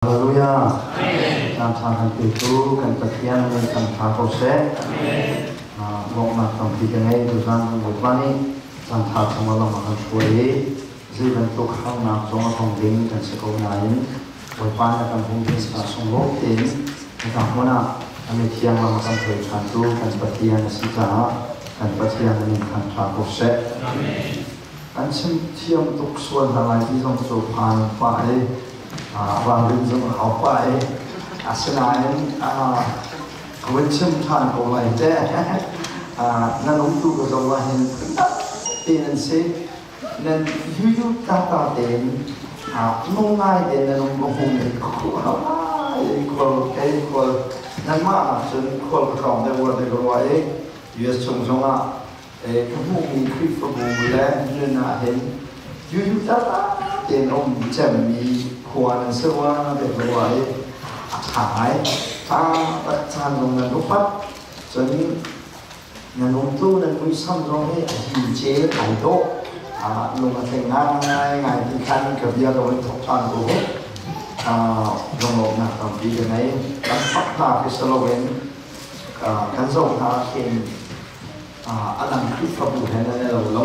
Hallelujah. Caan ṭha kan petu kan Pathian min kan ṭha ko seh. Lawmhnak tampi ka ngei tuzan kan Bawipa nih caan ṭha chungah lam a kan hruai i zei bantuk harnak zong a tong ding kan si ko nain Bawipa nih a kan humhim ca sunglawi tein hika hmun ah a mithiang lam a kan hruai ṭhantu kan Pathian a si caah kan Pathian min kan ṭha ko seh. An chim thiam tuk sual hna lai ti zong cu phan pah i ralrin zong a hau pah i asinain ka vun chim ṭhan ko lai te. Nan umtu ka zoh ah hin tein an si. Nan yuyu tata tein nung ngai tein nan um ka hmu i khual khual kei khual nanmah nak cun khual ka tlawng deuh rua te ka ruah i US chung zongah ka hmuhmi Khrihfabu le nun ah hin yuyu taktak tein a um cemmi khua nan si rua ti ka ruah i a ṭha ngai. Ṭha tak caan zong nan upat. Cun nan umtu nan muisam zong hi a him cel ai dawh. Lung a tling ngai ngai ti khan ka bia ka vun thawk ṭhan ko hi. Lunglawmhnak tampi ka ngei. Kan fak hna khi si loin kan zoh hna khin a dang Khrihfabu he nan i lo lo.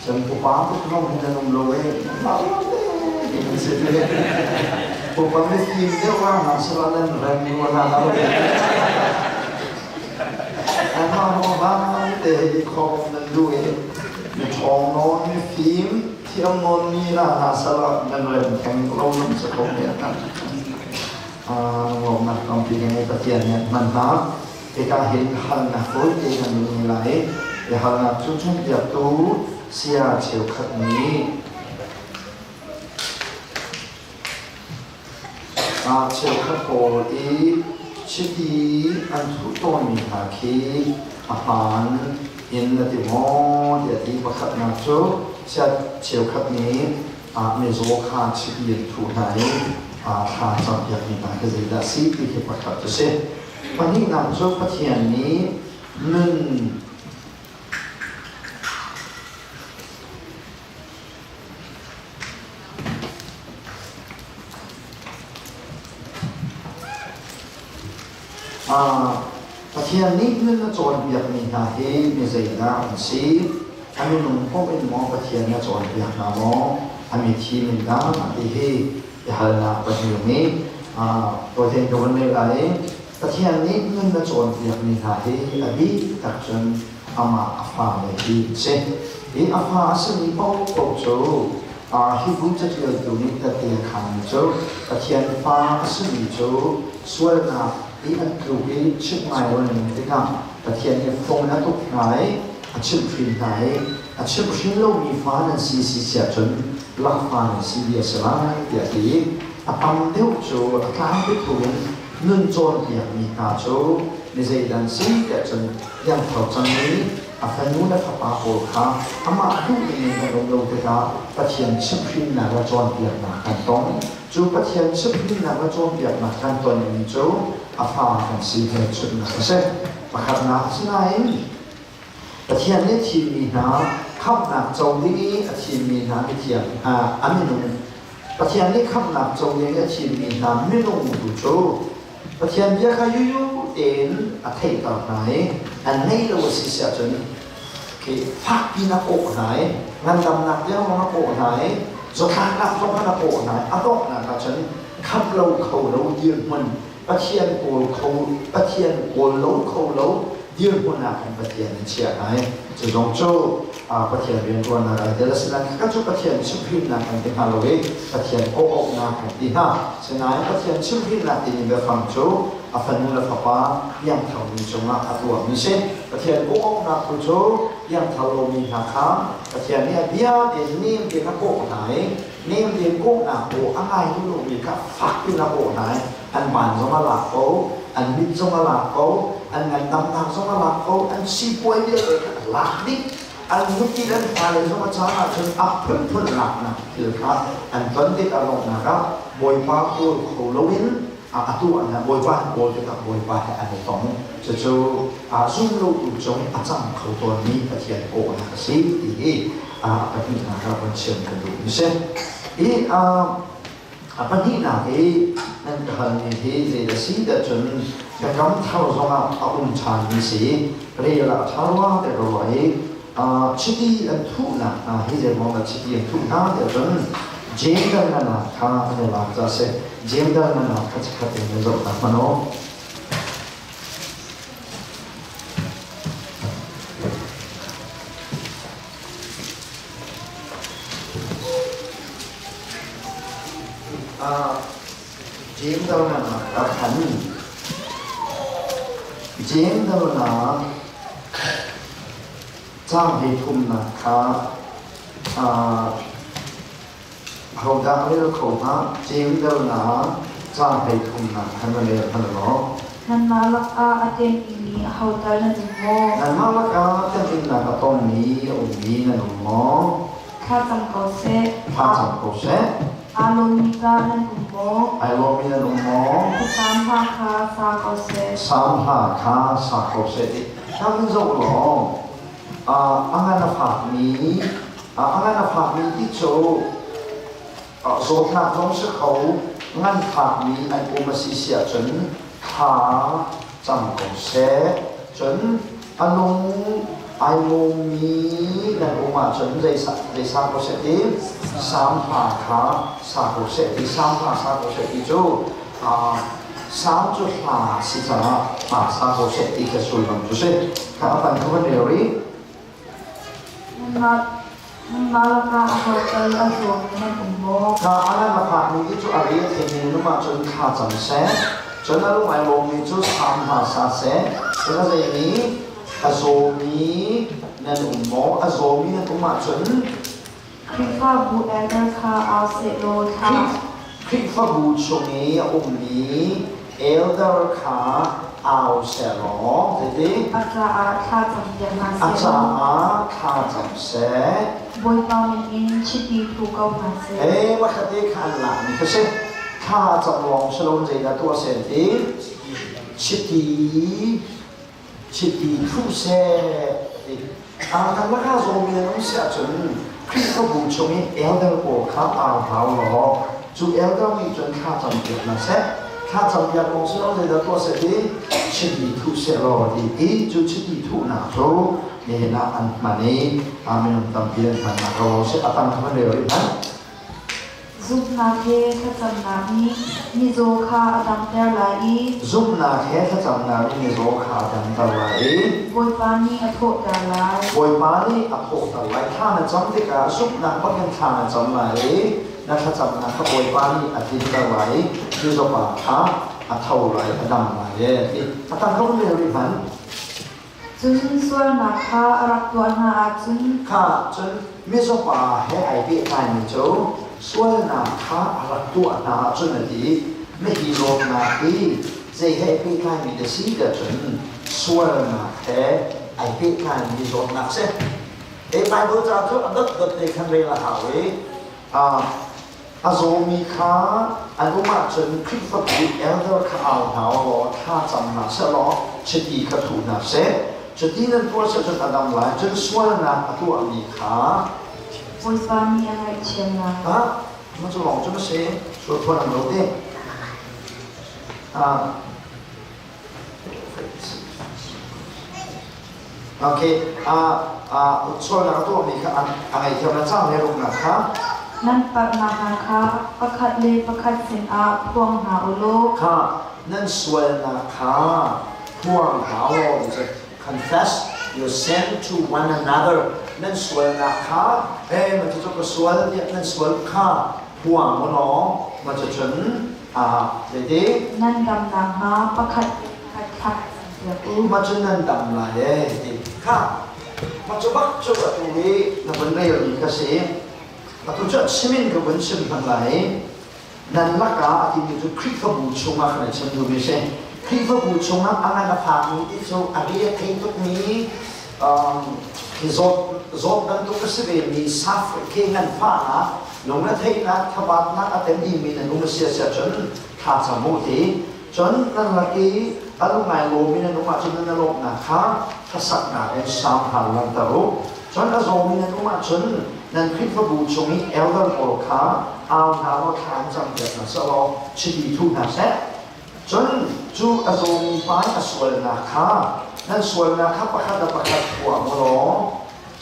Cun upa tuk zong hi nan um lo i mah te nan si te. Upa mifim deuh ah hna sila nan rem rua hna lo. Anmah ruangah te hi khawm nan duh i mi ṭhawng nawn mifim thiam nawn mi la hna sala nan rem theng lo nan si kho men. Lawmnak tampi ka ngei Pathian nih hman hna. Hika hin halnak tawite kan ngei lai. I halnak cu cawnpiaktu saya cheukhat nih cheukhat pawl i chiti an thuh tawnmi hna khi a hmaan in na ti maw tiah ti pakhatnak cu saya cheukhat nih mizaw kha chiti an thuh hna i thla campiakmi hna khi zeidah a si ti khi pakhat cu si. Pahnihnak cu Pathian nih nun Pathian nih nun a cawnpiakmi hna hi mi zeidah an si? A minung paoh in maw Pathian nih a cawnpiak hna maw? A mithi min dah ti hi biahalnak pahnih nih tawite ka vun leh lai i Pathian nih nun na cawnpiakmi hna hi a bik tak cun amah a fale hi a si. Hi a fa a simi paohpaoh cu Hebrew caṭialtu nih tette a khaanmi cu Pathian fa a simi cu sualnak i an tluk i chimh ngai lo an um tikah Pathian nih fung in a tuk hna i a chimhhrin hna i a chimhhrin lomi fa nan si si siah cun lakfa nan si bia a si lai tiah a ti i a tam deuh cu a tlangpi in nun cawnpiakmi hna cu mi zeidan si tiah cun piangthar cangmi a fanu le fapa pawl kha amah duh ning in kan um lo tikah Pathian chimhhrinnak le cawnpiaknak kan tong. Cu Pathian chimhhrinnak le cawnpiaknak kan tonmi cu a fa kan si hmelchunhnak a si. Pakhatnak asinain Pathian nih thimmi hna khamhnak co ding i a thimmi hna mithiang hna a minung Pathian nih khamhnak co ding i a thimmi hna minung tu cu Pathian bia kha yuyu tein a theihter hna i an ngei lo a si si ahcun khi fakpi in a kawh hna i ngandamnak tiang zong a kawh hna i zawthlaknak zong khan a kawh hna i a donghnak ahcun khamh lo kho lo dirhmun Pathian kawl kho Pathian kawl lo kho lo dirhmun ah khan Pathian in chiah hna i cu zong cu Pathian rianṭuannak ai tel asinain khakha cu Pathian chimhhrinnak kan ti hnga lo i Pathian kawhauhnak kan ti hna. Sinain Pathian chimhhrinnak timi biafang cu a fanu le fapa piangtharmi cungah a tuahmi si. Pathian kawhauhnak tu cu piangthar lomi hna kha Pathian nih a bia tein nem tein a kawh hna i nem tein kawhnak aw a ngai duh lomi kha fak in a kawh hna i an ban zong a lak ko, an mit zong a lak ko, an ngandamnak zong a lak ko, an sipuai vialte kha a lak dih. An nupi le an fale zong a caan ahcun a phunphun laknak thil kha an ton tikah donghnak ah Bawipa kawl kho loin a tuah hna. Bawipa an kawl tikah Bawipa he an i tong. Cucu zum lotu cung a cang kho tawnmi Pathian kawhnak a si ti hi a pahnihnak ah von chim ka duhmi si. Hi. A pahnihnak i nan ka halmi hi zei a si tiah cun biakam thar zongah a um ṭhanmi si. Rel ah a ṭha rua tiah ka ruah i chiti an thuhnak hna hi zeiruang dah chiti an thuh hna tiah cun Jeim dal kha an i lak caah a si. Jeim dal kha chikkhat in nan zoh hna hmanh u. Jeim ah khan Jeim dalnak caang hleithumnak kha ahodah a rel kho hnga? Jeim dalnak caang hleithumnak khan na rel hmanh law. Nanmah lakah a temmi ahodah nan um maw? Nanmah lakah temhinnak a tongmi a ummi nan um maw? Thla cam ko seh. Thla cam ko seh. Aa lawmmi tah nan um maw? Ai lawmmi nan um maw? Salm hla kha sa ko seh. Salm hla kha sa ko seh ti. Hla kan zoh law a ngan a fakmi a ngan a fakmi ti cu zawtnak zong si kho ngan fakmi an um a si si ahcun thla cam ko seh. Cun a lung ai lawmmi nan um ahcun zei sa ko seh ti Salm hla kha sa ko seh ti Salm hla sa ko seh ti cu Salm cu hla si caah hla sa ko seh ti kha sullam cu si. Kha a pan kha van rel rih. Nanmah lakah aho tal a zuammi nan um maw? Hna a ngan a fakmi ti cu a ri a theimi num ahcun thla cam seh. Cun a lung ai lawmmi cu salm hna sa seh. Cun a zeimi a zawmi nan um maw? A zawmi nan um ahcun Khrihfabu elder kha au sehlaw thla Khrihfabu chung i a ummi elder kha au sehlaw zeiti? A caah thla campiak hna A seh. caah thla cam seh. Bawipa min in chiti thu ko hna seh. Ee, makhat te kha an lakmi kha si. Thla cam lawng si loin zeidah tuah seh an ti? Chiti chiti thuh seh ti. Kan lakah zawmi an um si ahcun Khrihfabu chung i elder pawl kha au hau law cu elder nih cun thla campiak hna seh. Thla campiak lawng si lo zeidah tuah seh ti chiti thuh seh law ti i cu chiti thuhnak cu nihin ah an hman i minung tampi an hmannak ro seh a tang kha van rel rih hmanh. Zumhnak he thlacamnak nih mizaw kha a damter lai i Zumhnak he thlacamnak nih mizaw kha a damter lai i Bawipa nih a thawhter lai. Bawipa nih a thawhter lai. Thla na cam tikah zumhnak bakin thla na cam lai i na thlacamnak kha Bawipa nih a tlinter lai i mizaw kha a tho lai, a dam lai e ti. A tang ka vun rel rih hmanh. Cun sualnak kha a rak tuah hna ahcun Kha cun mizaw he ai pehtlaimi cu sualnak kha a rak tuah hna ahcun a ti. Mihi lawmnak hi zei he ai pehtlaimi na si tiah cun sualnak he ai pehtlaimi zawtnak si. Hi Bible ca cu a dotdot te khan rel a hau i a zawmi kha an um ahcun Khrihfabu elder kha au hna law thla cam hna sehlaw chiti kha thuh hna seh. Cuti nan tuah cun a dam lai. Cun sualnak a tuahmi kha Bawipa nih a ngaihthiam lai. Ha? Ma cu lawng cu na si. Sual phuan an lo te. Okay, sualnak a tuahmi kha a ngaihthiam na cang le ruknak kha Nan palhnak hna kha pakhat le pakhat sinah phuang hna u law kha nan sualnak kha phuang hna u law ti confess your sin to one another nan sualnak kha hey ma cu ka sual tiah nan sual kha phuang u law ma cu cun zeiti nan dam nakhnga pakhat pakhat thla piak u. Mah cu nan dam lai ee ti kha mah cu bak cu atu i na vun relmi kha si atu cu a chim in ka vun chim hmanh lai nan lakah a timi cu Khrihfabu chungah kan i chim duhmi si Khrihfabu chungah a ngan a fakmi ti cu a ri a thei tukmi zawt zawt bantuk a si vemi saf khi nganfahnak lungretheihnak thabatnak a tem dimi nan um a si a si ahcun thla cam u ti cun nan lak i a lungai lomi nan um ahcun nan lawmhnak kha hlasaknak in sang hal langhter u cun a zawmi nan um ahcun nan Khrihfabu chung i elder pawl kha Au hna law thla an campiak hna seh law chiti thu hna seh. Cun cu a zawmi pa i a sualnak kha nan sualnak kha pakhat le pakhat phuang u law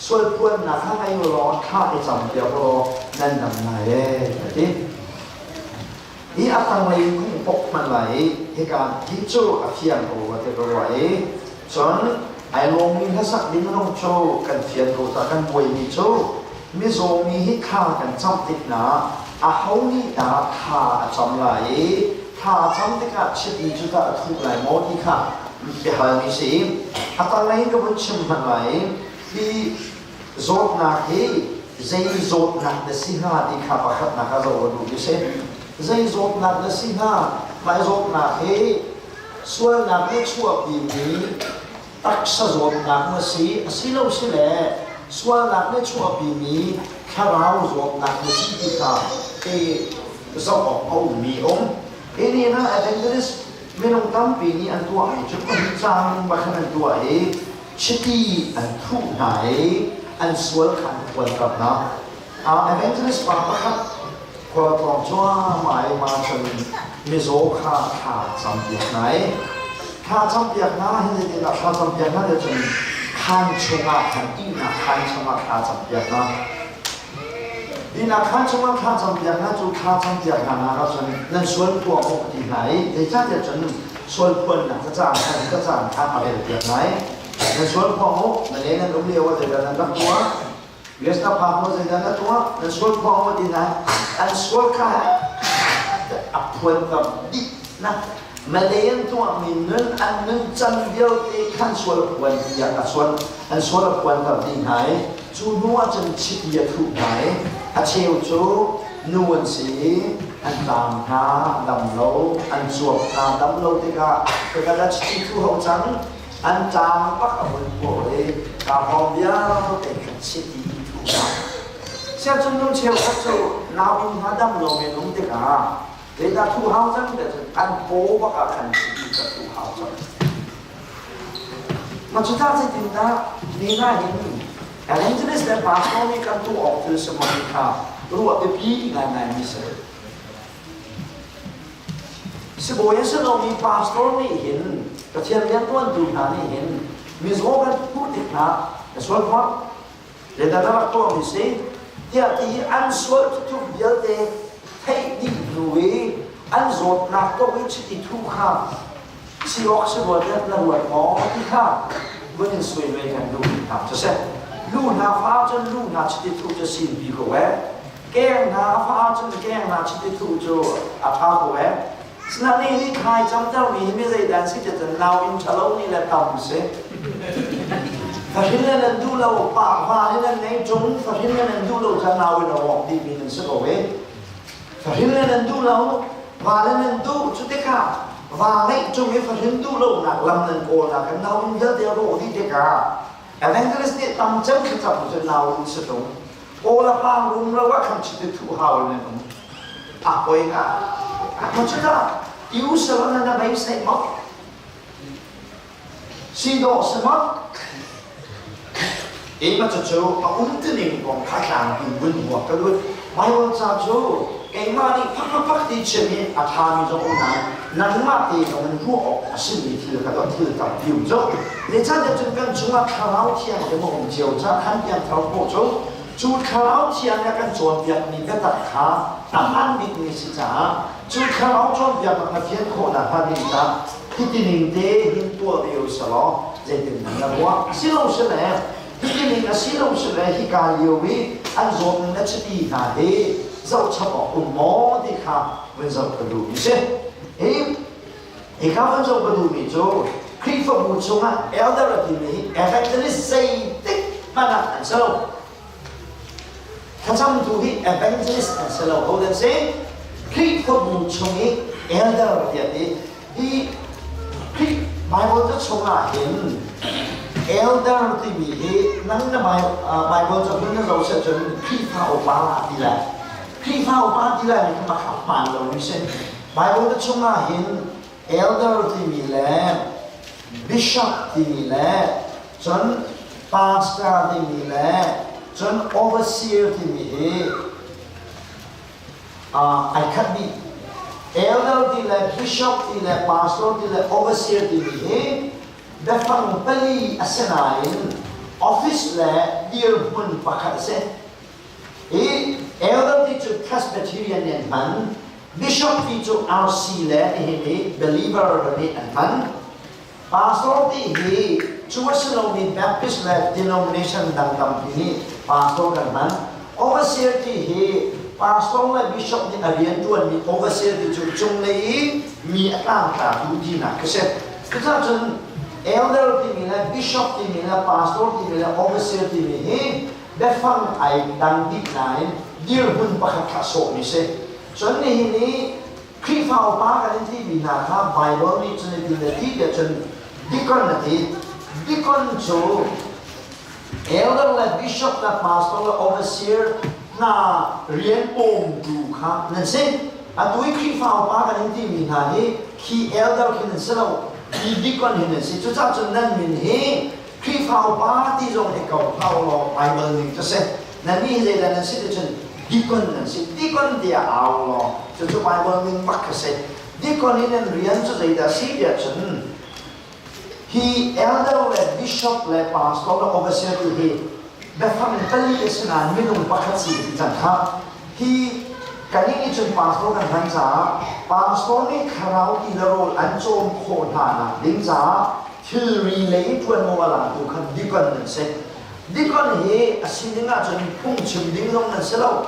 sualphuannak kha ngei u law thla i campiak u law nan dam lai ee a ti. Hi a tanglei in khung pok hman lai i hika hi cu a fiang ko rua ti ka ruah i cun ai lawmmi hlasak ding zong cu kan fian ko ta kan buaimi cu mizawmi hi thla kan cam tik hna aho nih dah thla a cam lai i thla a cam tikah chiti cu tah a thuh lai maw ti kha biahalmi si. A tanglei in ka vun chim hmanh lai i hi zawtnak hi zei zawtnak na si hnga ti kha pakhatnak ah zoh a duh ti si. Zei zawtnak na si hnga? Mah zawtnak hi sualnak nih chuahpimi taksa zawtnak na si asilo si le sualnak nih chuahpimi thlarau zawtnak na si ti kha i zoh awk a ummi um. Hi ni ah Evangelist minung tampi nih an tuahmi cu pahnih cang bakhan an tuah i chiti an thuh hna i an sual kha an phuanter hna. Evangelist pa pakhat khualtlawng cuahmah i ma cun mizaw kha thla campiak hna i thla campiak hna hin zeitindah thla campiak hna ti cun khaan chungah khan ihnak khaan chungah thla campiak hna. Ihnak khaan chungah thla campiak hna cu thla campiak hna nak ahcun nan sual phuang u ti hna i zeicahtiah cun sual phuannak cacang khan cacang kha a relpiak lai. Nan sual phuang u, na le nan um lio ah zeidah nan rak tuah? US na phak maw zeidah na tuah? Nan sual phuang u ti hna. An sual kha a phuan dih na Malay an tuahmi nun an nun can vialte khan sual phuan tiah a sual an sual a phuan ter dih hna i cu hnu ah cun chiti a thuh hna i a cheu cu nu an si i an tlang hna dam lo an cuap hna dam lo tikah kakala chiti thu ho cang an tlang bak a hun pur i ka hrawng vialte khan chiti thu hna siangcun nu cheukhat cu nau inn hna dam lo men um tikah zeidah thu hau cang ti cun an paw bak ah khan chiti ka thu hau cang. Ma cuta zeitindah ni na hin Evangelist le pastor nih kan tuah awk thil si maw kha ruah biapi ngaingai mi si. Sibawi a si lomi pastor nih hin Pathian riantuantu hna nih hin mizaw kan hmuh tik hna na sual phuah le na rak tuahmi si tiah ti an sual thutuk vialte theih dih hnu i an zawtnak kong i chiti thu kha si awk si rua tiah na ruat maw ti kha vun in suai ve kan duh hna cu seh lu hna fa cun lu hna chiti thu cu sin pi ko e keng hna fa cun keng hna chiti thu cu a tha ko e Sinain nih khai camter mi hi mi zeidan si ti cun nau in ṭhalo mi le tam si. Fahrin le nan duh lo, pa va le nan nei ṭung, fahrin le nan duh lo ca nau in a wok dih mi nan si ko e. Fahrin le nan duh lo, va le nan duh cu tikah va ngeih ṭung i fahrin duh lonak lam nan kawlnak kan nau in vialte a rawh dih tikah evangelist nih tam cem thlacam cu nau in si ṭung. Kawl a pang rum lo ah khan chiti thuh hau in an um. A poi nga. A cu dah tiu sal na na beisei maw? Si dawh si maw? Ema cucu a umtuning kong kha tlangpi vun huak ka lut. Bible ca cu keimah nih phak ti chim i a ṭhami zong um nain nangmah te zong in ruah awk a simi thil kha thil tampi um cu. Zeicahtiah cun kan chungah thlarau thianghlim a um cio caah khan piangthar khawh cu cu thlarau thiang nih a kan cawnpiakmi biatak kha a hmaan bikmi si caah cu thlarau cawnpiaknak na fian khawh nakhnga ding caah hitining te hin tuah ve u selaw zeitin na ruah silo sile hitining a si lo sile hika lio i an zawtning na chiti hna hi zohchap awk um maw ti kha vun zoh ka duh mi si. Hi hika vun zoh ka duhmi cu Khrihfabu chungah elder a timi hi evangelist zeitik hmanh ah an si lo. Thlacamtu hi evangelist an si lo. Ho dan si? Khrihfabu chung i elder tiah ti hi Khrih Bible ca chungah hin elder timi hi nang na Bible ca hmun na zoh seh cun Khrihfa upa ti lai. Khrihfa upa ti lai mi kha makha hmaan lo mi si. Bible ca chungah hin elder timi le bishop timi le cun pastor timi le cun overseer timi hi. Ai khat dih. Elder ti le bishop ti le pastor ti le overseer timi hi biafang pali a si nain office le dirhmun pakhat a si. Hi elder ti cu Presbyterian nih an hman, bishop ti cu RC le nihin i believer nih an hman. Pastor ti hi cu a si lomi Baptist le denomination dang tampi nih pastor kan hman. Overseer ti hi pastor le bishop nih a rianṭuanmi overseer ti cu cunglei i mi a tlangtlatu tinak a si. Cucaah cun elder timi le bishop timi le pastor timi le overseer timi hi biafang ai dang dih nain dirhmun pakhat kha sawhmi si. Cun nihin i Khrihfa upa kan in timi hna kha Baibal nih cun hitin a ti tiah cun deacon a ti. Deacon cu elder le bishop le pastor le overseer hna rian bawmtu kha nan si. Atu i Khrihfa upa kan in timi hna hi khi elder khi nan si lo, hi deacon hi nan si. Cucaah cun nan min hi Khrihfa upa ti zong hi ko hlah u law Baibal ning cu si. Nannih hi zeidah nan si ti cun deacon nan si. Deacon tiah au law cucu Baibal ning bak a si. Deacon i nan rian cu zeidah si tiah cun hi elder le bishop le pastor le overseer ti hi biafang pali a si nain minung pakhat si ti cang kha. Hi kannih nih cun pastor kan hman caah pastor nih thlarau ti le rawl an cawm khawh hna nak ding caah thilri lei ṭuanvo a latu kha deacon nan si. Deacon hi a sining ahcun phungchim ding zong nan si lo.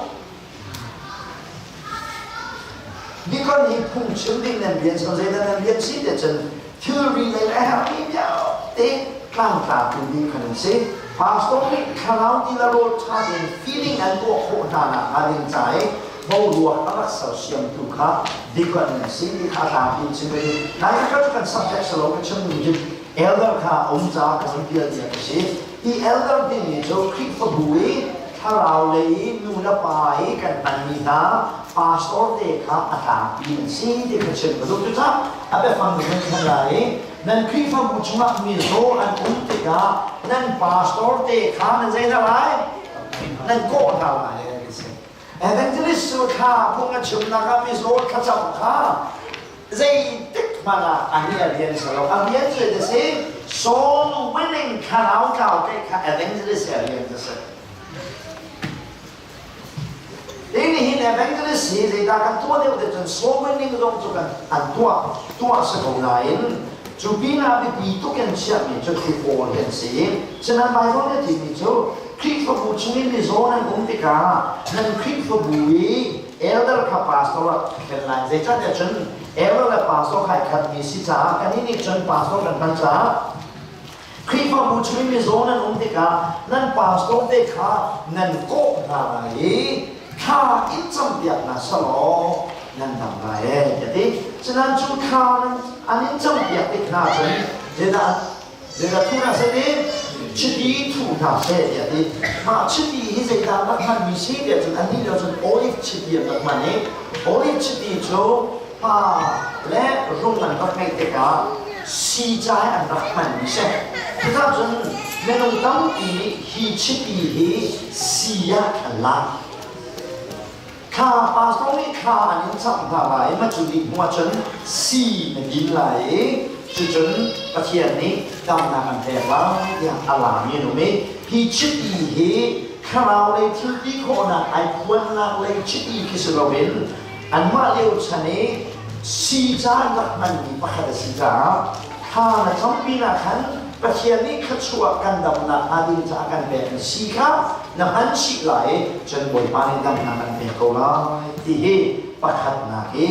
Deacon hi phungchim ding nan rian so zeidah nan rian si te cun thilri lei a herhmi vialte tlangtlatu ding kha nan si. Pastor nih thlarau ti le rawl ṭha tein feeling an tuah khawh hna nakhnga ding ca i boruak a rak sersiamtu kha deacon nan si ti kha tlangpi in chim ka duh. Nai kha cu kan subject si lo ka chim ning cun elder kha a um caah ka vun pial tiah ka si. Hi elder timi cu Khrihfabu i thlarau lei i nu le pa i kan hmanmi hna pastor te kha a tlangpi an si ti kha chim ka duh. Cucaah a biafang ka vun thanh lai i nan Khrihfabu chungah mizaw an um tikah nan pastor te kha nan zeidah lai? Nan kawh hna lai. Evangelist cu thla phung a chimnak ah mizaw thlacam kha zeitik hmanh ah a hi a rian si lo. A rian cu a si soul winning thlarau tlau te kha evangelist a rian a si. Hi nihin evangelist hi zeidah kan tuah deuh te cun soul winning zong cu kan an tuah tuah si ko nain cu pinah biapi tuk in chiahmi cu thli pawl hi an si. Sinain Bible nih a timi cu Khrihfabu chung i mizaw nan um tikah nan Khrihfabu i elder kha pastor ah thlen lai. Zeicahtiah cun elder le pastor kha ai khatmi si caah kannih nih cun pastor kan hman caah Khrihfabu chung i mizaw nan um tikah nan pastor te kha nan kawh hna lai i thla in campiak hna selaw nan dam lai ee tiah ti. Cunan cu thla nan an in campiak tik hna cun zeidah Zeidah thu hna seh ti? Chiti thu hna seh tiah ti. Mah chiti hi zeidah rak hmanmi si tiah cun annih lio cun olive chiti an rak hman i olive chiti cu pa le rung an rak ngeih tikah sii-cai an rak hmanmi si. Cucaah cun minung tampi nih hi chiti hi sii ah an lak. Thla pastor nih thla an in cham hna lai ma cu dih hnu ahcun sii na din lai i cucun Pathian nih damnak an pek lai tiah a lami an um i hi chiti hi thlarau lei thil ti khawhnak ai phuannak lei chiti khi si loin anmah lio chan i sii ca an rak hmanmi pakhat a si caah thla na cam pinah khan Pathian nih thluachuah kan damnak hnga ding caah kan pekmi sii kha na hman chih lai i cun Bawipa nih damnak an pek ko lai ti hi pakhatnak hi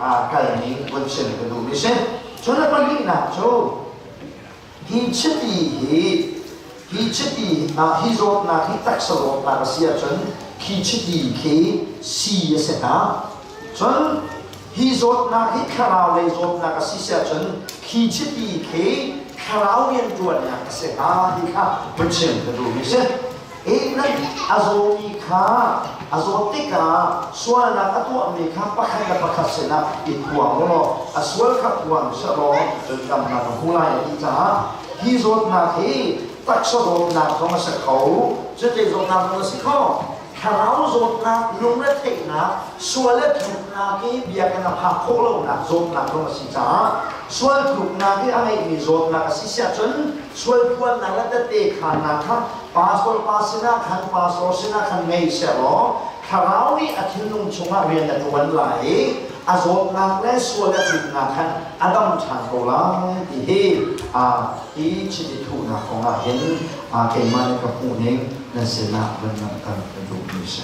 kal ning vun chim ka duhmi si. Cun a pahnihnak cu hi chiti hi hi chiti hi zawtnak hi taksa zawtnak a si ahcun khi chiti khi sii a si hnga. Cun hi zawtnak hi thlarau lei zawtnak a si si ahcun khi chiti khi thlarau rianṭuannak a si hnga ti kha vun chim ka duhmi si. Nan a zawmi kha a zawt tikah sualnak a tuahmi kha pakhat le pakhat sinah i phuang u law a sual kha phuang sehlaw cun damnak a hmu lai a ti caah hi zawtnak hi taksa zawtnak zong a si kho, cuti zawtnak zong a si kho. Thlarau zawtnak, lungretheihnak, sual le tluknak i biakinn a phak khawh lonak zawtnak zong a si caah sual tluknak i a ngeihmi zawtnak a si siahcun sual phuannak le tette khaannak kha pastor pa sinah khan pastor sinah khan ngei sehlaw thlarau nih a thinlung chungah rian a ṭuan lai i a zawtnak le sual a tluknak khan a dam ṭhan ko lai ti hi hi chiti thuhnak kong ah hin keimah nih ka hmuhning nan sinah van langhter ka duhmi a si.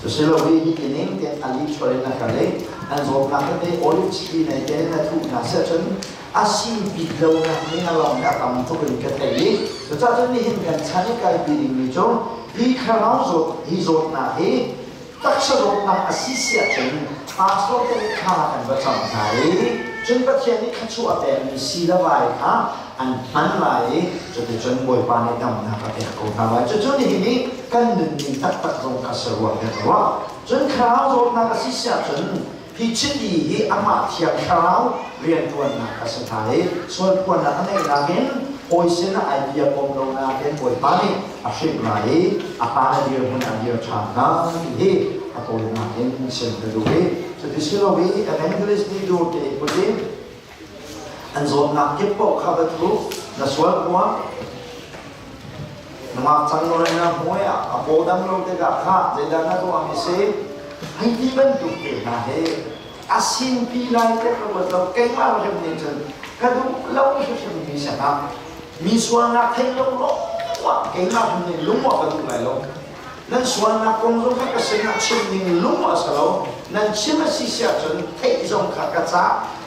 Cusilo hi hi ning tiah a lihchual in a kal i an zawtnak tete olive chiti nei te na thuh hna seh cun a si bik lonak ning a lawng a tam tuk in ka thei i cucaah cun nihin kan chan i kalpi dingmi cu hi thlarau zawt hi zawtnak hi taksa zawtnak a si si ahcun pastor te nih thla kan va cam hna i cun Pathian nih thluachuah a pekmi si le vai kha an hman lai i cuticun Bawipa nih damnak a pek ko hna lai. Cucu nihin i kan nunning taktak zong kha si rua kan ruah. Cun thlarau zawtnak a si si ahcun hi chiti hi amah Thiang Thlarau rianṭuannak a si hna i sualphuannak a ngeihnak in hawi sinah ai bia kom lonak in Bawipa nih a hrimh lai i a pa na dirhmun a dir ṭhan hna ti hi a tawinak in chim ka duh i cuti si lo i evangelist nih dur te put in an zawtnak kip paoh kha va thu na sual phuang nungak cang lo na hmuai ah a paw dam lo tikah kha zeidah na tuahmi si hei ti bantuk te hna hi a sinpi lai te ka ruat lo keimah hrim nih cun ka duh lo hrimhrim mi si hna mi sualnak thei lo lo keimah hrim nih lung ka duh lai lo nan sualnak kong zong kha ka sinah chim ding lung a si lo nan chim a si si ahcun theih zong kha ka ca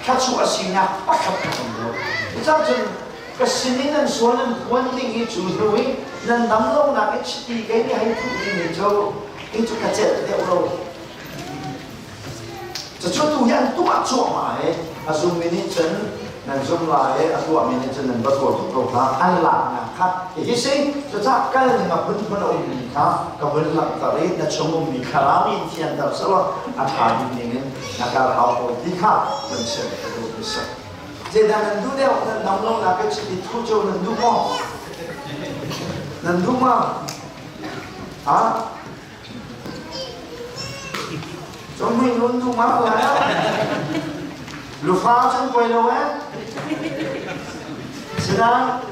thluachuah a sinak pakhat ka um lo cucaah cun ka sin i nan sual nan phuan ding hi cu hnu i nan dam lonak i chiti kei nih hei thuh ding hi cu hi cu ka celh deuh lo. Cucu tu hi an tuah cuahmah i a zummi nih cun nan zum lai i a tuahmi nih cun nan va tuah tuk ko kha an laknak kha hihi si. Cucaah kal ning a phunphun a ummi kha ka vun langhter i na chung ummi thlarau in thianter selaw a ṭha bik ning in na kal hau ko ti kha vun chim ka duh mi si. Zeidah nan duh deuh? Nan dam lonak i chiti thu cu nan duh maw? Nan duh ma? Ha? Cungmui nun duh ma la? Lufa cun poi lo eh? Sinain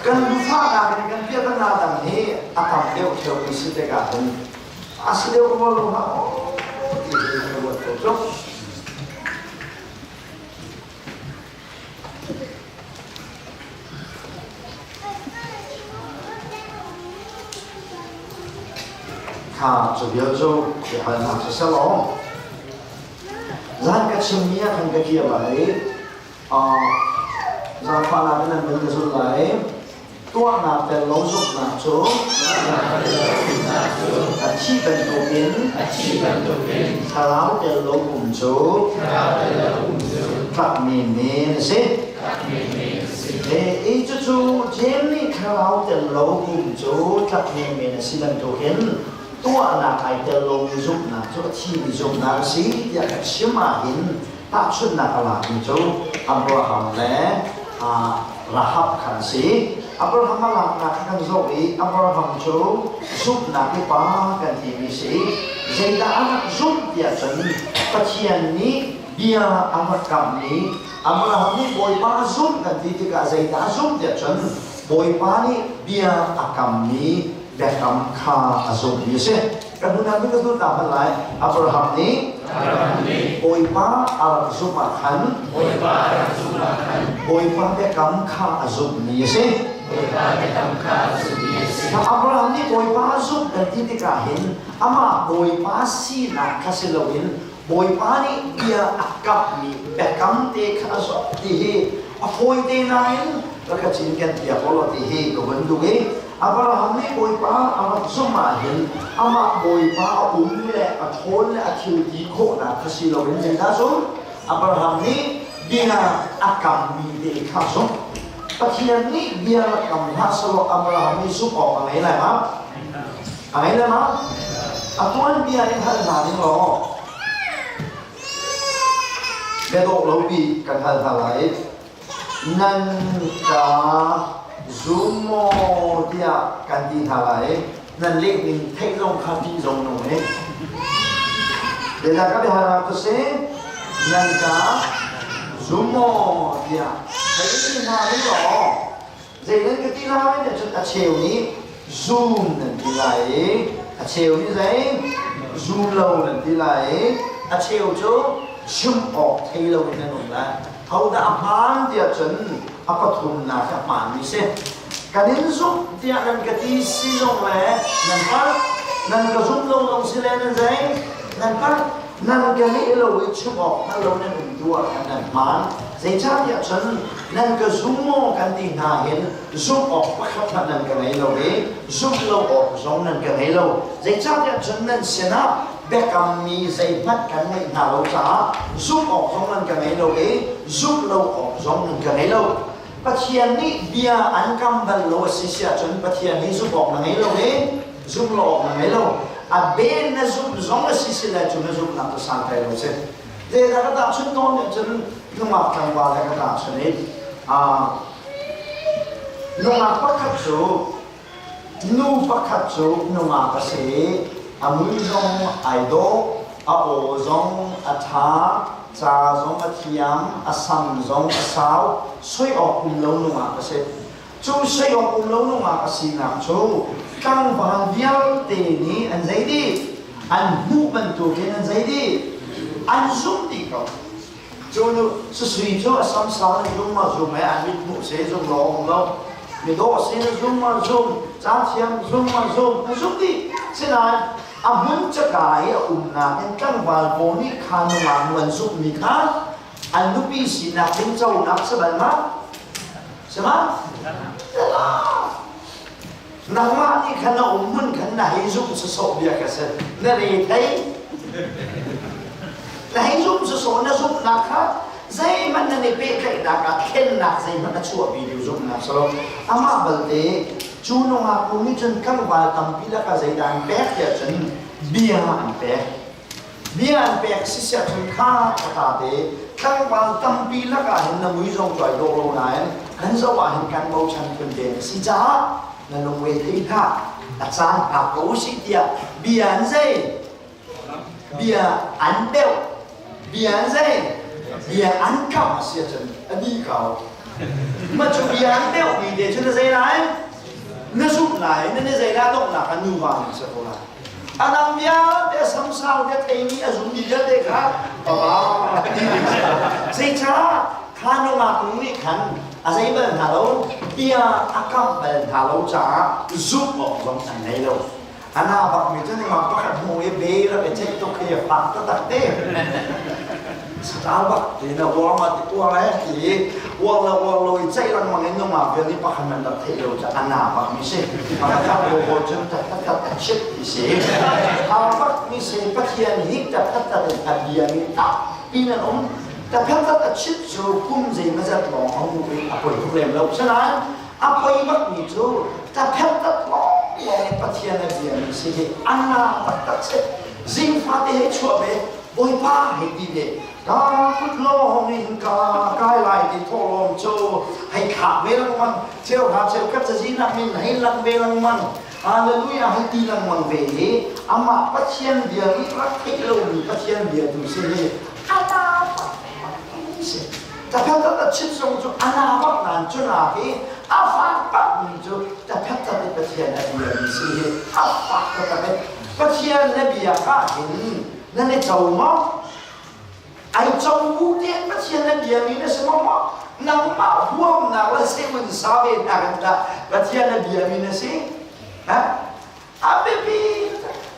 kan lufa nakin kan piatana dang hi a tam deuh ṭheo mi si tikah hin a si deuh rua lo hlah maw ti hi ka ruat ko cu. Kha cu vial cu biahalnak cu selaw zan ka chimmi ah khan ka kir lai i zaangfahnak in nan vun ka zulh lai. Tuahnak tel lo zumhnak cu a thih bantukin thlarau tel lo um cu tlakmi men a si. I cucu Jeim nih thlarau tel lo um cu tlakmi men a si bantukin tuahnak ai tel lomi zumhnak cu a thimi zumhnak a si tiah ka chim ahhin Tahchunhnak a lakmi cu Abraham le Rahab kha an si. Abraham a laknak kha kan zoh i Abraham cu zumhnak i pa kan timi si. Zeidah a rak zumh tiah cun Pathian nih bia a rak kamhmi Abraham nih Bawipa a zumh kan ti tikah zeidah a zumh tiah cun Bawipa nih bia a kammi biakam kha a zumhmi a si. Kan hnu ka zul ta hmanh lai. Abraham nih Bawipa a rak zumh ah khan Bawipa biakam kha a zumhmi a si. Abraham nih Bawipa a zumh kan ti tikah hin amah Bawipa sinak kha si loin Bawipa nih bia a kamhmi biakam te kha a zumh ti hi a fawi te nain rak ka cinken piak law ti hi ka vun duh i Abraham nih Bawipa a rak zumh ahhin amah Bawipa a um le a ṭhawn le a thil ti khawhnak kha si loin zeidah zumh? Abraham nih bia a kammi te kha zumh. Pathian nih bia rak kam hlah selaw Abraham nih zumh awk a ngei lai ma? A ngei lai ma? A tuanbia in hal hna ning law biadawh lo bi kan hal hna lai. Nan ka zum maw tiah kan ti hna lai. Nan leh ning theih zong kha ṭih zong nung e. Zeidah ka biahalnak cu si? Nan ka zum maw tiah thei hna ning law zei nan ka ti lai nih cun a cheu nih zum nan ti lai i a cheu nih zei zum lo nan ti lai i a cheu cu chim awk thei lo in nan um lai. Hodah a hmaan tiah cun a pathumnak a hmaanmi si. Kan in zumh tiah nan ka ti si zong le nan palh, nan ka zumh lo zong si le nan zei nan palh, nan ka leh lo i chim awk hngal lo nan um tu ah khan nan hmaan. Zeicahtiah cun nan ka zum maw kan ti hna hin zumh awk pakhat hmanh nan ka ngei lo i zumh lo awk zong nan ka ngei lo. Zeicahtiah cun nan sinah biakammi zeihmanh kan ngeih hna lo caah zumh awk zong nan ka ngei lo i zumh lo awk zong nan ka ngei lo. Pathian nih bia an kam bal lo a si si ahcun Pathian nih zumh awk na ngei lo i zumh lo awk na ngei lo. A ben na zumh zong a si si lai cu na zumhnak cu santlai lo si. Zeidah ka tahchunh tawn nih cun nungak tlangval he ka tahchunh i nungak pakhat cu Nu pakhat cu nungak a si i a mui zong ai dawh, a aw zong a ṭha, ca zong a thiam, a sam zong a sau, soi awk um lo nungak a si. Cu soi awk um lo nungak a sinak cu tlangval vialte nih an zei dih? An hmuh bantukin an zei dih? An zumh dih ko. Cu nu susui cu a samsang in zum ma zum he an mit hmuh se zum lo um lo. Midawh sin zum ma zum, cathiam zum ma zum, an zum dih. Sinain a hmun caka i a umnak in tlangval pawl nih kha nungak nu an zumhmi kha an nupi sinak ding conak si bal ma? Si ma? Nangmah nih khan na um hmun khan na hei zumh sawsawh bia ka si. Na re thei. Na hei zumh sawsawh na zumhnak kha zeihmanh nan i pehtlaihnak ah thlennak zeihmanh a chuahpi ding zumhnak si lo. Amah balte cu nungak nu nih cun tlangval tampi lakah zeidah an pek tiah cun bia an pek. Bia an pek sisiah cun kha ka ta te tlangval tampi lakah hin na mui zong cu ai dawh lo nain kan zoh ah hin kan bochan phun te na si caah na lungre thei hlah a caan hngak ko usih tiah bia an zei bia an beuh bia an zei bia an kamh a si ahcun a dih ko ma cu bia an beuh mi te cu na zei lai na zumh lai na ni zei lah donghnak ah nuva nan si ko lai A dang vialte a samsau te theimi a zummi vialte kha baba ti ding si. Zeicah kha nungak nu nih khan a zei bal hna lo, bia a kamh bal hna lo caah zumh awk zong an ngei lo. Ana bak mi cu nungak pakhat hmu i be rak i ceih tuk hi a fak taktak te. Saṭal bak ti na uar ma ti tuar eh ti i uar lo uar lo i ceih lengmang in nungak vial nih pakhat man rak theih lo cu a na bak mi si. Pakhat khat lo haw cun tat tat tat a chit ti si. Har bak mi si Pathian hi tat tat tat in a bia mi tak pin an um. Tat tat tat a chit cu kum zeimazat lawng a hmu i a poi tuk lem lo. Sinain a poi bak mi cu tat tat tat lawng lawng in Pathian a bia mi si hi a na taktak si. Zingfate he chuah ve Bawipa hei ti ve ka kut lawng in ka kai lai ti thawhlawm cu hei thlak ve lengmang cheuhra cheukhat cazinak min hei lang ve lengmang hallelujah hei ti lengmang ve i amah Pathian bia nih rak theih lomi Pathian bia tu si hi ana si taphat a chit zong cu ana bak nan cu nak i a fak bak mi cu taphat tat i Pathian a bia mi si hi a fak taktak Pathian na bia ka hin nan i co maw? Ai co bu tein Pathian na biami na si maw maw? Nangmah huamnak le semun sa ve hna kan dah Pathian na biami na si? Ha? A biapi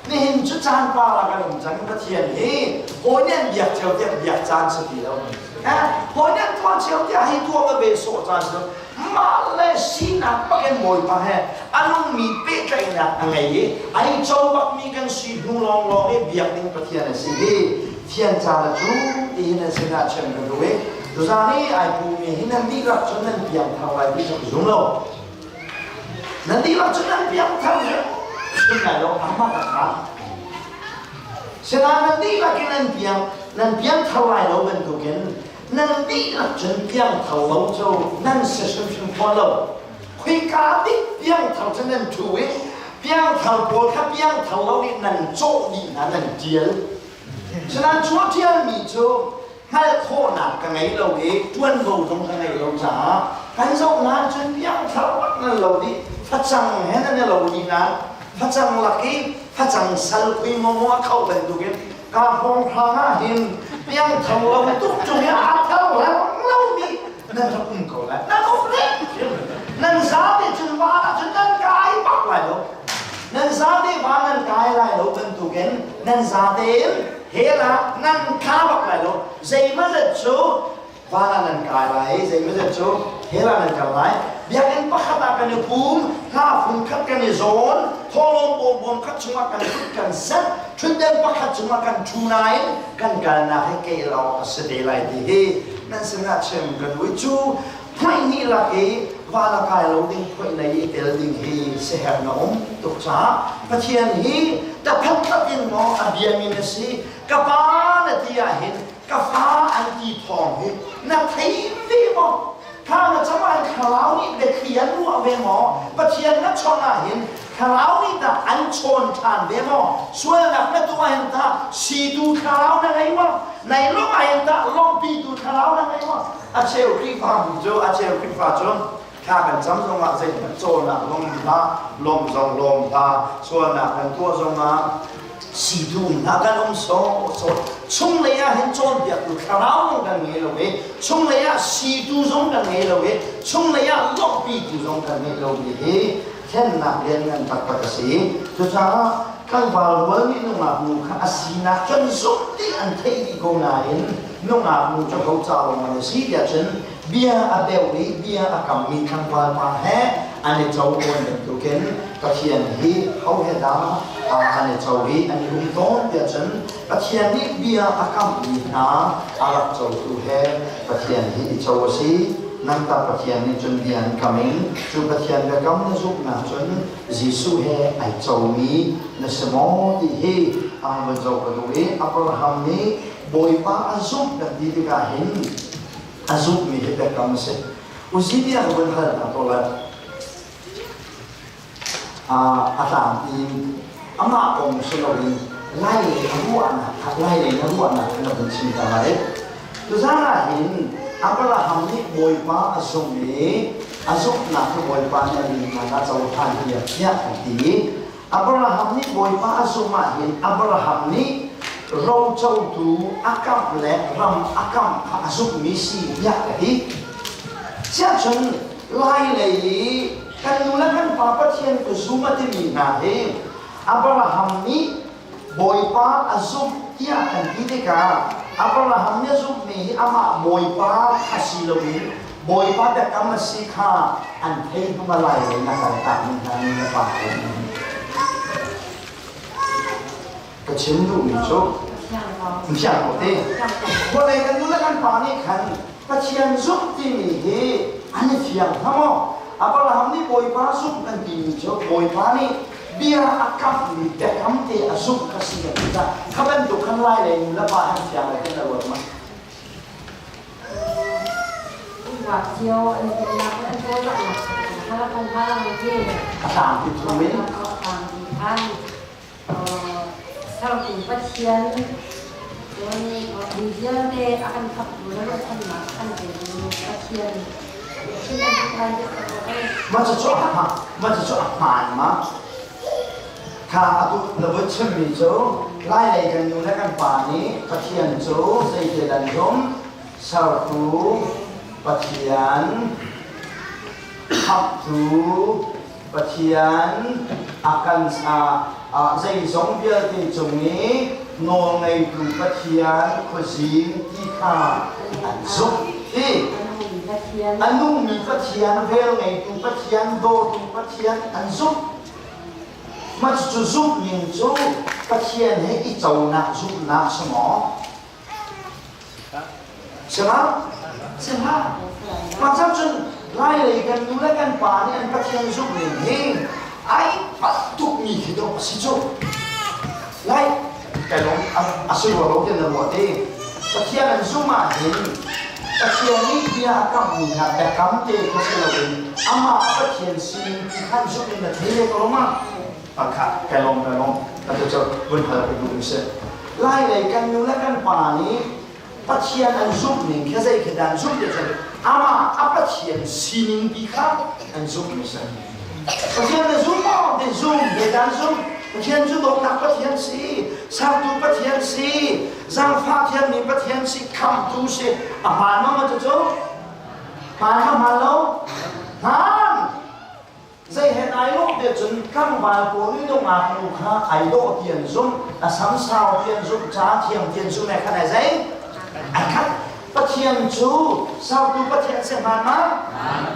nihin cu caan para kan um cang Pathian hi hawi nih an biak cio tiah biak caan si ti lo. Ha? Hawi nih an tuah cio tiah hei tuah va ve sawh caan si lo. Mah le sinak bak in Bawipa he a nungmi pehtlaihnak a ngei i ai co bakmi kan si hnu lawnglawng i biak ding Pathian a si hi thian caan a cu ti hin an sinah chim ka duh i tuzaan i ai pumi hi nan dihlak cun nan piangthar lai ti cu ka zum lo. Nan dihlak cun nan piangthar hrim lai lo amah ka kha. Sinain nan dihlak in nan piang nan piangthar lai lo bantukin Nan dihlak cun piangthar lo cu nan si hrimhrim fawn lo. Khoika dik piangthar cu nan ṭhu i Piangthar pawl kha piangthar lo nih nan cawh dih hna, nan ṭial. Sinain cu a ṭialmi cu hngalh khawhnak ka ngei lo i ṭuanvo zong ka ngeih lo caah kan zoh nain cun piangthar bak nan lo dih. Facang he nan i lo dih nain facang lak i facang sal pui maw a khoh bantukin ka hrawng hrang ah hin piangthar lo tuk ṭung i aa thar lomi nan rak um ko lai. Nan um rih. Nan zate cun van ah cun nan kai bak lai lo. Nan zate van nan kai lai lo bantukin nan zate in hell ah nan tla bak lai lo. Zeimazat cu van ah nan kai lai i zeimazat cu hell ah nan kal lai. Biakinn pakhat ah kan i pum, hla fung khat kan i zawn, thawhlawm bawm khat chungah kan thut kan set, ṭhutden pakhat cungah kan ṭhu nain kan kalnak hi kei lawng a si te lai ti hi nan sinah chim kan ui. Cu phuaih hnih lak i van a kai lo ding phuaih lei i tel ding hi siaherh na um tuk caah Pathian hi taphat in maw a biami na si, ka pa na ti ah hin ka fa an ti thawng hi na thei ve maw? Thla na cam ah thlarau nih biathli an ruah ve maw? Pathian na chawnh ah hin thlarau nih tah an chawn ṭhan ve maw? Sualnak na tuah hin tah situ thlarau na ngei maw? Nai lawmh ah hin tah lawmhpitu thlarau na ngei maw? A cheu Khrihfabu cu a cheu Khrihfa cu thla kan cam zongah zeihmanh cawlnak zong hlah, lawmh zong lawm hlah, sualnak kan tuah zongah situ hna kan um sawhsawh. Chunglei ah hin cawnpiaktu thlarau zong kan ngei lo i chunglei ah situ zong kan ngei lo i chunglei ah lawmhpitu zong kan ngei lo mi hi thlennak lianngan taktak a si. Cucaah tlangval rual nih nungak nu kha a sinak cun zumh dih an theih dih ko nain nungak nu cu ho ca lawng an si tiah cun bia a beuh i bia a kammi tlangval pa he an i co tawn bantukin Pathian hi ho he dah an i co i an i um tawn tiah cun Pathian nih bia a kammi hna a rak cotu he Pathian hi i co a si. Nangtah Pathian nih cun bia an kam in cu Pathian biakam na zumhnak cun Jesuh he ai comi na si maw ti hi ang vun zoh ka duh i Abraham nih Bawipa a zumh kan ti tikah hin a zumhmi hi biakam a si. Uzi bia ka vun hal hna ko lai. A tlangpi amah kong si loin lai lei a ruahnak kha lai lei na ruahnak kha na vun chim ta lai. Tuzaan ah hin Abraham nih Bawipa a zumh i a zumhnak cu Bawipa nih a rinnak a cohlan tiah tiah an ti. Abraham nih Bawipa a zumh ah hin Abraham nih rocotu a kamh le ram a kamh kha a zumhmi si tiah ka ti. Siahcun Lai lei i kan nu le kan pa Pathian ka zum a timi hna hi Abraham nih Bawipa a zumh tiah kan ti tikah Abraham nih a zumhmi hi amah Bawipa a si loin Bawipa biakam a si kha an thei hmasa lai i na kaltakmi hna nu le pa ka chim duhmi cu thiang ko te vawlei kan nu le kan pa nih khan Pathian zumh timi hi an i fiang hnga maw? Abraham nih Bawipa zumh kan timi cu Bawipa nih bia a kamhmi biakam te a zumh kha si kan ti kha bantuk khan lai lei nu le pa han fiang le kan ruat ma? A tlangpi chung in Sertu Pathian cun mi vialte a kan khamhtu le ruahchannak a kan petu Pathian thin an tuk lai Mah cucu mah cucu a hmaan ma? Kha atu na vun chimmi cu Lailei kan nu le kan pa nih Pathian cu zeitil an zumh? Sertu Pathian, Khamhtu Pathian a kan zeizong vialte cung i nawlngeitu Pathian khuazing ti kha an zumh i a nungmi Pathian, velngeitu Pathian, dawtu Pathian an zumh. Mah cucu zumhning cu Pathian he i conak zumhnak si maw? Si hlah? Si hlah. Mah cun Lailei kan nu le kan pa nih an Pathian zumhning hi ai palh tukmi khi dawh a si cu. Lai kai lawm a si rua lo tiah na ruah te. Pathian an zumh ahhin Pathian nih bia a kamhmi hna biakam te kha si loin amah Pathian sining ti khan zumh in na thei ve ko lo ma? Kha kai lawm kai lawm. Atu cu vun hal ka duh mi si. Lai lei kan nu le kan pa nih Pathian an zumh ning khi zei khi dah an zumh ti cun amah a Pathian sining pi kha an zumh mi si. Pathian na zum maw? Ti zum, zeidah an zumh? Pathian cu dawtnak Pathian si, sertu Pathian si, zaangfah thiammi Pathian si, khamhtu si. A hmaan maw maw cucu? Hmaan maw hmaan lo? Hmaan! Zei he ai lawh te cun tlangval pawl nih nungak nu kha ai dawh ti an zumh, a sam sau ti an zumh, ca thiam ti an zumh he khan ai zei? Ai khat. Pathian cu sertu Pathian si hmaan ma?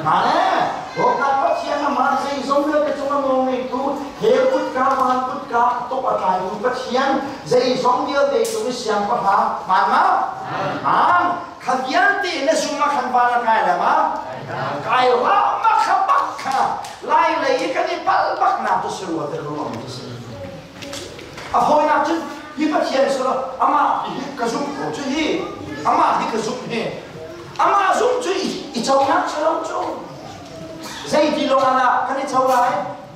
Hmaan ee. Dawtnak Pathian amah zeizong vialte cung a nawl ngeitu, hell kutka, van kutka tuk a tlaitu Pathian, zeizong vialte cung i siangpahrang, hmaan ma? Hmaan. Kha vialte na sung ah khan van a kai lai ma? Kai hlah ma kha bak kha lai lei i kan i palh bak nak cu si rua te ruang cu si. A hawinak cun hi Pathian sura amah hi ka zumh ko cu hi amah hi ka zumh hi amah zumh cu i conak si lo cu zeiti lawng ah kan i co lai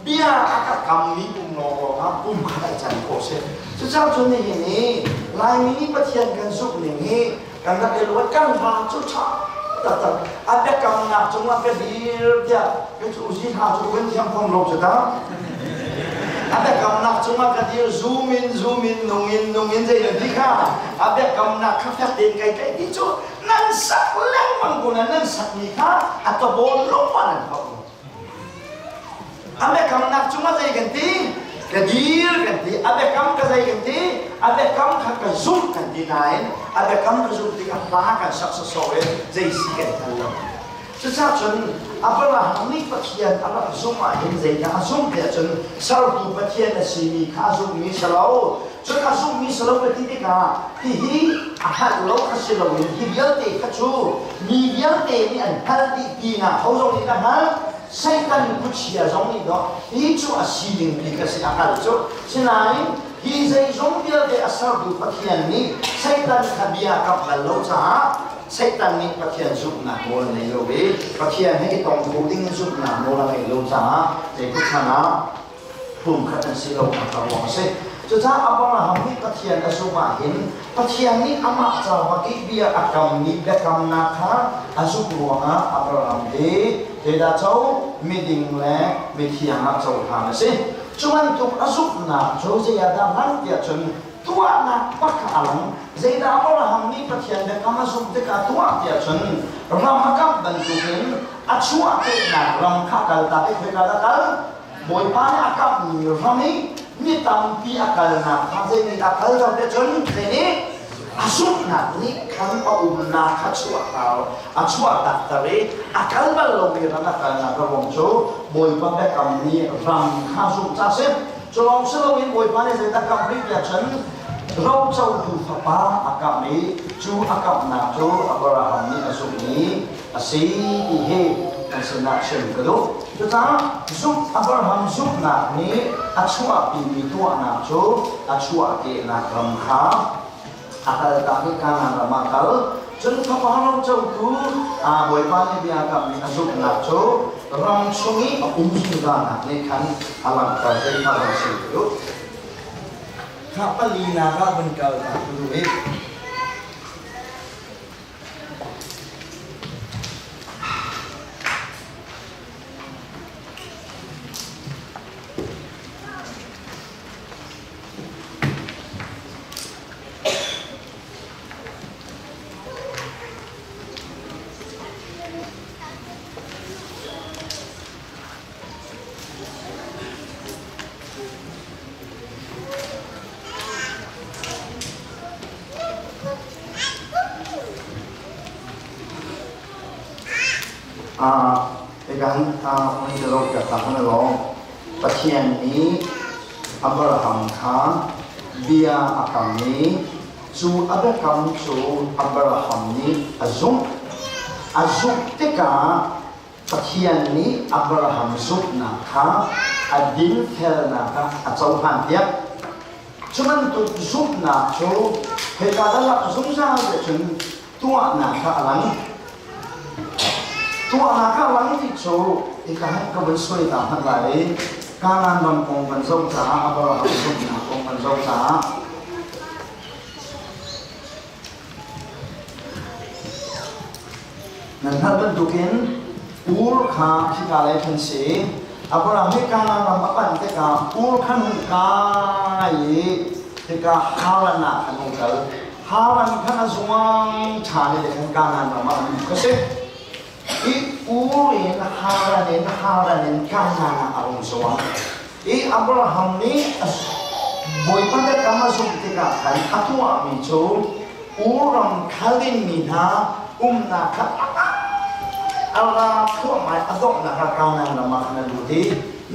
bia a ka kammi um lawng lawng ah um kha ai can khawh si cucaah cun nihin hi Laimi nih Pathian kan zumh ning hi kan rak i luat kan hla cu ṭha taktak a biakamnak cungah ka dir tiah ka cu uzi hla cu kan thiam fom lo cu ta a biakamnak cungah ka dir zoom in zoom in nung in nung in zei nan ti kha a biakamnak kha fek tein kai kai ti cu nan sak lengmang ko na nan sakmi kha a tabawl lung ah nan hau A biakamnak cungah zei kan ti? Ka dir kan ti. A biakam ka zei kan ti? A biakam kha ka zumh kan ti nain a biakam ka zumh tikah hla kan sak sawsawh i zei si kan hngal lo. Cucaah cun Abraham nih Pathian a rak zumh ahhin zeidah a zumh tiah cun sertu Pathian a simi kha a zumhmi si lo. Cun a zumhmi si lo ka ti tikah hihi a hngalh lo kha si loin hi vialte kha cu mi vialte nih an hngalh dih pinah ho zong nih ka hngalh Satan khuachia zong nih dawh hi cu a sining bik a si a hngalh cu. Sinain hi zeizong vialte a sertu Pathian nih Satan kha bia kamh bal lo caah Satan nih Pathian zumhnak nawl a ngei lo i Pathian he i tong kho ding in zumhnak nawl a ngeih lo caah zeitik hmanh ah pumkhat an si lo nak a ruang a si. Cucaah Abraham nih Pathian a zumh ahhin Pathian nih amah ca bak i bia a kammi biakamnak kha a zumh ruangah Abraham hi zeidah co miding le mithiang ah cohlan a si. Cu bantuk a zumhnak cu zei ah dah hman tiah cun tuahnak bak kha a lang. Zeidah Abraham nih Pathian biakam a zumh tikah tuah tiah cun ram a kamh bantukin a chuahkehnak ram kha kaltak i khoika dah kal? Bawipa nih a kamhmi ram i mi tampi a kalnak kha zei nih dah kal lo te cun zei nih a zumhnak nih khan a umnak kha chuahter a chuahtakter i a kal bal lomi ram a kalnak a ruang cu Bawipa biakammi ram kha zumh ca a si. Cu lawng si loin Bawipa nih zeidah kamh rih tiah cun rocotu fapa a kamh i cu a kamhnak cu Abraham nih a zumh i a si ti hi kan sinah chim ka duh. Cucaah zumh Abraham zumhnak nih a chuahpimi tuahnak cu a chuahkehnak ram kha a kaltak i Kanaan ram ah kal. Cun fapa rocotu Bawipa nih bia a kamhmi a zumhnak cu ram chung i a um zungzalnak nih khan a langhter zei kha van chim ka duh. Kha palinak ah vun kal ta ka duh i Hika hin ka zohpiak ta hmanh law Pathian nih Abraham kha bia a kam i cu a biakam cu Abraham nih a zumh. A zumh tikah Pathian nih Abraham zumhnak kha a dinfelnak ah a cohlanpiak. Cu bantuk zumhnak cu hika dah zungzal te cun tuahnak kha a lang. Tuahnak kha a lang ti cu hika hin ka vun suai ta hmanh lai. Kanaan ram kong kan zoh caah Abraham zumhnak kong kan zoh caah Nan hngalh bantukin Ur kha khika lei khan si. Abraham nih Kanaan ram a panh tikah Ur khan hung kai i hika Haran ah khan hung kal. Haran khan a zuang ṭhan i khan Kanaan ram ah an ka si. I Ur in Haran in Haran in Kanaan ah a rung zuang. I Abraham nih Bawipa biakam a zumh tikah khan a tuahmi cu Ur ram Khaldean mi hna umnak kha a ra thluahmah i a donghnak ah Kanaan ram ah khan a lut i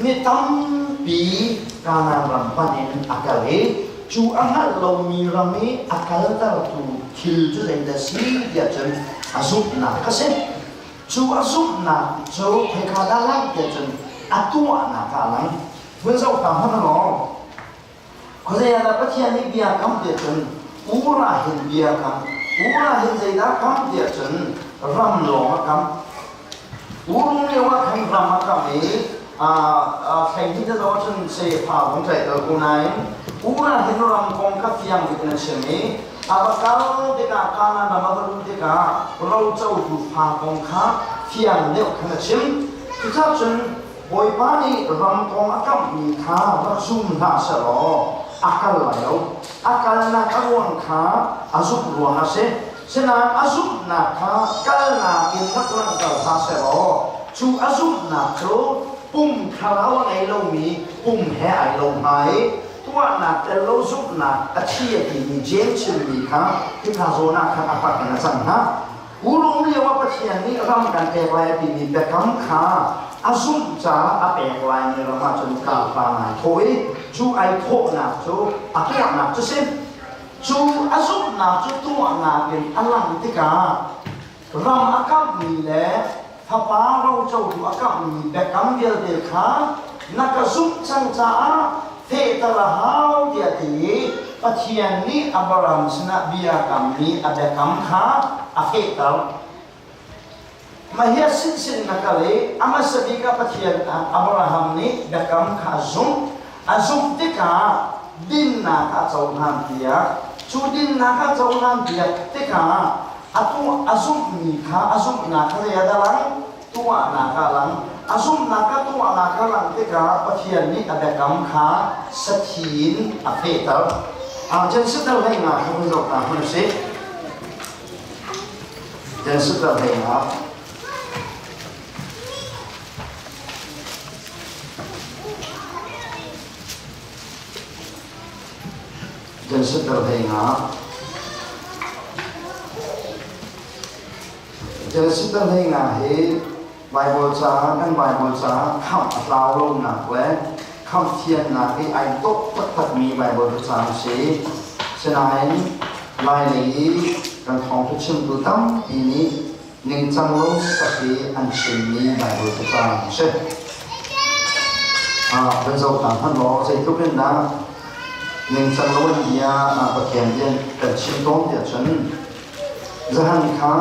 ni tampi Kanaan ram panh in a kal i cu a hngalh lomi ram i a kaltertu thil cu zeidah si tiah cun a zumhnak a si. Cu a zumhnak cu khoika dah lang tiah cun a tuahnak ah a lang. Vun zoh ta hmanh law Khuazei ah dah Pathian nih bia kam tiah cun Ur ah hin bia kam. Ur ah hin zeidah kam tiah cun ram lawng a kam. Ur um lio ah khan ram a kam i thleng hi te zong cun sefa vung tlaih ko nain Ur ah hin ram kong kha fiang bik in a chim i a va kal tikah Kanaan ram a va luh tikah rocotu fa kong kha fiang deuh khan a chim. Cucaah cun Bawipa nih ram kong a kamhmi kha rak zum hlah sehlaw a kal lai lo. A kalnak a ruang kha a zumh ruang a si. Sinain a zumhnak kha kalnak in rak langhter hlah sehlaw cu a zumhnak cu pum thlarau a ngei lomi pum he ai lo hnga i tuahnak tel lo zumhnak a thi a timi James chimmi kha hika zawn ah khan a pak in a cang hna. Ur um lio ah Pathian nih ram kan pek lai a timi biakam kha a zumh caah a pek laimi ram ah cun tlangpa ngai thawh i cu ai thawhnak cu a tuahnak cu si. Cu a zumhnak cu tuahnak in a lang tikah ram a kamhmi le fapa rocotu a kamhmi biakam vialte kha na ka zumh cang caah fehter a hau tiah ti i Pathian nih Abraham sinah bia kammi a biakam kha a fehter. Mah hi a sinsin na kal i a hmasa bik ah Pathian Abraham nih biakam kha a zumh. A zumh tikah dinnak a cohlan tiah cu dinnak a cohlan piak tikah atu a zumhmi kha a zumhnak kha zei ah dah lang? Tuahnak ah lang. A zumhnak a tuahnak a lang tikah Pathian nih a biakam kha sathi in a fehter. Genesis dal hlei nga kha hun zoh ta hmanh usih. Genesis dal 15. Genesis dal 15. Genesis dal 15 hi Baibal caah kan Baibal caah khamh a tlau lonak le khamh thiannak i ai dawh taktakmi Baibal caang a si. Sinain Lailei i kan thawngṭha chimtu tampi nih ningcang lo sak i an chimmi Baibal caang a si. Kan zoh ta hmanh law zeitluk in dah ningcang lo in bia Pathian bia kan chim tawn tiah cun Zahan kha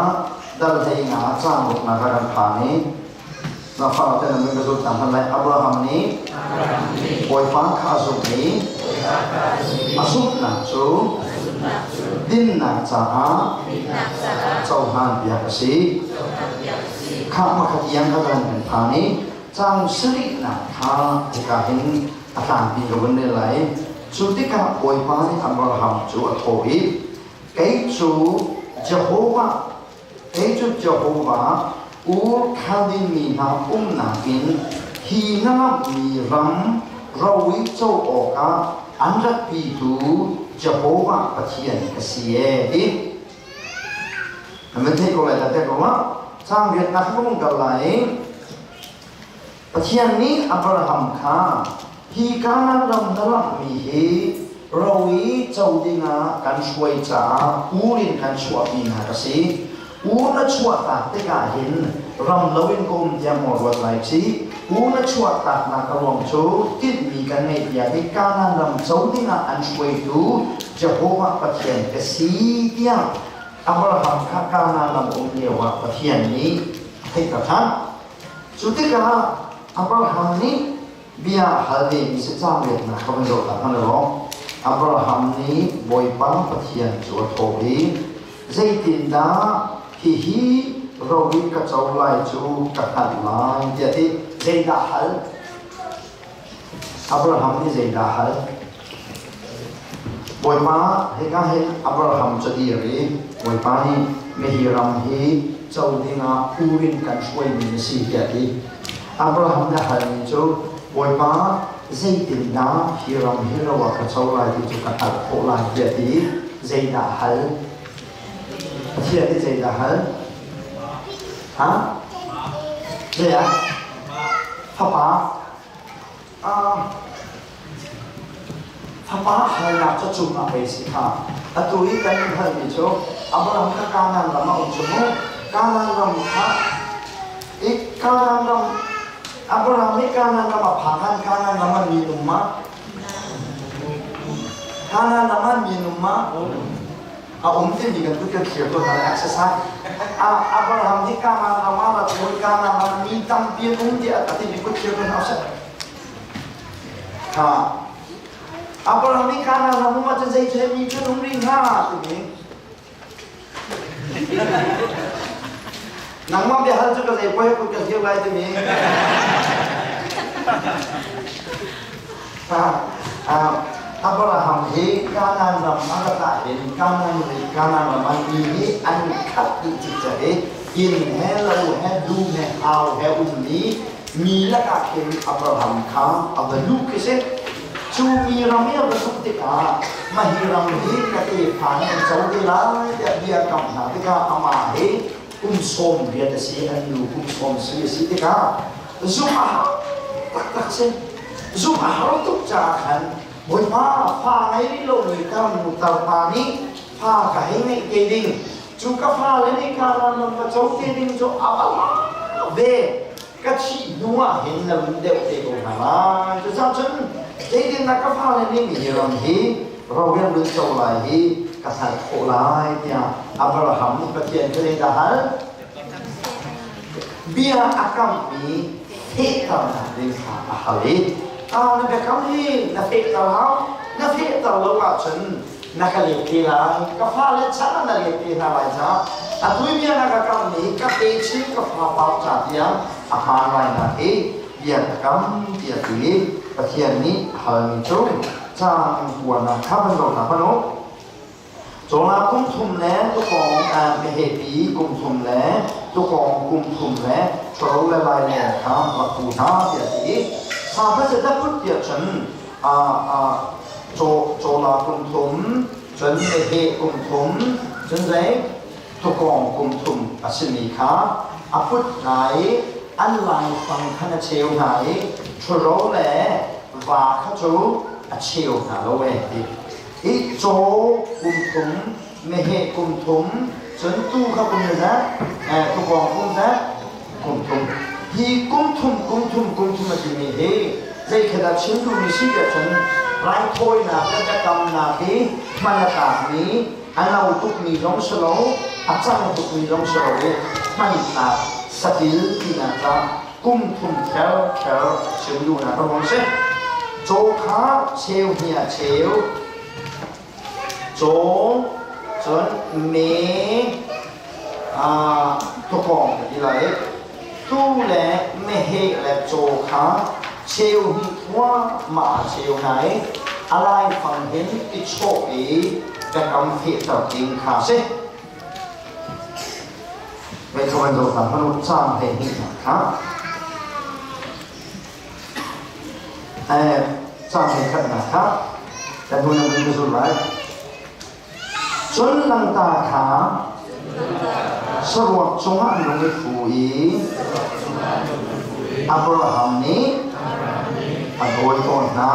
dal 15 caang ruknak ah kan phan i na farte na min ka zul cang hlan lai Abraham nih Bawipa kha a zumh i a zumhnak cu dinnak caah cohlan piak a si. Kha hmakhat iang kha kan kan phan i caang sarihnak kha hika hin a tlangpi ka vun rel lai. Cu tikah Bawipa nih Abraham cu a thawh i Kei cu Jehovah, kei cu Jehovah, Ur Khaldi mi hna umnak in hi na lamhmi ram ro i co awkah an ratpitu Jehovah Pathian ka si ee ti. Na van theih ko lai dah te ko ma? Caang riatnak ka vung kal lai i Pathian nih Abraham kha hi Kanaan ram na lamhmi hi ro i co dingah kan hruai caah ur in kan chuahmi hna ka si. Ur na chuahtak tikah hin ram loin ka um tiah maw ruat lai ci? Ur na chuahtaknak a ruang cu tinhmi kan ngeih tiah hi Kanaan ram co dingah an hruaitu Jehovah Pathian ka si tiah Abraham kha Kanaan ram um lioah Pathian nih a theihter ṭhan. Cu tikah Abraham nih Bia hal ve mi si caang riatnak ka van zoh ta hmanh law Abraham nih Bawipa Pathian cu a thawh i zeitindah hihi ro in ka co lai cu ka hngalh lai tiah ti. Zeidah hal? Abraham nih zeidah hal? Bawipa hika hin Abraham cu dir i Bawipa nih mihi ram hi co dingah ur in kan hruaimi na si tiah a ti. Abraham nih a halmi cu Bawipa zeitindah hi ram hi ro ah ka co lai ti cu ka hngalh khawh lai tiah a ti. Zeidah hal? Pathian nih zeidah hal? Ha? Zei ah? Fapa. Fapa halnak cu cungah pei si kha. Atu i kan in halmi cu Abraham kha Kanaan ram ah um cu mu. Kanaan ram kha i Kanaan ram Abraham nih Kanaan ram a phak khan Kanaan ram ah mi um ma? Kanaan ram ah mi um ma? A um timi kan kut kan thlir tawn hna exercise. Abraham nih Kanaan ram ah rat i Kanaan ram mi tampi an um tiah a timi kut thlir tawn hna usih. Ha. Abraham nih Kanaan ram um ahcun zei cu mi cu um rih hnga timi. Nangmah biahal cu ka zei poi kut ka thlir lai timi. Ha. Abraham hi Kanaan ram a rat ahhin Kanaan ri Kanaan ram ah mi hi an khat dih cikcek i inn he lo he dum he hau he ummi mi lakah khin Abraham kha a va luh khi si. Cu mi ram i a va luh tikah mah hi ram hi ka tefa nih an co te lai tiah bia a kamh hna tikah amah hi kum 80 a si, an nu kum 70 a si tikah zumh a har taktak si. Zumh a har tuk caah khan Bawipa fa ngei rih lomi tarnu tarpa nih fa ka hei ngeih te ding cu ka fale nih Kanaan ram ka co te ding cu a va ve ka thih hnu ah hin na run deuh te ko hna lai. Cucaah cun zeitindah ka fale nih hi ram hi ro an run co lai hi ka hngalh khawh lai tiah Abraham nih Pathian cu zeidah hal? Bia a kammi fehternak ding kha a hal i na biakam hi na fehter hau. Na fehter lo ahcun na ka let te lai, ka fale chan ah na let te hna lai caah atu i bia na ka kammi hi ka te chin ka fa pau ca tiang a hmaan lai nak hi bia ka kam tiah ti i Pathian nih a halmi cu caang kuanak kha van zoh hna hmanh u. Cawla kum thum le tukawng mehehpi kum thum le tukawng kum thum le ṭhuro le lailawng kha rak pu hna tiah a ti i sa hmasa daput tiah cun cawla kum thum cun meheh kum thum cun zei tukawng kum thum a simi kha a put hna i an laifang khan a cheu hna i ṭhuro le va kha cu a cheu hna lo e ti. Hi caw kum thum, meheh kum thum, cun tuu kha kum zat, tukawng kum zat, kum thum. Hi kum thum, kum thum, kum thum a timi hi zei khi dah chim duhmi si tiah cun raithawinak le biakamnak hi hman a tlakmi, a no tukmi zong si lo, a cang tukmi zong si lo i hmannak satil tinak ca kum thum kher kher chim duhnak a ruang si. Caw kha cheu hnih ah cheu, caw cun me tukawng ka ti lai. Tuu le meheh le caw kha cheu hnih thluahmah ah cheu hna i a laifang hin i chawh i biakam fehter ding kha a si. Meithaw an dawtnak hmanh u caang 12 kha caang 21 kha kan hnu nan ka zul lai. Cun langta kha saruak cungah an lung i fu i Abraham nih a dawi tawn hna.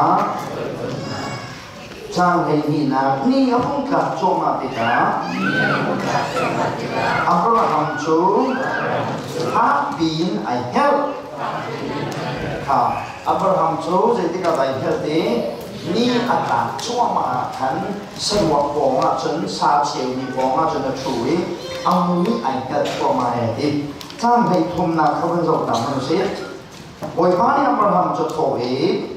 Caang 12nak ni a hung tlak cuahmah tikah Abraham cu fakpi in ai hngelh. Kha Abraham cu zeitik ah dah ai hngelh ti ni a tlak cuahmah ah khan saruak pawng ah cun sa cheumi pawng ah cun a ṭhu i a mui ai hngelh cuahmah e ti. Caang 33nak kha vun zoh ta hmanh usih. Bawipa nih Abraham cu thawh i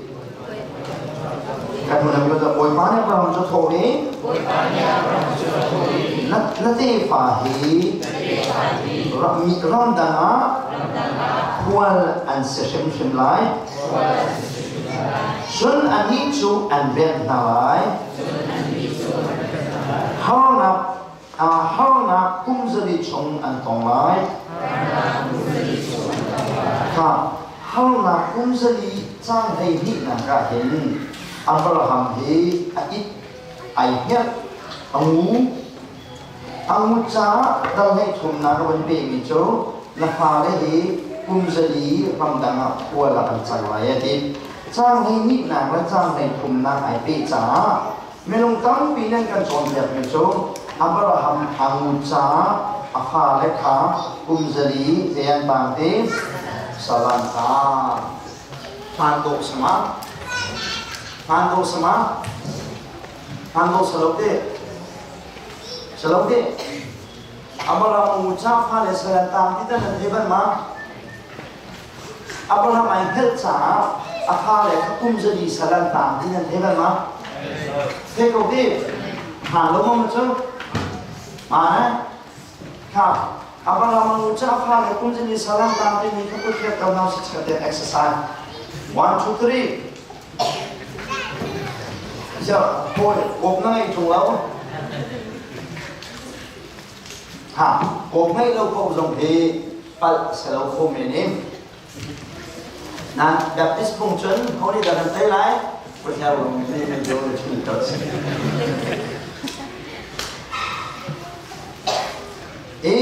kan hnu lam Bawipa nih Abraham cu thawh i na tefa hi ramdang ah khual an si hrimhrim lai. Cun annih cu an velh hna lai. Harnak harnak kum zali chung an tong lai. Kha harnak kum zali cang 12nak ah hin Abraham hi a it ai hngelh a ngu. A ngut caah dal 13nak a van pemi cu na fale hi kum 4 ramdang ah khual ah an cang lai a ti. Cang 12nak le cang 13nak ai peh caah minung tampi nan kan cawnpiakmi cu Abraham a ngut caah a fale kha kum 4 zei an tang ti salan tang. Hmaan dawh sama? Hmaan dawh sama? Hmaan dawh sa lo te? Sa lo te? Abraham ngut caah fale salan tang ti tan nan thei bal ma? Abraham ai hngalh caah a fale kha kum 4 sal an taang ti nan thei bal ma? Thei ko ti. Hna lo ma cu? Ma ne? Kha Abraham nu cu a fale kum 4 sal an taang timi kha kut khiat ko hna si chiat exercise. 1 2 3 Siah, hawi, kawp na ngei ṭung lo. Ha, kawp ngeih lo paoh zong hi palh a si lo kho men i nan Baptist phung cun ho nih dah kan tei lai? Pathian rung nih nan jo na chim ko si. I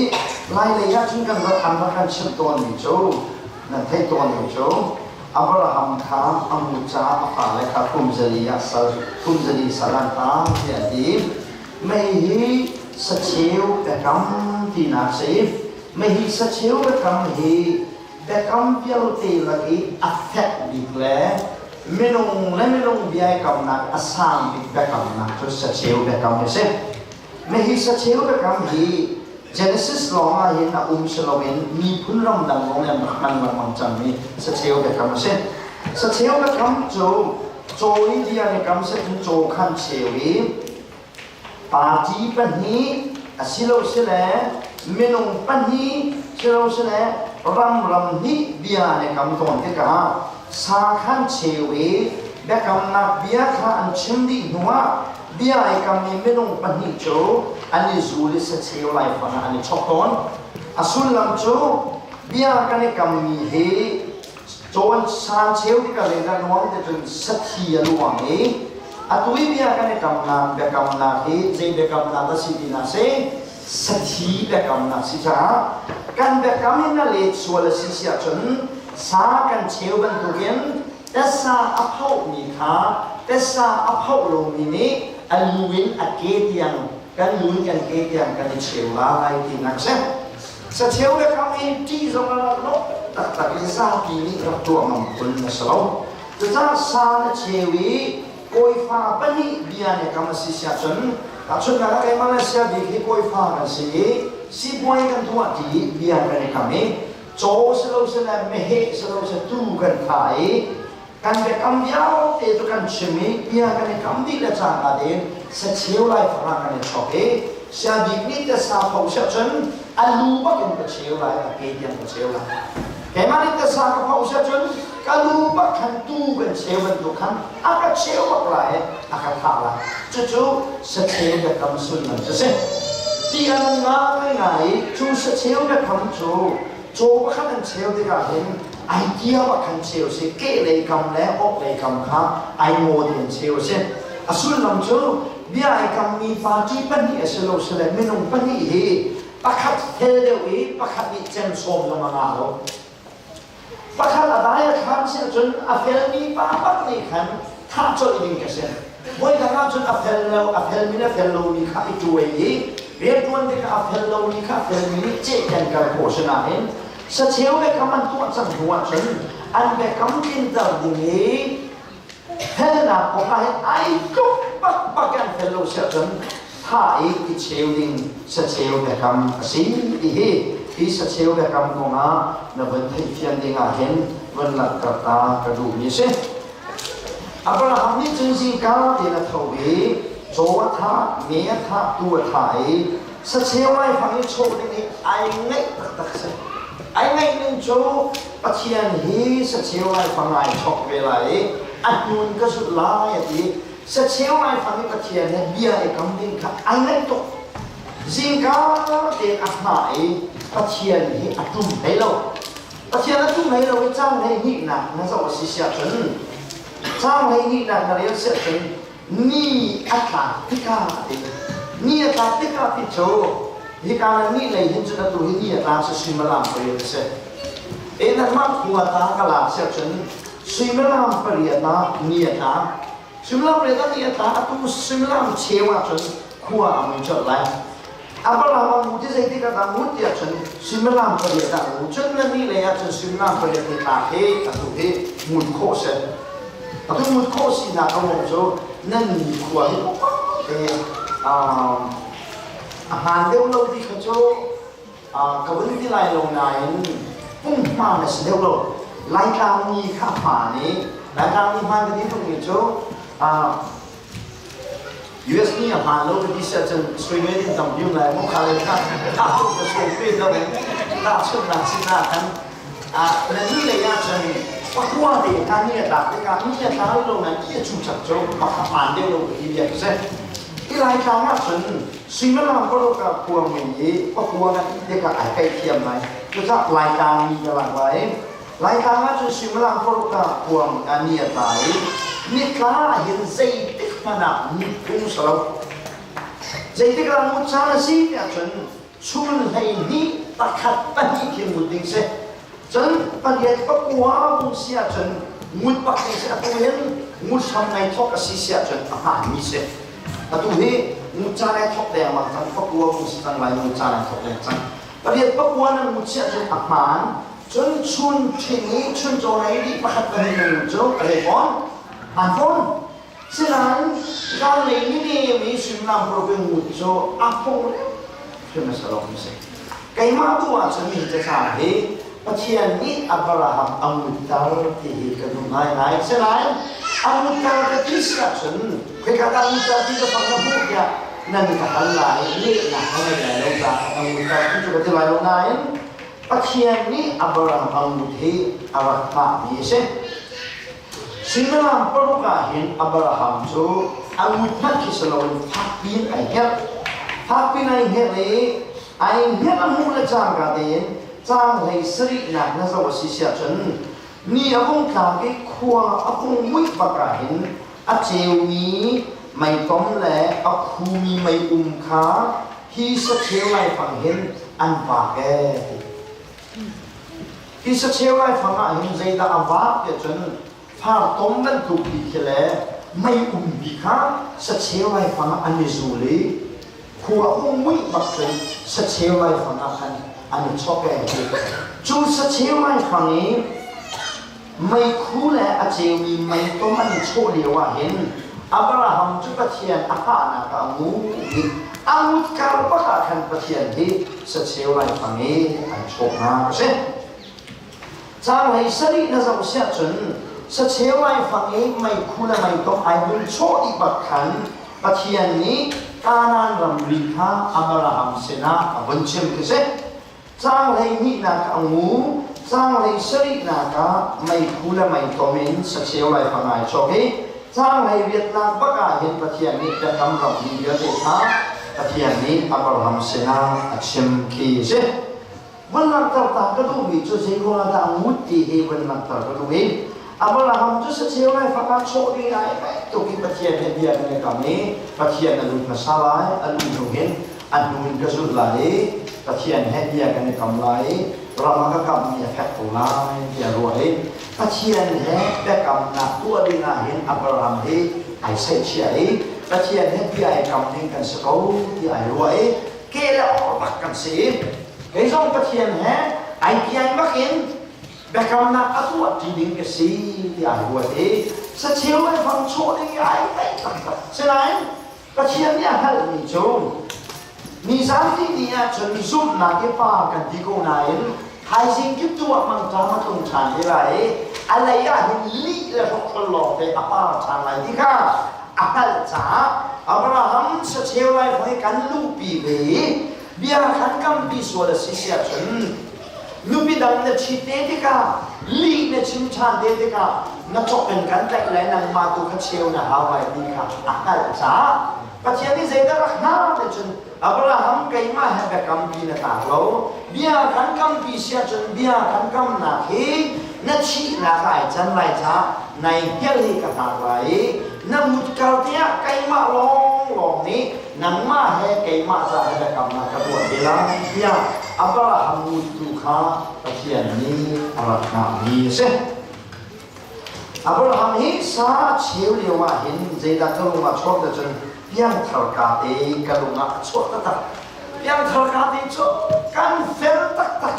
lai lei ah cun kan rat an rak kan chimh tawnmi cu nan theih tawnmi cu Abraham kha a mu caah a fale kha kum 4 ah sal kum 4 sal an tang tiah an ti. Mei hi sacheu biakam tinak si. Mei hi sacheu biakam hi biakam vialte lak i a fek bik le minung le minung biakamnak a sang bik biakamnak cu sacheu biakam a si. Mei hi sacheu biakam hi Genesis lawng ah hin a um si loin miphun ramdang zong nih an rak hman lengmang cangmi sacheu biakam a si. Sacheu biakam cu caw i bia nih kam seh cun caw khan cheu i Party pahnih asilosile minung pahnih silosile ram ram hnih bia an i kam tawn tikah sa khan cheu i biakamnak bia kha an chim dih hnuah bia i kammi minung pahnih cu an i zul i sacheu laifang ah an i chok tawn. A sullam cu bia kan i kammi hi cawn san cheu tikah le na nuam te cun sathi a luang i atu i bia kan i kamnak biakamnak hi zei biakamnak a si ti na si sathi biakamnak si caah kan biakam in a let sual a si si ahcun sa kan cheu bantukin tasa a phohmi kha tasa a phoh lomi nih a lu in a ke tiang kan lu in kan ke tiang kan i cheu lai tinak si. Sacheu le kham hi ṭih zong a rak lo taktak i zapi nih rak tuah ngam phun a si lo. Cucaah sa na cheu i kawifa pahnih bia nih kam a si siah cun tahchunhnak ah kei Malaysia bik hi kawifa kan si i sipuai kan tuah ṭi bia kan i kam i caw si lo sile meheh si lo sile tuu kan thah i kan biakam vialte cu kan chim i bia kan i kam dih le cangka tein sacheu laifang ah kan i chok i siabik nih te sa pho siah cun a lu bak in ka cheu lai, a ke tiang ka cheu lai. Keimah nih te sa ka pho siah cun ka lu bak khan tu kan cheu bantuk khan a ka cheu bak lai, a ka thah lai. Cucu sacheu biakam sullam cu si. Ti a nung ngaingai i cu sacheu biakam cu caw pakhat an cheu tikah hin ai tia bak khan cheu si, kehlei kam le orhlei kam kha ai maw ti an cheu a si. A sullam cu bia ai kammi party pahnih a si lo sile minung pahnih hi pakhat fel deuh i pakhat nih cem sawm zong a ngah lo. Pakhat a dai a thlam si ahcun a felmi pa bak nih khan thah colh ding ka si. Voidang ahcun a fel lo, a felmi le fel lomi kha i tuai i rianṭuan tikah a fel lomi kha a felmi nih ceh kan kal khawh si nain sacheu biakam an tuah cang hnu ahcun an biakam tlinter ding i felnak kong ah hin ai tluk bakbak an fel lo si ahcun thah i i cheu ding sacheu biakam a si ti hi hi sacheu biakam kong ah na vun theihfian ding ah hin. Van langhter ta ka duhmi a si. Abraham nih cun zingka tein a tho i caw a thah, me a thah, tuu a thah i sacheu laifang i chawh ding i ai ngaih taktak a si. Ai ngaih ning cu Pathian hi sacheu laifang ai chawk ve lai i a hnun ka zulh lai a ti. Sacheu laifang i Pathian he bia i kam ding kha ai ngaih tuk. Zingka tein a hngah i Pathian hi a ṭum hlei lo. Pathian a tum hlei lo i caang 12nak na zoh a si siah cun caang 12nak na rel siah cun ni a tlak tikah ti ni a tlak tikah ti cu hika na ni lei hin cun atu hi ni a tlak si suimilam 8 a si. E nanmah khua ta ka lak siah cun suimilam 8 ah ni a tlak, suimilam 8 ah ni a tlak. Atu suimilam cheu ah cun khua a mui colh lai. Abraham a ngu ti zeitik ah dah ngut tiah cun suimilam 8 ah ngu. Cun na ni lei ah cun suimilam 8 ni tlak hi atu hi ngut khawh si. Atu ngut khawh sinak a ruang cu nan ni khua hi te a hmaan deuh lo ti kha cu ka vun ti lai lo nain punghman a si deuh lo. Laitlang ni kha hmaan i Laitlang ni hmaan ka ti tukmi cu US nih a hmaan lo ka ti si ahcun suimel in tam bium lai mu kha le kha kha tu ka suai pe lo in tahchunhnak sinah khan na ni lei ahcun pakua te kha ni a tlak tikah ni a tla lo na ni a cu chak cu pakha hmaan deuh lo ka ti bia ka si. Hi Laitlang ahcun suimilam 6 ah khua mui i pakua na ti tikah ai kaih thiam lai. Cucaah Laitlang mi ka lak lai. Laitlang ahcun suimilam 6 ah kuang a ni a tla i nitla ah hin zeitik hmanh ah nut phung si lo. Zeitik ah ngut caan a si tiah cun chun 12 pakhat pahnih khi ngut ding si. Cun 8 pakua bung si ahcun ngut bak ding si. Atu hin ngut hram ngai thawk a si si ahcun a hmaanmi si. Atu hi ngut caan ai thawk dengmang cang, pakua bung si cang lai, ngut caan ai thawk deng cang. 8 pakua nan ngut si ahcun a hmaan. Cun chun ṭhing i chuncaw na ei dih pakhat pahnih na ngut cu a rei fawn. Hmaan fawn. Sinain zanlei ni nem i suimilam 6 in ngut cu a phung hrim a si lo mi si. Keimah tu ahcun hi cacaang hi Pathian nih Abraham a ngutter ti hi ka duh ngaingai. Sinain a ngutter ka ti si ahcun khoika dah ngutter ti ka fang na hmuh tiah nan ka hal lai, lehnak ka ngei lai lo caah a ngutter ti cu ka ti lai lo nain Pathian nih Abraham ngut hi a rak hngahmi a si. Suimilam 6 ah hin Abraham cu a ngut hmanh khi si loin fakpi in ai hngerh. Fakpi in ai hngerh i ai hngerh a hmuh le cangka tein caang 17nak na zoh a si siah cun ni a vung tlak i khua a vung muih bak ah hin a ceumi meitom le a khumi meium kha hi sacheu laifang hin an vak ee ti. Hi sacheu laifang ah hin zeidah a vak tiah cun fartom bantuk bi khi le meium bi kha sacheu laifang ah an i zul i khua um muih bak cun sacheu laifang ah khan an i chok ee ti. Cu sacheu laifang i Meikhu le a ceumi meitom an i chawh lio ah hin Abraham cu Pathian a hngahnak ah a ngu i a ngut kar bak ah khan Pathian hi sacheu laifang i an chawhnak a si. Caang 17 na zoh siah cun sacheu laifang i meikhu le meitom ai hun chawh dih bak khan Pathian nih Kanaan ramri kha Abraham sinah a vun chim khi si. Caang 12nak a ngu, caang 17nak ah meikhu le meitom in sacheu laifang ai chawk i caang 18nak bak ah hin Pathian nih biakam ram mi vialte kha Pathian nih Abraham sinah a chim khi a si. Vun langhter ta ka duhmi cu zei ruangah dah a ngut ti hi vun langhter ka duh i Abraham cu sacheu laifang ah chawh ding ai tuk i Pathian he bia kan i kam i Pathian a lut hmasa lai, a luh hnu hin a hnu in ka zulh lai i Pathian he bia kan i kam lai i ram a ka kamhmi a fek ko lai tiah ruah i Pathian he biakamnak tuah ding ah hin Abraham hi ai seihchiah i Pathian he bia i kam ding kan si ko tiah ai ruah i ke le or bak kan si i kei zong Pathian he ai piai bak in biakamnak a tuah ṭi ding ka si tiah ai ruat i sacheu le fang chawh ding i ai ngaih taktak. Sinain Pathian nih a hngalhmi cu Nizan ni ahcun zumhnak i pa kan ti ko nain thaizing kip tu ah mangṭam a tlung ṭhan te lai i a lei ah hin lih le hrokhrol lawng te a par ṭhan lai ti kha a hngalh caah Abraham sacheu laifang i kan luhpi ve i bia khan kampi sual a si si ahcun nupi dang na ṭhit te tikah lih na chim ṭhan te tikah na cawk in kan tlaih lai nangmah tu kha cheu na hau lai ti kha a hngalh caah Pathian nih zeidah rak hna ti cun Abraham keimah he biakampi na tlak lo. Bia kan kampi si ahcun bia kan kamnak hi na thihnak ai can lai caah nai hngal hi ka hngak lai i na mutkar tiah keimah lawnglawng nih nangmah he keimah ca he biakamnak ka tuah te lai tiah Abraham muttu kha Pathian nih a rak hngahmi a si. Abraham hi sa a cheu lio ah hin zeidah ka lung ah chuak cun piangthar ka te ka lung ah a chuah taktak. Piangthar ka te cu kan fel taktak.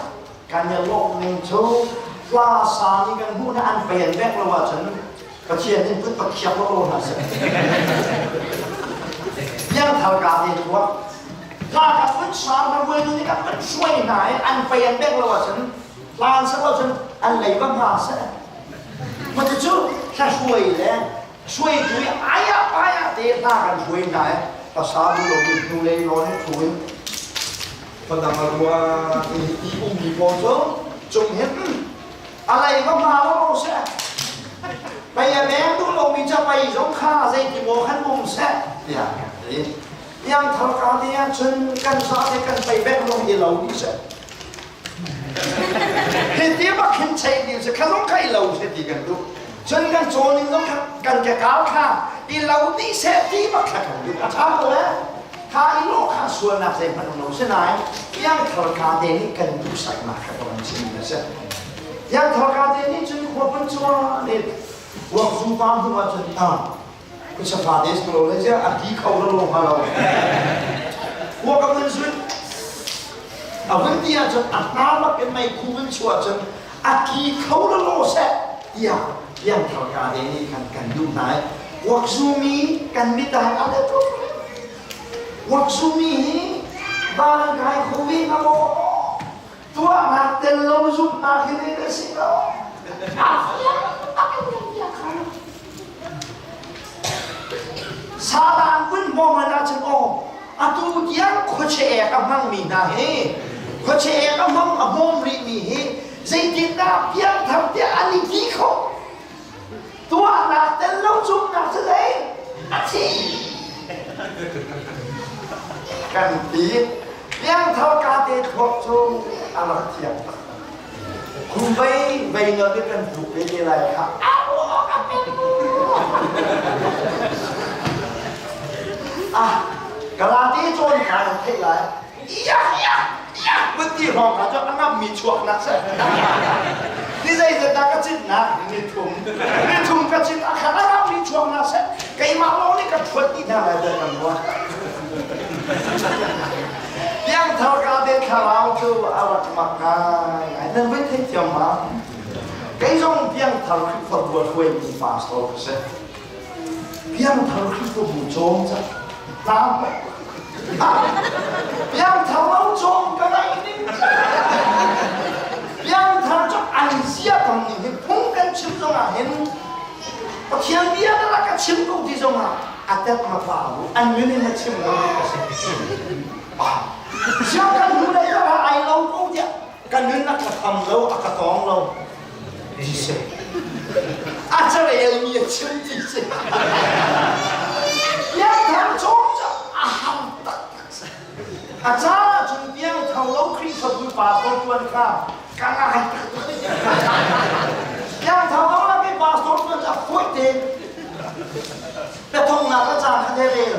Kan i lawmh ning cu hla sa nih kan hmuh na an pen bek lo ahcun Pathian in put pakhiak lo lo hna seh. Piangthar ka te tuah. Hla ka put sa na ruai nu nih ka put suai hna i an pen bek lo ahcun hlan sak lo cun an lei va hna seh. Cucu hla hruai le hruaitu i aiah paiah te hla kan hruai hna i pasa bu lo in hnulei nawn in thu in padang a rua ti ti ummi pawl cu cung hin a lei va hma lo lo seh pei a beng duh lomi ca pei zong kha zeiti maw khan um seh tiah ti piang thar ka te ah cun kan sa te kan pei bek lo hi lo ni seh Hiti bak hin cheih ding si kha zong kha i lo seh ti kan duh. Cun kan cawning zong kha kan kekal kha i lo dih seh ti bak kha kan duh. A ṭha ko eh. Kha i lawh kha sualnak zeihmanh um lo sinain piangthar ka te nih kan duhsaknak kha ka van chimmi a si. Piangthar ka te nih cun khua pun cuan in ruakzu pa hnu ah cun ah Khuasafa te si lo le ziah a ti kho lo lo hnga lo. Khua ka vun zun a vun ti ahcun a hna bak in meikhu vun chuah cun a ki kho lo lo seh tiah piangthar ka te nih khan kan duh hna i kuakzumi kan mit ah a le tuk. Kuakzumi hi van kai kho ve hnga maw? Tuahnak tel lo zumhnak hi zei dah si lo? A fiang tak in kan bia kha. Satan kun hmawng ahcun aw atu tiang khuache ek a hmangmi hna hi khuache ek a hmang a hmawm rihmi hi zeitindah piangthar tiah an i ti khawh tuahnak tel lo zumhnak cu zei a thi kan ti piangthar ka te thluak cu a rak thiang tak Kum vei vei no te kan tluk ve te lai kha ah Galati cawn kha nan theih lai iya iya iya vun ti hrawng kha cu a ngam mi chuak nak se ni zeizat dah ka cit nak ni thum ni thum ka cit a kha a ngam mi chuak nak se keimah lawng nih ka thuat dih hna lai kan ruah Piangthar ka te thlarau cu a rak mak ngai ngai. Nan voi thei thiam ma? Kei zong piangthar Khrihfabu a hruaimi pastor ka si. Piangthar Khrihfabu cawm ca tlang Piangthar lo cawm ka ngai ning. Piangthar cu an zia tam ning hi phung kan chim zong ah hin Pathian bia na rak ka chim ko ti zong ah a tet ma pa u an min in na chim lo ti ka si siang kan hnu lei ah ai lo ko tiah ka nun a ka tham lo a ka tawng lo ti si a carel mi a chim ti si piangthar cawm cu a ham taktak si a caan ah cun piangthar lo Khrihfabu pastor tuan kha ka ngai taktak piangthar lo lak i pastor tuan cu a fawi te Biathongnak a caan khat he rel.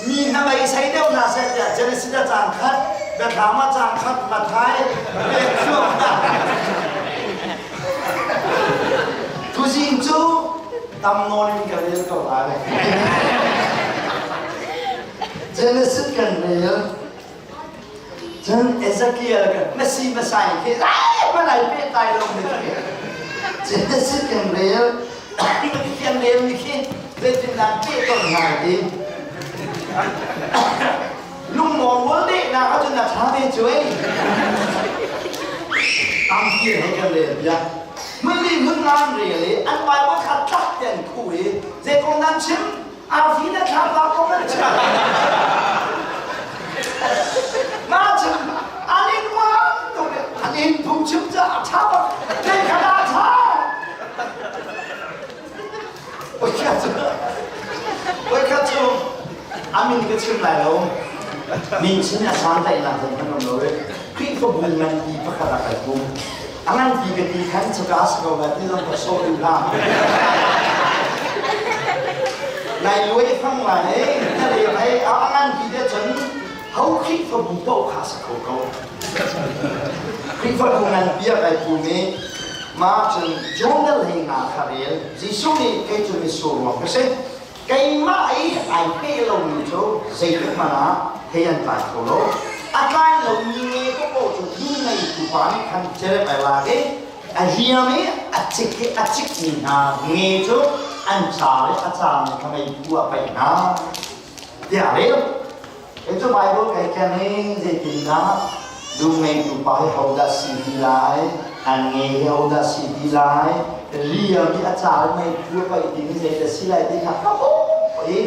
Mi hna beisei deuh hna seh tiah Genesis a caan khat, Biathlam a caan khat, Matthai, Tuzing cu tam nawn in ka rel ko lai. Genesis kan rel. Cun Ezekiel kan Messi Messiah khi zeihmanh ai pehtlai lo mi khi Genesis kan rel Pathian rel mi khi zeitindah pehtonh hna ti. Lungmawng rual dehnak ahcun na ṭha ve cu ei. Tampi hei kan rel piak. Hmun li hmun nga an rel i an Bible kha tlak te an khuh i zei kong nan chim? Arfi na thlapa kong nan chim. Ma chim an in uang tuk an in phungchim ca a ṭha bak. Kei kha a ṭha. Voikhat cu a min ka chim lai lo. Min chin a santlaihnak zong kan um lo i Khrihfabu nganpi pakhat ah kai pum. A nganpi ka ti khan cuka si ko lai ti zong ka sawh duh hlah. Nai luai fang lai ei, na le hei a nganpi te cun ho Khrihfabu paoh kha si kho ko. Khrihfabu nganpi ah kai pum i Mah cun Jonah lei nga kha rel. Jesuh nih kei cu mitsur ruang ka si. Keimah i ai pe lomi cu zeitik hmanh ah thei an tlai kho lo. A tlai lomi nge paohpaoh cu dum ngeitu pa nih khan cerep ai lak i a riam i a cik i a cikmi hna nge cu an car i a carmi kha meiphu ah paih hna. Tiah a rel. Kei cu Bible kai ken i zeitindah dum ngeitu pa hi hodah si ti lai, an nge hi hodah si ti lai, riam i a car mei phu a paih ding zeidah si lai ti kha ka hawh i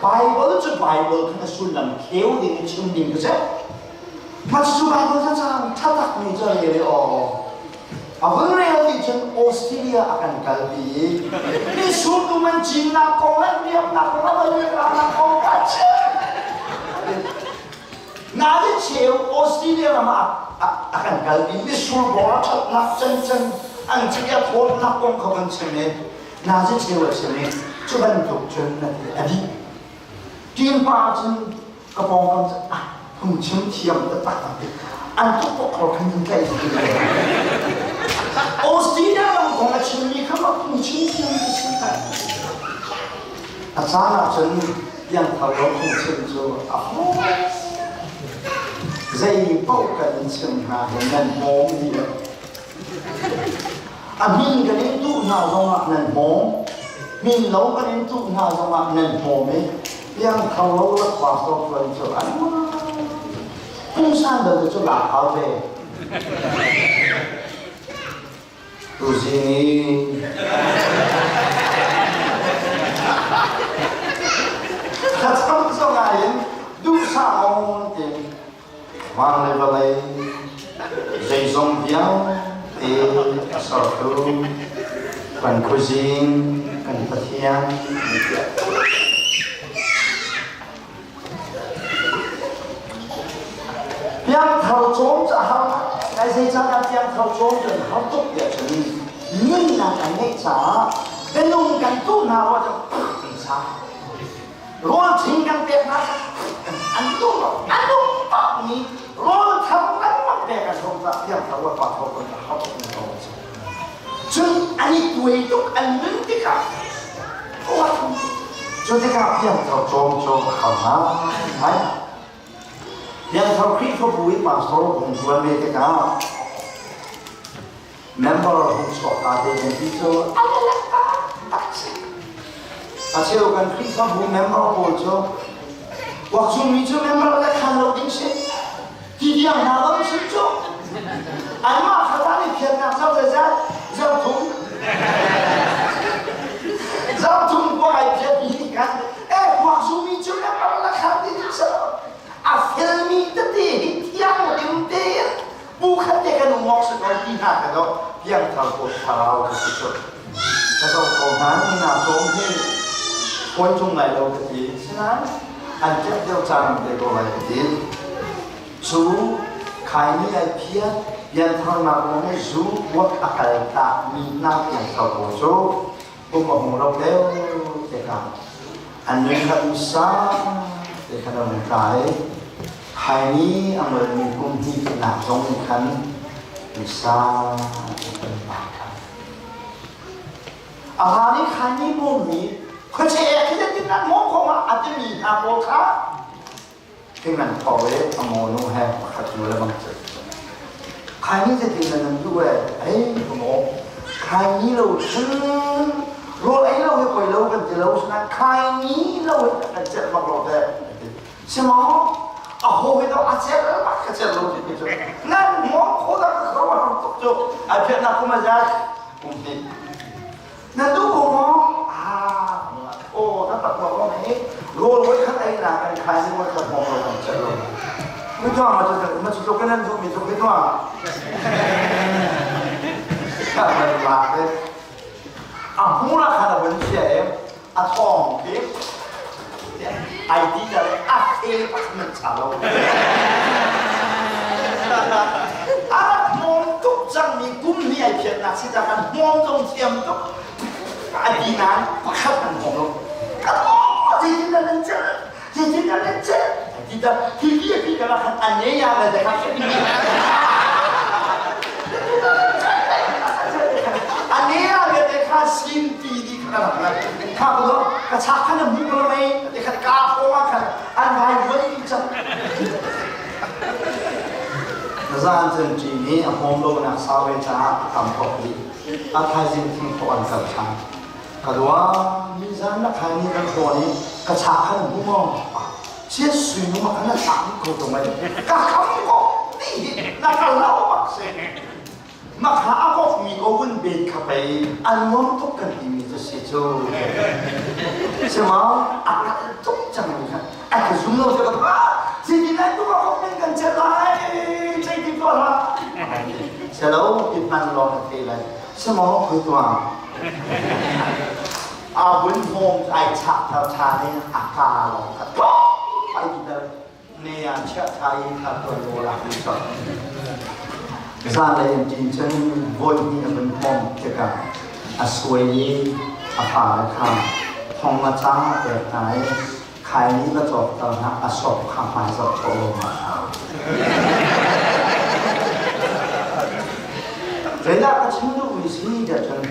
Bible cu Bible khan a sullam kheu ding i chim ding ka si. Mah cucu Bible ca cang thatak mi cu rel i aw a vun rel ti cun Australia a kan kalpi i mitsur dum an cinnak kong le riamnak kong a van riamnak kong ka chim. Nali cheu Australia ram ah a kan kalpi mitsur bor a ṭhatnak cancan an cik a thawtnak kong kha van chim i nazi cheu a chim i cu bantuk cun na ti a dih. Ṭin pa cun ka pawngkam cu ah phungchim thiam taktak an ti an tuk tuk kho khan in tlaih Australia ram kong a chimmi kha ma phungchim thiam ti si a caan ah cun piangthar lo phungchim cu a ho zei paoh kan in chim hna hi nan hmawm dih a min kan in tuh hna zongah nan hmawm min lo kan in tuh hna zongah nan hmawm i piangthar lo le pastor tuan cu an pungsan dal cu lak hau ve tuzing i thlacam zongah in duhsah on tin van le vawlei zeizong vialte a sertu kan khuazing kan Pathian Piangthar cawm cu a har ngai zeicahdah piangthar cawm cu an har tuk tiah cun nunnak an ngeih caah minung kan tuh hna ruah cu an sa rawl ṭhing kan pek hna an duh lo an duh bakmi rawl thar lengmang pek an hong caah piangthar le pa thawk kan har tuk mi ko cun an i tuai tuk an nun tikah cu tikah piangthar cawm cu a har ngai piangthar Khrihfabu i pastor hung ṭuan ve tikah member hung chuak ka te kan ti cu a lalak tak si a cheu kan Khrihfabu member pawl cu kuakzungmi cu member le khan lo ding si ti tiang hna lo si cu anmah kha nih phiatnak zau zeizat zau thum zau thum kuak ai phiat mi kan eh kuakzungmi cu member le khan ti ding si a felmi tete hi thiang lim tein pu khat te kan um awk si ko ti hna ka do piangthar ko thlarau ka si cu ka zo ko hna ni na cawm hi kawi cung lai lo ka ti sinain an kep deuh caan te ko lai ka ti cu khai ni ai phiat pianthar nak lawng i zu kuat a kal tak mi hna piangthar ko cu kum a hung ro deuh te ka an nun kha um sa te khan a hung tla i Khaini a ngolmi kum hnihnak zong nih khan misa kan pa kha. A hlan i khaini bawmmi khuache e khi tin nan maw khong ah a timi hna pawl kha thing nan tho i a maw nu he pakhat nu le bang cu. Khaini zetin nan nan duh e ei ka maw khaini lo cun rawl ei lo hi poi lo kan ti lo sinain khaini lo hi kan celh bak lo te. Simaw? A ho he do a cel bak ka cel lo ti cu. Nan ngom kho da ka kho har tuk cu. A phiat na kum a zat kum hnih. Na duh ko maw? Ah, oh, na tak lo me. Rawl voi khat ei na kan khai ni voi khat mong lo kan cel lo. Mi tuah ma cu ma cu kan nan duh mi cu mi tuah. Ka ban la te. A hmu la kha na vun chia em. A thong khi ai ti da le a the pakhat nan cha lo. A rak hmawm tuk cangmi kum ni ai phiatnak si cang an hmawm zong thiam tuk a ti nain pakhat an hmawm lo. Ka zeitin dah nan celh? Zeitin dah nan celh? Ti ta hi hi hi ka khan an ne ya le kha Ane ya le te kha sin ti di kha rak lai. Kha ko ka chak khan mu ko mei te kha ka ko khan an vai voi cang. Zan cun ṭi nih a hmawm lonak sau ve caah a tam kok dih. A thaizing thingthawh an kal ṭhan. Ka dua, nizan na khai ni kan hrawn i ka chak khan hmu maw? Chiat sui nu ma khan na chak dih ko tung ai. Ka kham ko ti hi na ka lau bak si. Makha a kok mi ko vun bet kha pei an nuam tuk kan ti mi cu si cu. Sima a kal tuk cang mi kha a ka zum lo cu ka zeitin ai tu ka kok men kan chet lai zeitin tuah hlah selo ti hman lawng na thei lai simo khoi tuang a vun hmawm ai chak thar tha ne a ka lawng kha ai ti tar ne an chiah tha i kha tuan lo la ni chot zanlei an ṭin cun voi hnih a vun hmawm tikah a suai i a fale kha thong a ca a pek hna i khaini va cawkter hna a sawp kha hmai zoh khawh lo ma Zeidah ka chim duhmi si tiah cun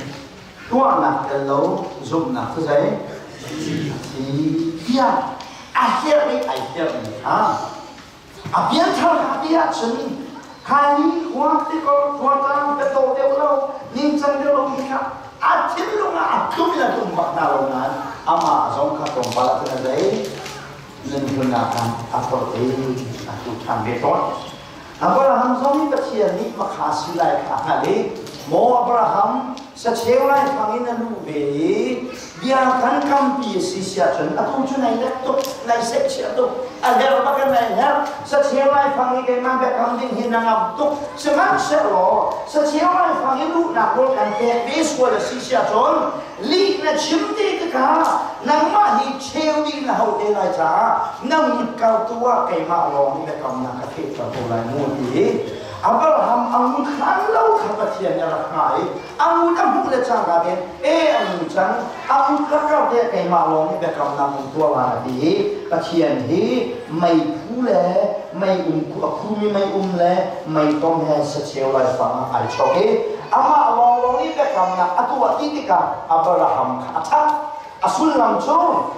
tuahnak tel lo zumhnak cu zei si tiah a herh i ai herhmi kha a pianthar kha ti ahcun khaini khua tikor khua tlang biataw deuh lo ningcang deuh lo mi kha a thinlung ah a tlum in a tlum bak hna lo nain amah zong kha tlawmpal ah cun a zei nunhunnak ah a forh i a tlu ṭhan ve tawn. Abraham zong nih Pathian nih makha si lai kha a hngalh i maw Abraham sacheu lai fang in a luh ve i bia kan kampi a si si ahcun atu cu nai lek tuk nai seihchiah tuk a herh bak in nai herh sacheu lai fang i keimah biakam ding hi na ngam tuk sihmanhsehlaw sacheu lai fang i luhnak rawl kan pek ve sual a si si ahcun lih na chim te tikah nangmah hi cheu dih na hau te lai caah na mutkar tu ah keimah lawng nih biakamnak ka fehter ko lai mu ti Abraham a ngun hlan lo kha Pathian nih a rak hngah i a ngun a hmuh le cangka tein e a ngun cang a ngun kar te keimah lawng nih biakamnak hung tuah lai a ti i Pathian hi meiphu le mei um a khumi mei um le mei tom he sacheu lai fang ah ai chok i amah lawnglawng nih biakamnak a tuah ti tikah Abraham kha a chak. A sullam cu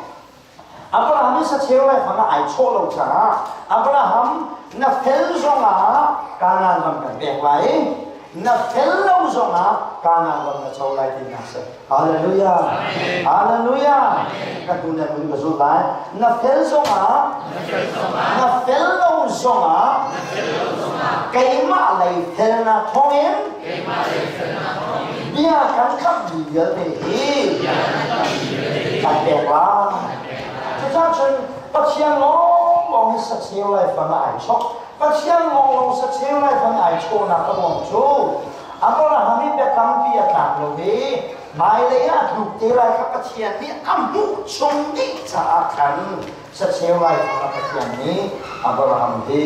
Abraham hi sacheu lai fang ah ai chawh lo caah Abraham na fel zongah Kanaan ram kan pek lai i na fel lo zongah Kanaan ram na co lai tinak si. Hallelujah. Hallelujah. Ka tu na nun ka zul lai. Na fel zongah na fel lo zongah keimah lei felnak thawngin bia kan kamhmi vialte hi kan pek lai. Cucaah cun Pathian lawnglawng hi sacheu lai fang ah ai chok. Pathian lawnglawng sacheu lai fang ai chawhnak a ruang cu Abraham i biakampi a tlak lo i hmailei ah tluk te lai kha Pathian nih a hmuh chung dih caah khan sacheu lai fang ah Pathian nih Abraham hi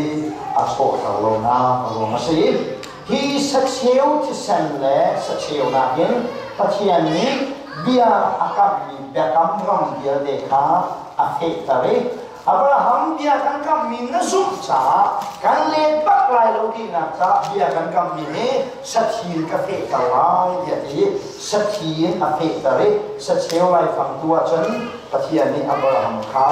a chawhter lonak a ruang a si. Hi sacheu thisen le sacheu nakin Pathian nih bia a kamhmi biakam ram vialte kha a fehter i Abraham bia kan kamhmi na zumh caah kan let bak lai lo tinak caah bia kan kamhmi hi sathi in ka fehter lai tiah ti sathi in a fehter i sacheu laifang tu ahcun Pathian nih Abraham kha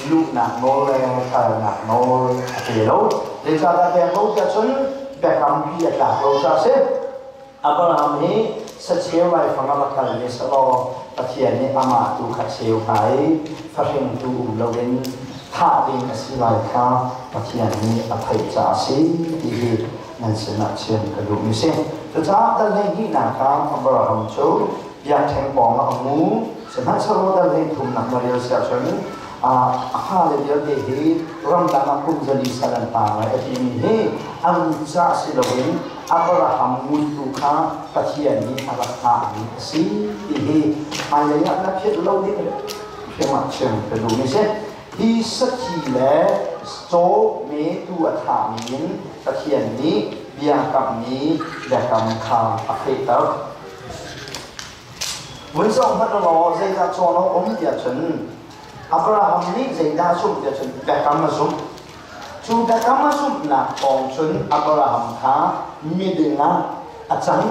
luhnak nawl le kalnak nawl a pe lo. Zeicahtiah pek lo tiah cun biakampi a tlak lo caah a si. Abraham hi sacheu laifang a va kal mi selaw Pathian nih amah tu kha cheu hna i fahringtu um loin Thah ding a si lai kha Pathian nih a theih caah a si ti hi nan sinah chim ka duhmi si. Cucaah dal 12nak ah Abraham cu biakṭheng pawng ah a ngu. Sihmanhsehlaw dal 13nak na rel si ahcun a fale vialte hi ramdang ah kum 400 sal an tang lai a timi hi an ca si loin Abraham ngun tu kha Pathian nih a rak hngahmi a si ti hi hmailei ah na philh lo ding hrim ah chim ka duhmi si. Hi sathi le caw me tu a thahmi in Pathian nih biakammi biakam kha a fehter. Vun zoh hmanh law zeidah cawn a um tiah cun Abraham nih zeidah a zumh tiah cun biakam a zumh. Cu biakam a zumhnak thawng cun Abraham kha miding ah a cang.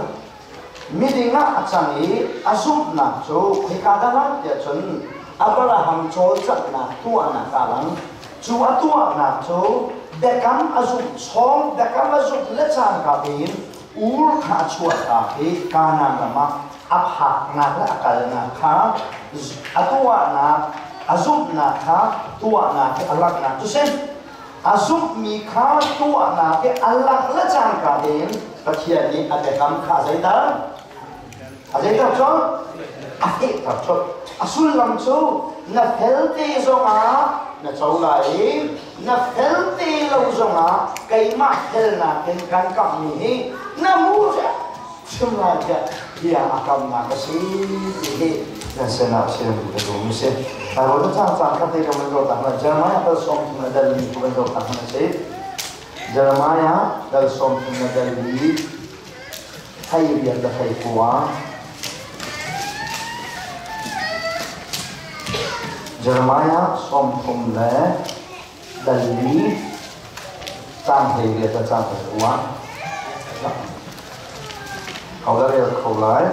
Miding ah a cang i a zumhnak cu khoika dah lang tiah cun Abraham cawlcanghnak tuahnak ah lang. Cu a tuahnak cu biakam a zumh chawng, biakam a zumh le cangka tein Ur kha a chuahtak i Kanaan ram ah a phaknak le a kalnak kha a tuahnak, a zumhnak kha tuahnak i a langhnak cu si. A zumhmi kha tuahnak i a langh le cangka tein Pathian nih a biakam kha a zeiter? A zeiter cu? A fehter cu. A sullam cu na fel te zongah na co lai i na fel te lo zongah keimah felnak in kan kamhmi hi na hmu chim lai tiah bia a kamnak a si ti hi nan sinah chim ka duhmi si. Bible cang cang khat te kan van zoh tak hna Jeremiah dal 30 na dal li ku van zoh tak hna si. Jeremiah dal 30 na dal li thei rian le thei kua Jeremiah 30 le dal li cang hlei riat le cang hlei kua Ho dah rel kho lai?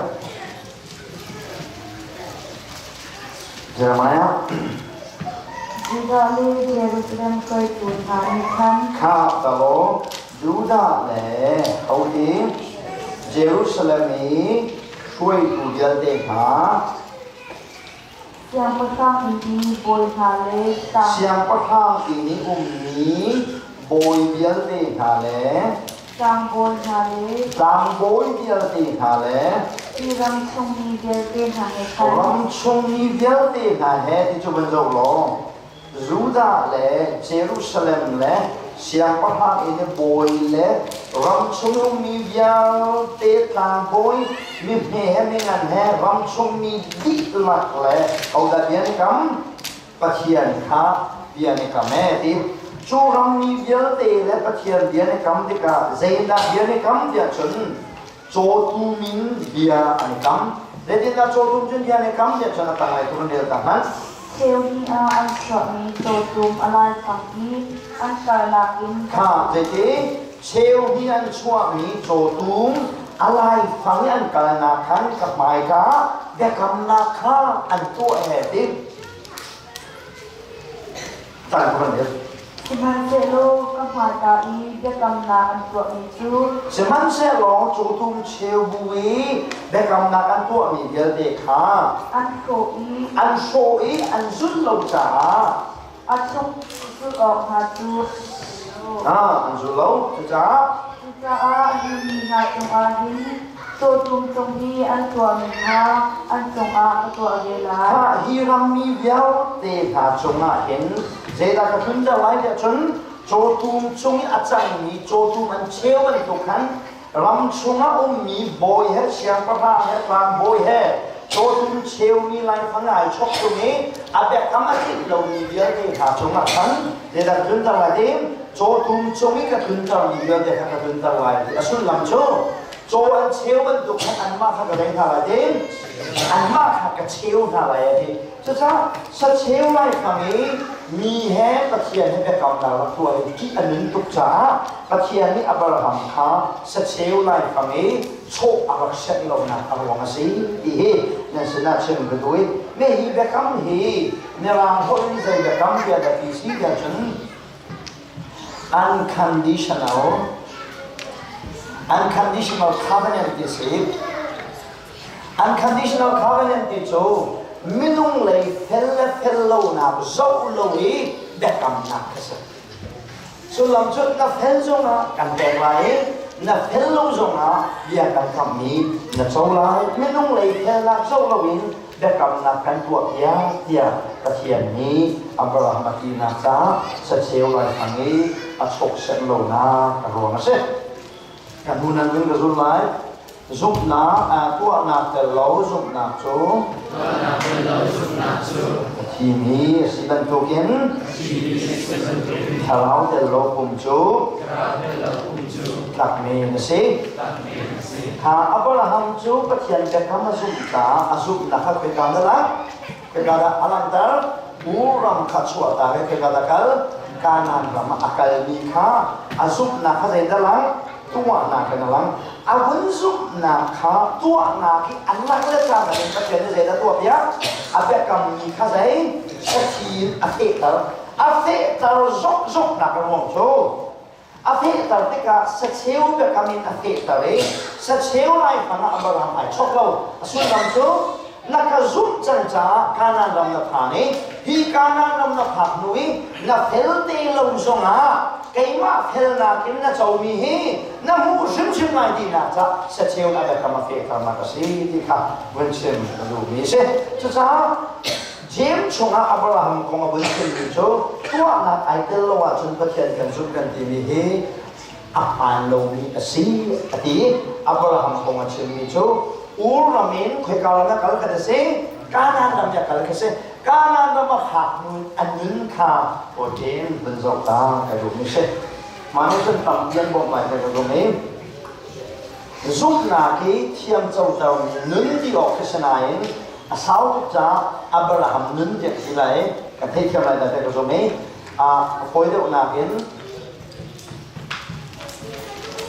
Jeremiah Judah le Jerusalem hruaitu hna nih khan Kha talo Judah le ho hi Jerusalem i hruaitu vialte hna siangpahrang inn i bawi hna le tlang siangpahrang inn i ummi bawi vialte hna le tlangbawi hna le tlangbawi vialte hna le hi ram chungmi vialte hna he khan ram chungmi vialte hna he ti cu van zoh law Judah le Jerusalem le siangpahrang inn i bawi le ram chung ummi vialte tlangbawi mihme he mingan he ram chungmi dihlak le hodah bia an i kam? Pathian kha bia an i kam ee ti. Cu rammi vialte le Pathian bia an i kam tikah zeidah bia an i kam tiah cun cawtu min bia an i kam. Zeitindah cawtum cun bia an i kam tiah cun a tanglei tu kan rel ta hmanh. Cheu hnih ah an chuahmi cawtum a laifang i an karlak in Kha zeiti cheu hnih an chuahmi cawtum a laifang i an kalnak khan ka hmaika biakamnak kha an tuah he ti. Tan ko kan rel. Sihmanhsehlaw ka hmaika i biakamnak an tuahmi cu Sihmanhsehlaw cawtum cheu bu i biakamnak an tuahmi vialte kha an hrawh i an hrawh i an zulh lo caah a chung zulh awk hna cu an zul lo. Cucaah Cucaah hi mi hna cungah hin cawtum cung i an tuahmi kha an cungah ka tuah ve lai. Khah hi rammi vialte hna cungah hin zeidah ka tlunter lai tiah cun cawtum cung i a cangmi cawtum an cheu bantuk khan ram chungah ummi bawi he siangpahrang he tlangbawi he cawtum cheumi laifang ai chok tung i a biakam a tlinh lomi vialte hna cungah khan zeidah ka tlunter lai ti cawtum cung i ka tluntermi vialte kha ka tlunter lai ti a sullam cu caw an cheu bantuk khan anmah kha ka rei hna lai ti anmah kha ka cheu hna lai a ti cucaah sacheu laifang i mi he Pathian he biakamnak rak tuah i ṭih a nun tuk caah Pathian nih Abraham kha sacheu laifang i chawh a rak sianh lonak a ruang a si ti hi nan sinah chim ka duh i me hi biakam hi Mirang holh in zei biakam bia dah ti si tiah cun unconditional unconditional covenant ti si unconditional covenant ti cu minung lei fel le fel lonak zoh lo i biakamnak kha si. Sullam cu na fel zongah kan pek lai i na fel lo zongah bia kan kammi na co lai. Minung lei felnak zoh loin biakamnak kan tuah piak tiah Pathian nih Abraham a tinak caah sacheu laifang i a choksenh lonak a ruang a si. Ka hnu nan vun ka zul lai. Zumhnak tuahnak tel lo zumhnak cu Tuahnak tel lo zumhnak cu a thimi a si bantukin a thimi a si bantukin thlarau tel lo pum cu thlarau tel lo pum cu tlak men a si. tlak men a si. Kha Abraham cu Pathian biakam a zumh caah a zumhnak kha khoika dah lang? Khoika dah a langhter? Ur ram kha chuahtak i khoika dah kal? Kanaan ram ah a kalmi kha a zumhnak kha zeidah lang? Tuahnak in a lang. A vun zumhnak kha tuahnak i an lang le cangka in Pathian nih zeidah tuah piak? A biakammi kha zei? Sathi in a fehter. A fehter zokzoknak a ruang cu a fehter tikah sacheu biakam in a fehter i sacheu laifang ah Abraham ai chok lo. A sullam cu na ka zumh cang caah Kanaan ram na phan i hi Kanaan ram na phak hnu i na fel te lo zongah keimah felnak in na comi hi na hmuh hrimhrim lai tinak ca sacheu na biakam a fehternak a si ti kha vun chim ka duhmi a si. Cucaah James chungah Abraham kong a vun chimmi cu tuahnak ai tel lo ahcun Pathian kan zumh kan timi hi a hmaan lomi a si a ti. Abraham kong a chimmi cu Ur ram in khoika ram a kal kha si, Kanaan ram a kal kha si. Kanaan ram a phak hnu a nun kha awṭin vun zoh ta ka duhmi si. Mah nih cun tampi an bawmh lai ka zum i zumhnak hi thiam cotermi nun ti awk khi si nain a sau tuk caah Abraham nun tiah ti lai ka theithiam lai dah ka zum i a fawi deuhnak in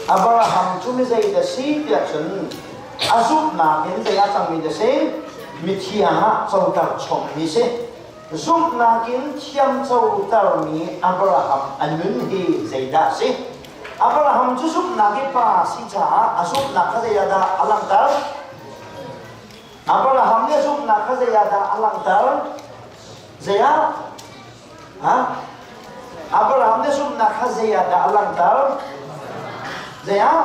Abraham cu mi zei dah si tiah cun a zumhnak in zei a cangmi dah si? Mithiang ah coter chommi si. Zumhnak in thiam cotermi Abraham a nun hi zeidah a si? Abraham cu zumhnak i pa a si caah a zumhnak kha zei ah dah a langhter? Abraham nih a zumhnak kha zei ah dah a langhter? Zei ah? Ha? Abraham nih zumhnak kha zei ah dah a langhter? Zei ah?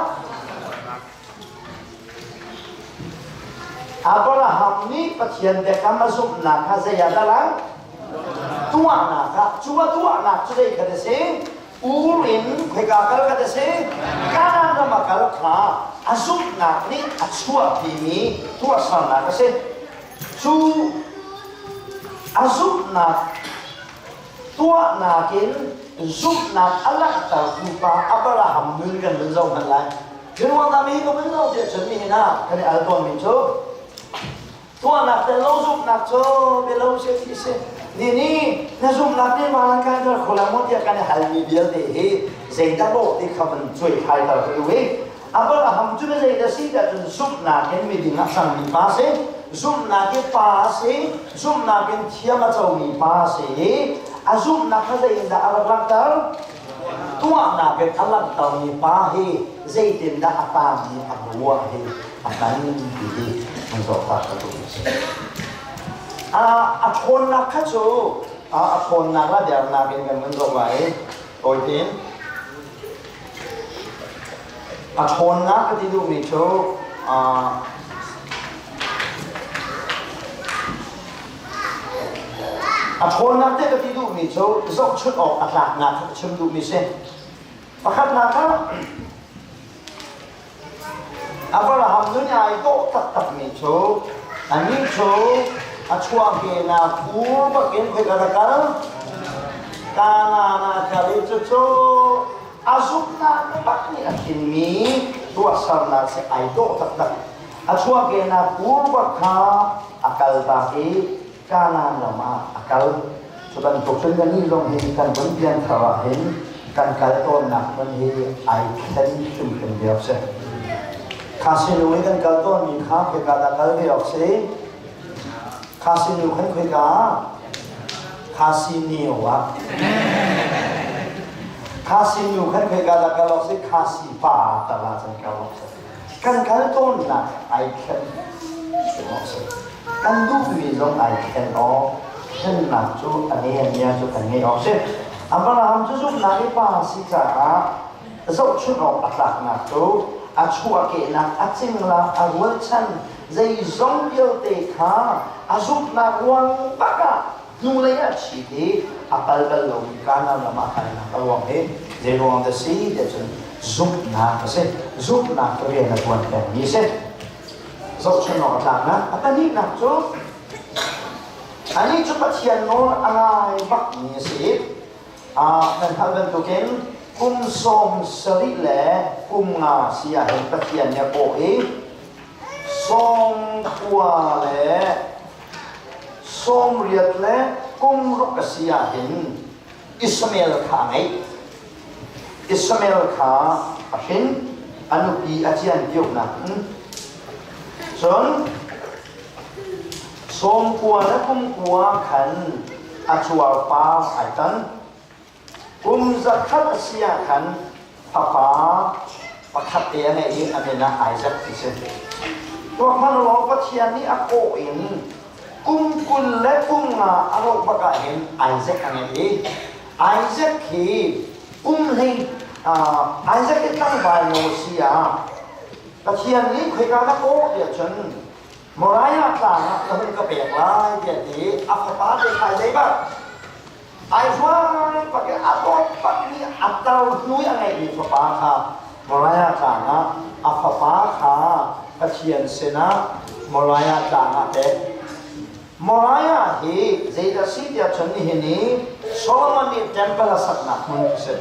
Abraham nih Pathian biakam a zumhnak kha zei ah dah lang? Tuahnak ah. Cu a tuahnak cu zei kha a si? Ur in khoika kal kha a si? Kanaan ram a kal kha a zumhnak nih a chuahpimi tuahsernak a si. Cu a zumhnak tuahnak in zumhnak a langhtertu pa Abraham nun kan vun zoh hmanh lai. Ruang dah mi ka vun zoh tiah cun nihin ah kan i al tawnmi cu tuahnak tel lo zumhnak cu bialo si ti si. Ni nih na zumhnak nih van kan kal kho lai maw tiah kan i halmi vialte hi zeidah lawh ti kha van cuai thlai ter ka duh i Abraham cu zei dah si tiah cun zumhnak in miding a cangmi pa a si. Zumhnak i pa a si. Zumhnak in thiam a comi pa a si i a zumhnak kha zei in dah a rak langhter? Tuahnak in a langhtermi pa hi zeitindah a taangmi a ruah hi a hman ti hi an zohtak ka duh a si. A ṭhawnnak kha cu a ṭhawnnak la dernak in kan vun zoh lai i tawi tein A ṭhawnnak ka ti duhmi cu a ṭhawnnak te ka ti duhmi cu zohchunh awk a tlaknak kha ka chim duhmi si. Pakhatnak ah Abraham nun ai dawh taktakmi cu anih cu a chuahkehnak ur bakin khoika dah kal? Kanaan ah kal i cucu a zumhnak bak nih a tlinmi tuahsernak si ai dawh taktak. A chuahkehnak ur bak kha a kaltak i Kanaan ram ah a kal. Cu bantuk cun kannih zong hi kan vun pianthar ah hin kan kal tawnnak hmun hi ai thlen hrimhrim ve awk si. Khasinu i kan kal tawnmi kha khoika dah kal ve awk si? Khasinu khan khoika? Khasinio ah. Khasinu khan khoika dah kal awk si? Khasi pa tal ah cun kal awk si. Kan kal tawnnak ai thlen hrim awk si. Kan duhmi zong ai thlen awk. Thlennak cu a nehemiah cu kan ngeih awk si. Abraham cu zumhnak i pa a si caah zohchunh awk a tlaknak cu a chuahkehnak, a cingla, a rualchan, zeizong vialte kha a zumhnak ruang bak ah hnulei ah chiit i a pal bal lomi Kanaan ram ah kalnak a ruang hi zei ruang dah si tiah cun zumhnak a si. Zumhnak rian a ṭuan pengmi a si. Zohchunh awk a tlaknak a pahnihnak cu anih cu Pathian nawl a ngai bakmi a si i nan hngalh bantukin kum 70 le kum nga si ahhin Pathian nih a kawh i 90 le 80 le kum ruk a si ahhin Ishmael kha a ngeih. Ishmael kha a hrin, a nupi a cianpioknak in. Cun 90 le kum kua khan a cuarpa ai tan. Kum 100 a si ah khan fapa pakhat te a ngeih i a min ah Isaac ti si. Tuak hmanh law Pathian nih a kawh in kum 20 le kum nga a rauh bak ah hin Isaac a ngeih i Isaac hi kum hlei Isaac hi tlangval no a si ah Pathian nih khoika na kawh tiah cun Moriah tlang ah ka hun ka pek lai tiah ti a fapa te khai zei bak ai hruai pak i a dawt bakmi a tar hnu i a ngeihmi fapa kha Moriah tlang ah a fapa kha Pathian sinah Moriah tlang ah pek. Moriah hi zeidah si tiah cun nihin i Solomon nih temple a saknak hmun a si.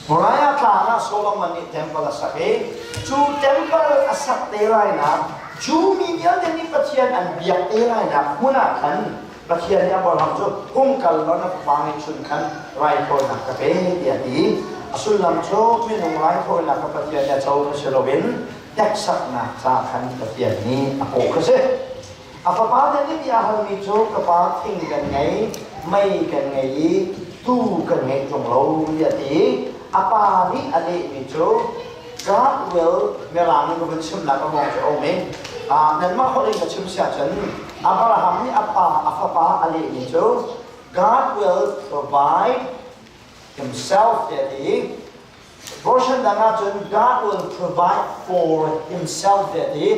Moriah tlang ah Solomon nih temple a sak i cu temple a sak te lainak Jew mi vialte nih Pathian an biak te lainak hmun ah khan Pathian nih Abraham cu hung kal law na fapa ngeihchun khan raithawinak ka pe tiah a ti. A sullam cu minung raithawinak kha Pathian nih a co si loin hneksaknak ca khan Pathian nih a kawh kha si. A fapa te nih bia a halmi cu ka pa thing kan ngei, mei kan ngei i tuu kan ngeih ṭung lo tiah a ti. A pa nih a lehmi cu God will Mirang in ka vun chimnak a ruang cu a um i nanmah holh in ka chim si ahcun Abraham nih a pa a fapa a lehmi cu God will provide himself tiah a ti. Version dang ahcun God will provide for himself tiah a ti.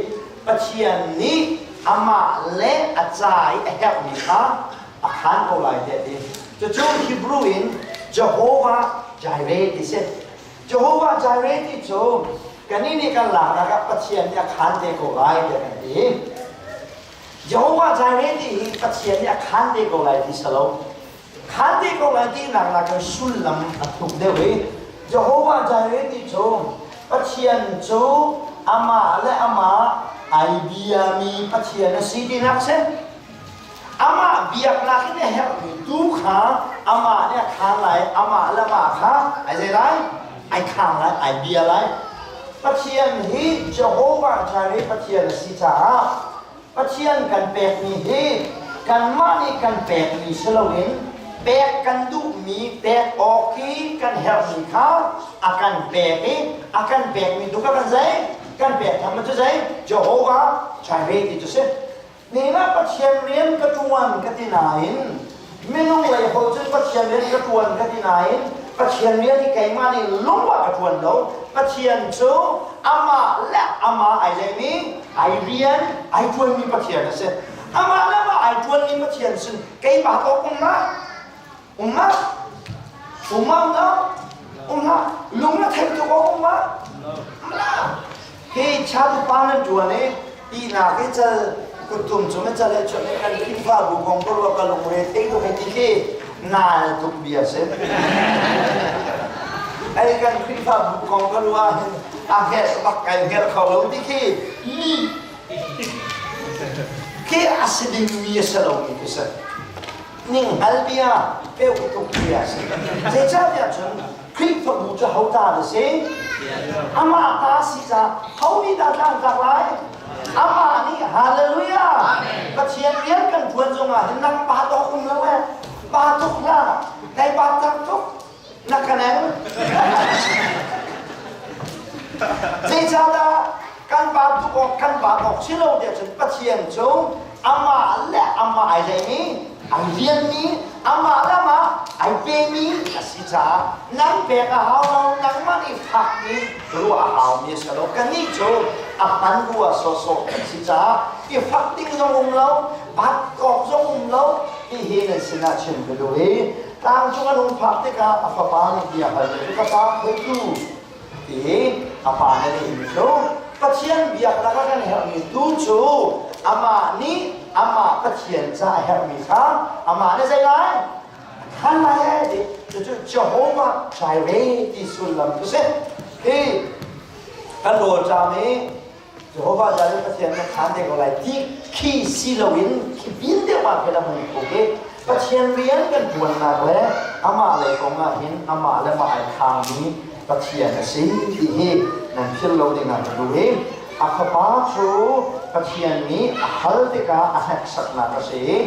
Pathian nih amah le a ca i a herhmi kha a khaan ko lai tiah a ti. Cucu Hebrew in Jehovah Jireh ti si. Jehovah Jireh ti cu kannih nih kan laknak ah Pathian nih a khaan te ko lai tiah kan ti. Jehovah Jireh ti hi Pathian nih a khaan te ko lai ti si lo. Khaan te ko lai tinak nakin sullam a thuk deuh i Jehovah Jireh ti cu Pathian cu amah le amah ai biami Pathian a si tinak si. Amah biaknak in a herhmi tu kha amah nih a khaan lai, amah le amah kha ai zei lai? Ai khaan lai, ai bia lai. Pathian hi Jehovah Jireh Pathian a si caah Pathian kan pekmi hi kanmah nih kan pekmi si loin pek kan duhmi pek awk hi kan herhmi kha a kan pek i a kan pekmi tu kha kan zei? Kan pek tham cu zei? Jehovah Jireh ti cu si. Ningah Pathian rian ka ṭuan ka ti nain minung lei holh cun Pathian rian ka ṭuan ka ti nain Pathian rian hi keimah nih lung ah ka ṭuan lo. Pathian cu amah le amah ai leimi ai rian ai ṭuanmi Pathian a si. Amah le amah ai ṭuanmi Pathian sin keimah ka um ma? Um ma? Um ma um lo? Um hlah. Lung na theih tuk awk um ma? Um la. Hi chatu pa nan ṭuan i ihnak i cal kuttum cung i cal he chuah i kan Khrihfabu kong ka ruah ka lungre thei tuk hei ti khi naal tuk bia si. Ei kan Khrihfabu kong ka ruah ahhin a hngelh bak kai hngelh kho lo ti khi mi khi a si dingmi a si lomi khi si. Ninghngal bia peu tuk bia si. Zeicahtiah cun Khrihfabu cu ho ta na si? Amah ta si ca ho nih dah tlangtlak lai? Amah nih hallelujah Pathian rian kan ṭuan zongah hin nang pa tawk um lo eh pa tuk hlah kai pa tak tuk na ka neng zeicahdah kan pa tuk awk kan pa awk si lo tiah cun Pathian cu Amah le amah ai zeimi, ai rianmi, amah le amah ai pemi a si caah nang pek a hau lo, nangmah nih fak in ruah a haumi a si lo. Kannih cu a hman rua sawhsawh kan si caah i fak ding zong um lo, bat awk zong um lo, ti hi nan sinah chim ka duh i tlangcung an hung phak tikah a fapa nih bia hal cu ka pa khoitu ti a pa nih lehmi cu Pathian biaknak ah kan herhmi tu cu amah nih amah Pathian ca a herhmi kha amah nih zei lai khan lai ee ti cucu Jehovah Jireh ti sullam cu si. Hi kan rawl ṭam i Jehovah Jireh Pathian na khaan te ko lai ti khi si loin khi pin deuh ah khin a hung thuk i Pathian rian kan ṭuannak le amah lei kong ah hin amah le mah ai khaangmi Pathian a si ti hi nan philh lo ding ah ka duh i a fapa cu Pathian nih a hal tikah a hneksaknak a si i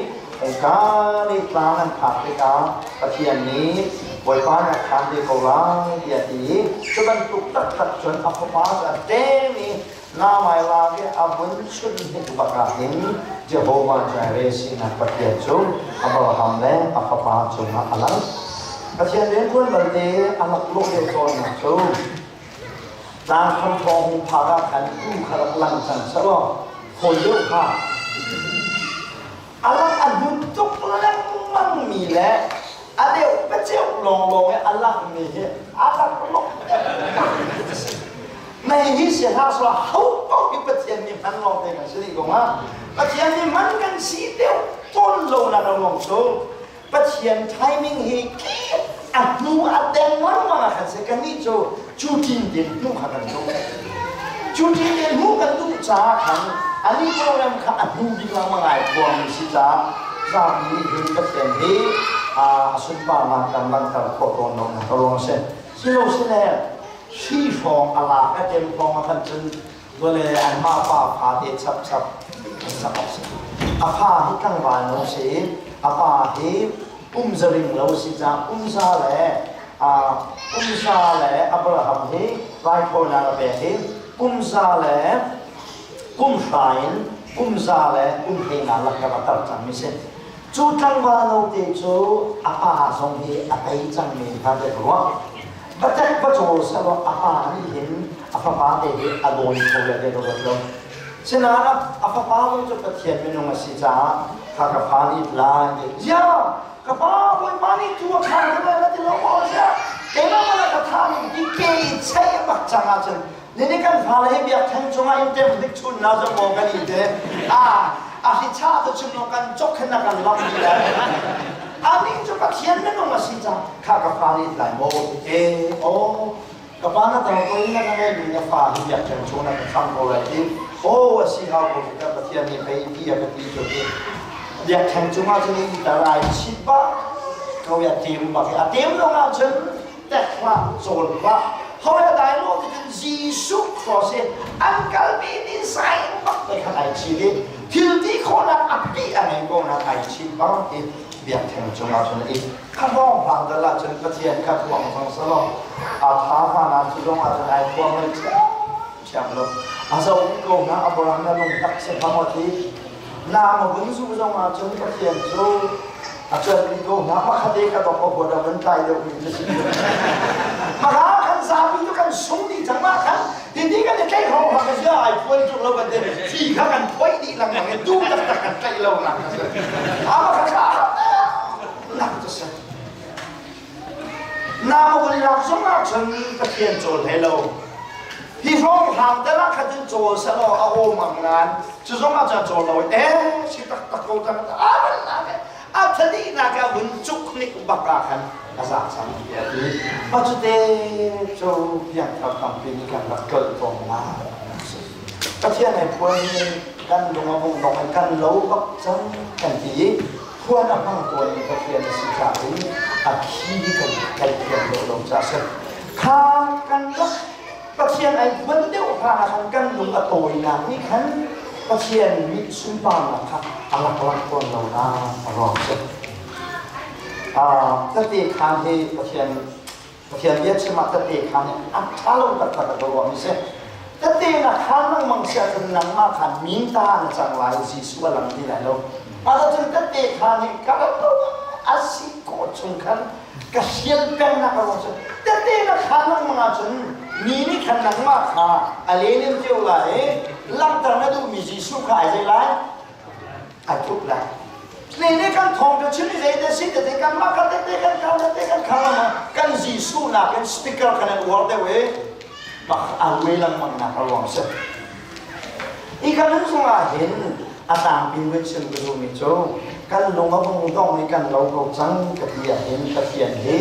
hika nih tlang an phak tikah Pathian nih Bawipa nih a khaan te ko lai tiah a ti i cu bantuk taktak cun a fapa cu a ṭem i namai lak i a vun chunh hnik bak ah hin Jehovah Jireh sinak Pathian cu Abraham le a fapa cungah a lang. Pathian rianṭuan balte a laklawh deuh tawnnak cu tlang hramthawng hung phak ah khan tuu kha rak lang cang selaw fawi deuh kha a lak a hnun tuk lengmangmi le a deuh paceu lawnglawng i a langmi hi a laklawh mei hi si hlah selaw ho paoh hi Pathian nih hman lawng te kan si dih ko hnga. Pathian nih hman kan si deuh tawn lo nak a ruang cu Pathian timing hi a hnu a deng lengmang ah khan si kannih cu cu ṭin din hnu kha kan duh. Cu ṭin din hnu kan duh caah khan ani program kha a hnu bik lengmang ai phuangmi si caah zapi nih hin Pathian hi a sunparnak kan langhter khawh tawn lo nak a ruang a si. Silo sile hri hrawng a lak a tem hrawng ah khan cun vale anmah pa fa te chap chap an sak awk si. A fa hi tlangval no si a pa hi pumza ring lo si caah pumza le pumza le Abraham hi raithawinak a pek i pumza le kumhra in kumza le kumhleinga lakah a tar cangmi si. Cu tlangval note cu a pa zong hi a tei cangmi kha ka ruah. Va tek va cawl selaw a pa nih hin a fapa te hi a dawi kho le te ruat lo. Sinain a fapa zong cu Pathian minung a si caah kha ka fa nih lai ti zia ka pa Bawipa nih tu a khaan ka na ti lo maw zia keimah mana ka tha ning ti ke i cheih bak cang ahcun nini kan fale hi biakṭheng cungah in tem dik chun na zong maw kan i te a a hi cha tu chim lo kan chok khen na kan lam ni le anih cu Pathian minung a si cang kha ka fa nih lai maw e o ka pa na tang ko in na ka ngei mi na fa hi biakṭheng chung na ka kham ko lai ti o a si hau ko ka Pathian nih pei ti a ka ti cu ti biakṭheng cungah cun in tarai chit ba ko ya tem bak a tem zong ah cun tek hlah cawl hlah hawi a dai lo ti cun Jesuh cross i an kalpi ni sai bak te khan ai chit i thil ti khawhnak a pi a ngei ko nak ai chit bang i biakṭheng cungah cun i kha hrawng hlang dal ah cun Pathian kha thuang cang selaw a tha hna na cu zong ah cun ai thuang lai ṭhiamṭhiam lo a zo ko na Abraham na lung tak se hna maw ti na ma vun zu zong ah cun Pathian cu a cuan mi ko hna makhat e ka dok ko huat a vun tlai deuh mi cu si maka kan zapi cu kan sung dih cang ma khan titi kan i tlaih hrawng hang ka ai phuan tuk lo kan te thi kha kan phoih dih lengmang i du taktak kan tlaih lo nak a si ama kha kha nak cu si na ma vun lak zong ah cun Pathian cawl hlei lo hi hrawng hlang te lah kha cun cawl selaw a awm ang nan cu zong ah cun cawl lo e si taktak ko cang a van lak a thadi nak a vun cuk nik bak ah khan a za cang ti a ti ma cu te cu piangthar tampi nih kan rak tlolh tawn na Pathian ai phuan kan lung a bung dong kan lo bak cang kan ti i phuan a hmang tawn mi Pathian a si caah in a khi kan kan thiam lo lo ca si kha kan rak Pathian ai phuan deuh hlan ah khan kan lung a tawinak nih khan Pathian nih sunparnak kha a lak lak tawn lo na a ruang si. Tete khaan hi Pathian Pathian bia chim ah tete khaan hi a ṭha lo taktak a ka ruahmi si. Tete na khaan lengmang si ahcun nangmah khan minta na cang lai, Jesuh a lang ti lai lo. Mah cun tete khaan hi ka a si khawh chung khan ka hrial pengnak a ruang cu tete na khaan lengmang ahcun mi nih khan nangmah kha a len in cio lai i langhter na duhmi Jesuh kha ai zei lai? Ai thup lai. Tle nih kan thawng cu chim i zei te si tete kan mah kha tete kan khaan tete kan khaan lengmang kan Jesuh nakin speaker khan an uar deuh i mah a ruai lengmang nak a ruang si. Hi ka nun chungah hin a tlangpi vun chim ka duhmi cu kan lung a vung dong i kan lo ko cang ka ti ahhin Pathian hi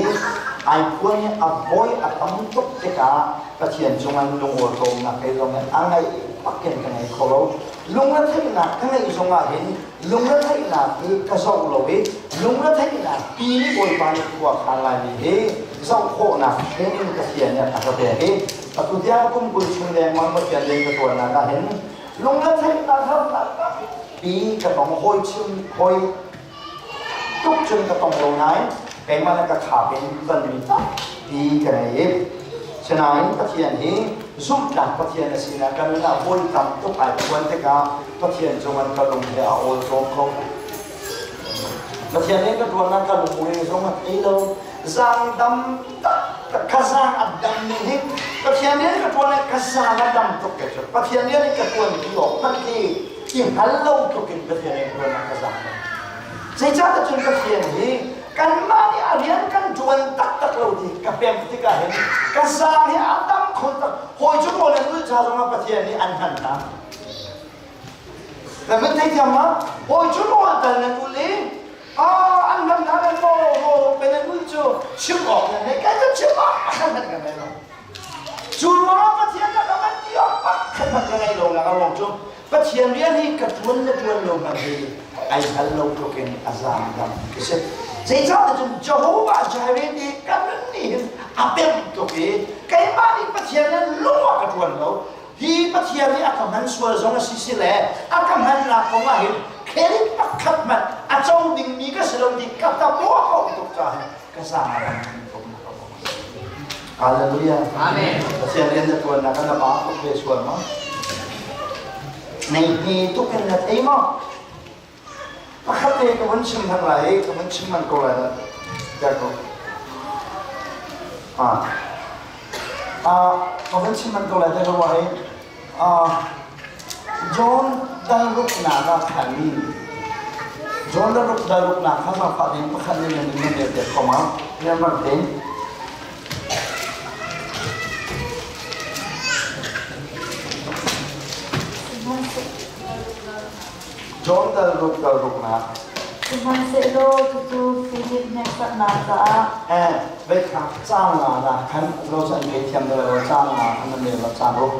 ai phuan i a voi a tam tuk tikah Pathian cungah lungawṭawmnak kei zong hin a ngeih bakin ka ngei kho lo. Lungretheihnak ka ngeih zongah hin lungretheihnak hi ka zoh lo i lungretheihnak pi nih Bawipa nih khua khan laimi hi zoh khawhnak training Pathian nih a ka pek i atu tiang kum 20 chung lengmang Pathian rian ka ṭuannak ah hin lungretheihnak harnak tampi ka tong hawi chim hawi tuk cun ka tong lo nain keimah le ka khap in tonmi tampi ka ngei i sinain Pathian hi zumhtlak Pathian a sinak kan nun ah hawi tam tuk ai phuan tikah Pathian cung an ka lung he a awl cawm kho. Pathian nih ka ṭuannak ka lungmui zong a thei lo. Zaangdam taktak ka zaang a dam ning hi Pathian nih ka ṭuan ka zaang a dam tuk ke cu. Pathian nih ka ṭuan ti awk hmanh khi i hngal lo tluk in Pathian nih ṭuan ka zaang dam. Zeicahtiah cun Pathian hi kanmah nih a rian kan ṭuan taktak lo ti ka pem tikah hin ka zaang hi a dam kho tak. Hawi cu rawl an ulh ca zongah Pathian nih an hman hna. Na kan theithiam ma? Hawi cu rawl dal nan ul i an lam hna nan maw rawl pe nan ul cu chim awk nan nei kai kan chim ah kan hman kan nei lo. Cu ruangah Pathian na ka man ti awk pakhat hmanh ka ngei lo nak a ruang cu Pathian rian hi ka ṭuan le ṭuan lo hmanh hi ai hngal lo tluk in a zaam dam ti si. Zeicahtiah cun Jehovah Jireh ti kan nun nih hin a pem tuk i keimah nih Pathian rian lung ah ka ṭuan lo. Hi Pathian nih a ka hman sual zong a si si le a ka hmannak kong ah hin credit pakhat hmanh a co dingmi ka si lo ti ka tamuah ko tuk caah hin ka zaang a ram ko na ka Hallelujah. Amen. Pathian rian na tuannak ah na ba tuk ve sual ma? Nei hni tuk in na thei maw? Pakhat te ka vun chim hman lai, ka vun chim man ko lai. Der ko. Ah. Ah, ka vun chim man ko lai te ko ai. Ah, John dal ruk nak ah khan John dal ruk dal ruk nak kha ma fa ding pakhat ne nan nan ne te ko ma. Nan bang te. John dal ruk dal ruknak. Sihmanhsehlaw cucu Philip hneksaknak caah Eh, vei kha caang nga na khan lo cu an thei thiam deuh lo caang nga khan nan rel lo caang ruk.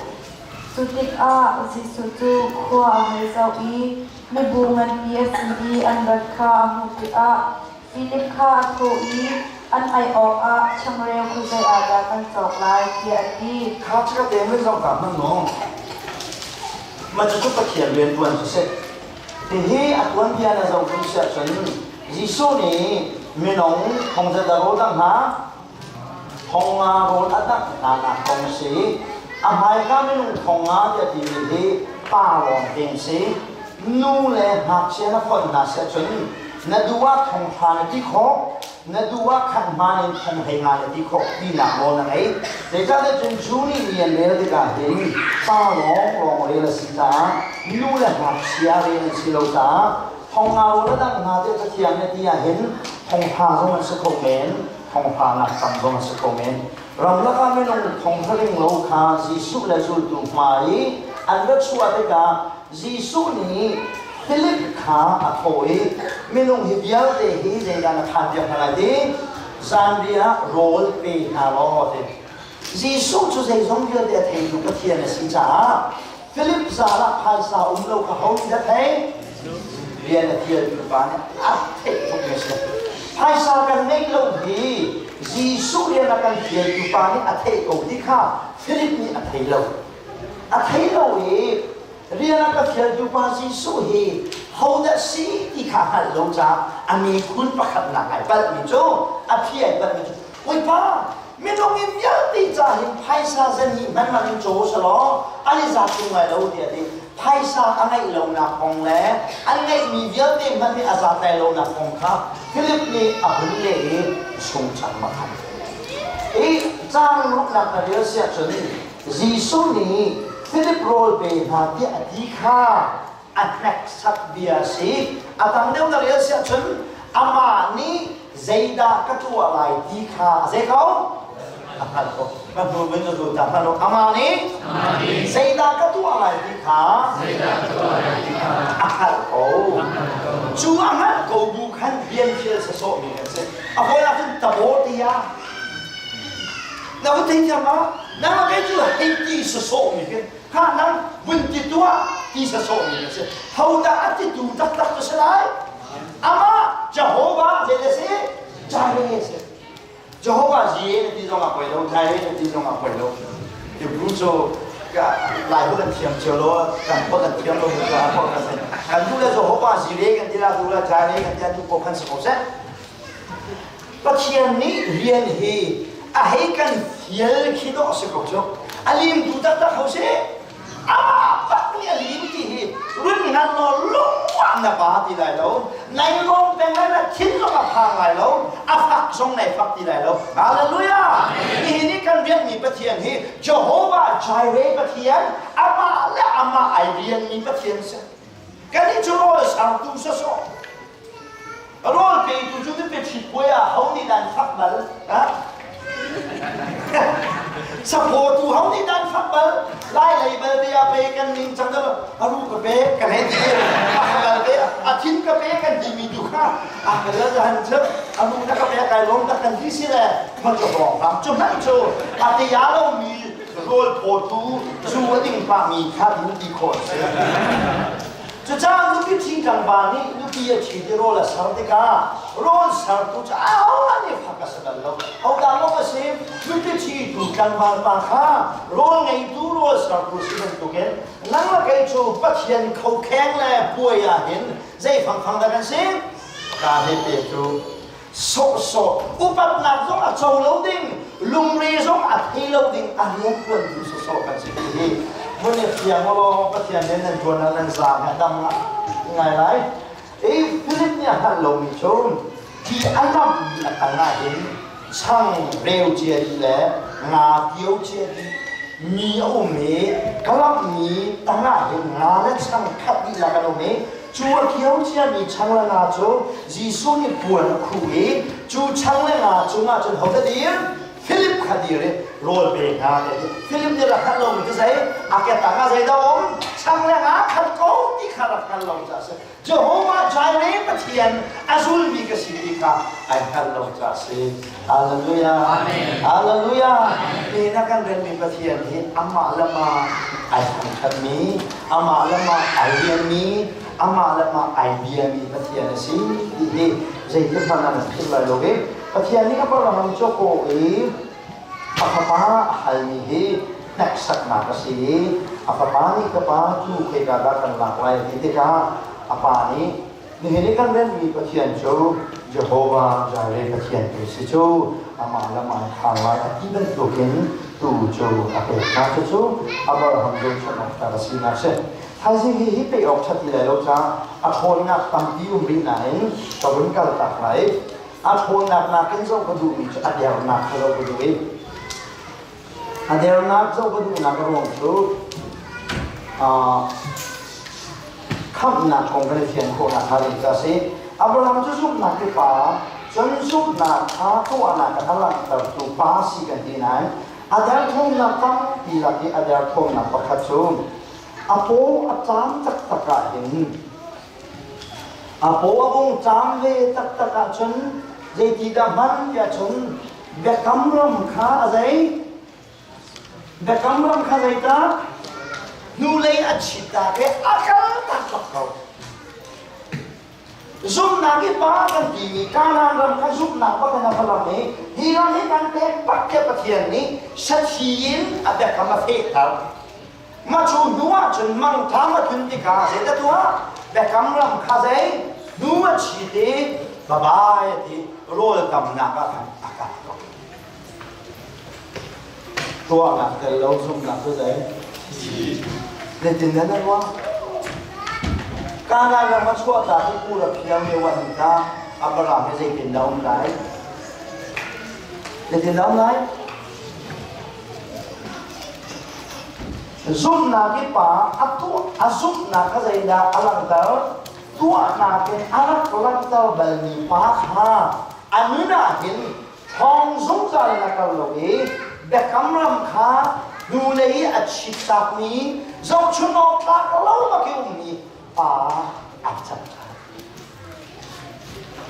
Cu tikah Jesuh cu khua a hei zoh i mibu nganpi a si i an rat kha a hmuh tikah Philip kha a thawh i an ei awkah changreu khuazei ah dah kan cawk lai tiah a ti. Kha cu ka te zong ka hman maw? Mah cucu Pathian rianṭuan cu si. Hihi a tuanbia na zoh ding si ahcun Jesuh nih minung thong zeidah rawl dangh hna? Thong nga rawl a dangh hna nak kong a si. A hmaika minung thong nga tiah timi hi pa lawng te an si. Nu le ngakchia na fonh hna si ahcun na duh ah thong hra na ti khawh, na duh ah khan hmaan in thong hlei nga na ti khawh tinak nawl na ngei. Zeicahtiah cun Jew nih mi an rel tikah hin pa lawnglawng rel a si caah nu le ngakchia rel an si lo caah thong nga rawl a dang hna tiah Cathiang nih a ti ahhin thong hra zong an si kho men, thong hra nak tam zong an si kho men. Ramlak ah minung thong hra lo kha Jesuh le zultu hmai i an ra chuah tikah Jesuh nih Philip kha a thawh i minung hi vialte hi zeidah na khaan piak hna lai ti zanriah rawl pe hna law ti. Jesuh cu zeizong vialte a theitu Pathian a si caah Philip zal ah phaisa um lo kha ho nih dah thei? Rian a fialtu pa nih a theih tuk mi a si. Phaisa kan ngeih lo hi Jesuh rian a kan fialtu pa nih a theih ko ti kha Philip nih a thei lo. A thei lo i rian a ka fialtu pa Jesuh hi hodah si ti kha hngalh lo caah a miphun pakhatnak ai palhmi cu a phi ai palhmi cu Bawipa. Minung in vialte ca hin phaisa zan hi hman man in caw selaw an i zat tung lai lo tiah ti. Phaisa a ngeih lonak kong le an ngeihmi vialte hmanh nih a zat lai lonak kong kha Philip nih a hun leh i sungcang makhan. I caang ruknak na rel siah cun Jesuh nih Philip rawl pe hna tiah a ti kha a hneksak bia a si. A tang deuh na rel siah cun amah nih zeidah ka tuah lai ti kha a zei ko? A hngalh ko. Ka hnu min na zul ta hmanh u. Amah nih zeidah ka tuah lai ti kha a hngalh ko. Cu a hngalh ko bu khan rian fial sasawhmi kan si. A hawi ah cun tabo tiah na vun thei thiam ma? Nang kei cu hei ti sasawhmi kan kha nang vun ti tuah ti sasawhmi kan si. Hodah a titu taktak cu si lai? Amah Jehovah zei si? Jireh si. Jehovah Jireh na ti zong ah poi lo, Jireh na ti zong ah poi lo. Hebrew cu Lai holh an thiam cio lo, kan holh an thiam lo caah holh kan si. Kan duh le Jehovah Jireh kan ti la, duh le Jireh kan ti duh ko khan si ko seh. Pathian nih rian hi a hei kan fial khi dawh si ko cu. A lim tu taktak ho si. Amah bak nih a lim ti hi run ngan law lungwah na ba ti lai lo. Nai lawm peng lai na thin zong a phang lai lo. A fak zong nai fak ti lai lo. Hallelujah! Nihin i kan rianmi Pathian hi Jehovah Jireh Pathian, amah le amah ai rianmi Pathian si. Kan i cu rawl sertu sawsawh. Rawl petu cu nupi ṭhit puai ah ho nih dah an fak bal? Saphawtu ho nih dah an fak bal? Lai lei bal te ah pei kan ning cang dah a ru ka pe kan hei ti a bal te a thin ka pe kan ti mi tu kha a ka la han cu a ru na ka pe kai lawm tak kan ti si le ma cu hrawng hram cu hmanh cu a te ya lo mi rawl phawtu zu a ding pa mi kha din ti khawh si. Cucaah nupi ṭhi tlangval nih nupi a ṭhi ti rawl a ser tikah rawl sertu cu ahohmanh nih fak a si bal lo. Hodah maw a si? Nupi ṭhitu tlangval pa kha rawl ngeitu rawl sertu si bantukin nang le kei cu Pathian khokheng le puai ah hin zei fangfang dah kan si? Ka he pe cu sawhsawh upatnak zong a co lo ding lungre zong a thei lo ding a rian tuantu sawsawh kan si ti hi mun i fiang law Pathian nih nan tuan nan zaang he dam ngai lai i Philip nih a hngalh lomi cu ti a lammi a tang ah hin chang reu cia dih le nga tio cia dih mi a um i ka lamhmi tang ah hin nga le chang khat dihlak an um i Cu a kio ciami chang le nga cu Jesuh nih puan a khuh i cu chang le nga cungah cun hodah dir? Philip kha dir i rawl pe hna tiah a ti. Philip nih rak hngalh lomi cu zei? A ke tangah zeidah a um? Chang le nga khat ko ti kha rak hngal lo caah a si. Jehovah Jireh Pathian a zulmi ka si ti kha ai hngalh lo caah a si. Hallelujah. Amen. Hallelujah. Nihin ah kan relmi Pathian hi amah le mah ai thangṭhatmi, amah le mah ai rianmi, amah le mah ai biami Pathian a si ti hi zeitik hmanh ah nan philh lai lo i Pathian nih Abraham cu a kawh i a fapa a halmi hi hneksaknak a si i a fapa nih ka pa cu khoika dah kan lak lai ti tikah a pa nih Nihin i kan renhmi Pathian cu Jehovah Jireh Pathian tu si cu amah lam ai khar lai a ti bantukin tu cu a pek hna. Cucu Abraham zohchunh awk tlak a sinak a si. Thaizing hi hi peh awk ṭhat ti lai lo caah a ṭhawnnak tampi um rih nain ka vun kal tak lai. A ṭhawnnak nakin zoh ka duhmi cu a dernak kha zoh ka duh i A dernak zoh ka duhnak a ruang cu khamhnak kong kan i fian khawhnak hnga ding cu a si. Abraham cu zumhnak i pa, cun zumhnak kha tuahnak a langhtertu pa si kan ti nain a derthawmnak tampi lak i a derthawmnak pakhat cu a paw a ṭam taktak ah hin a paw a vung ṭam ve taktak ahcun zeiti dah hman tiah cun Biakam ram kha a zei? Biakam ram kha zeitah? Hnulei a chit tak i a kal tak bak ko. Zumhnak i pa kan timi Kanaan ram kha zumhnak bak in a va lam i hi ram hi kan pek bak tiah Pathian nih sathi in a biakam a fehter. Mah cu hnu ah cun mangṭam a tlun tikah zeidah tuah? Biakam ram kha zei? Hnu a chit i bye-bye a ti. Rawl tamnak ah khan a kal ko. Tuahnak tel lo zumhnak cu zei? Zeitin dah na ruah? Kanaan ram a chuahtak i Ur a phiang lio ah hin tah Abraham hi zeitin dah um lai? Zeitin dah um lai? Zumhnak i pa a tuah a zumhnak kha zeidah a langhter? Tuahnak in a rak langhter balmi pa kha a nun ah hin ṭhawng zungzal in a kal lo i biakam ram kha hnulei i a chittakmi zohchun awk tlak lo bak i ummi pa ai cang ṭhan.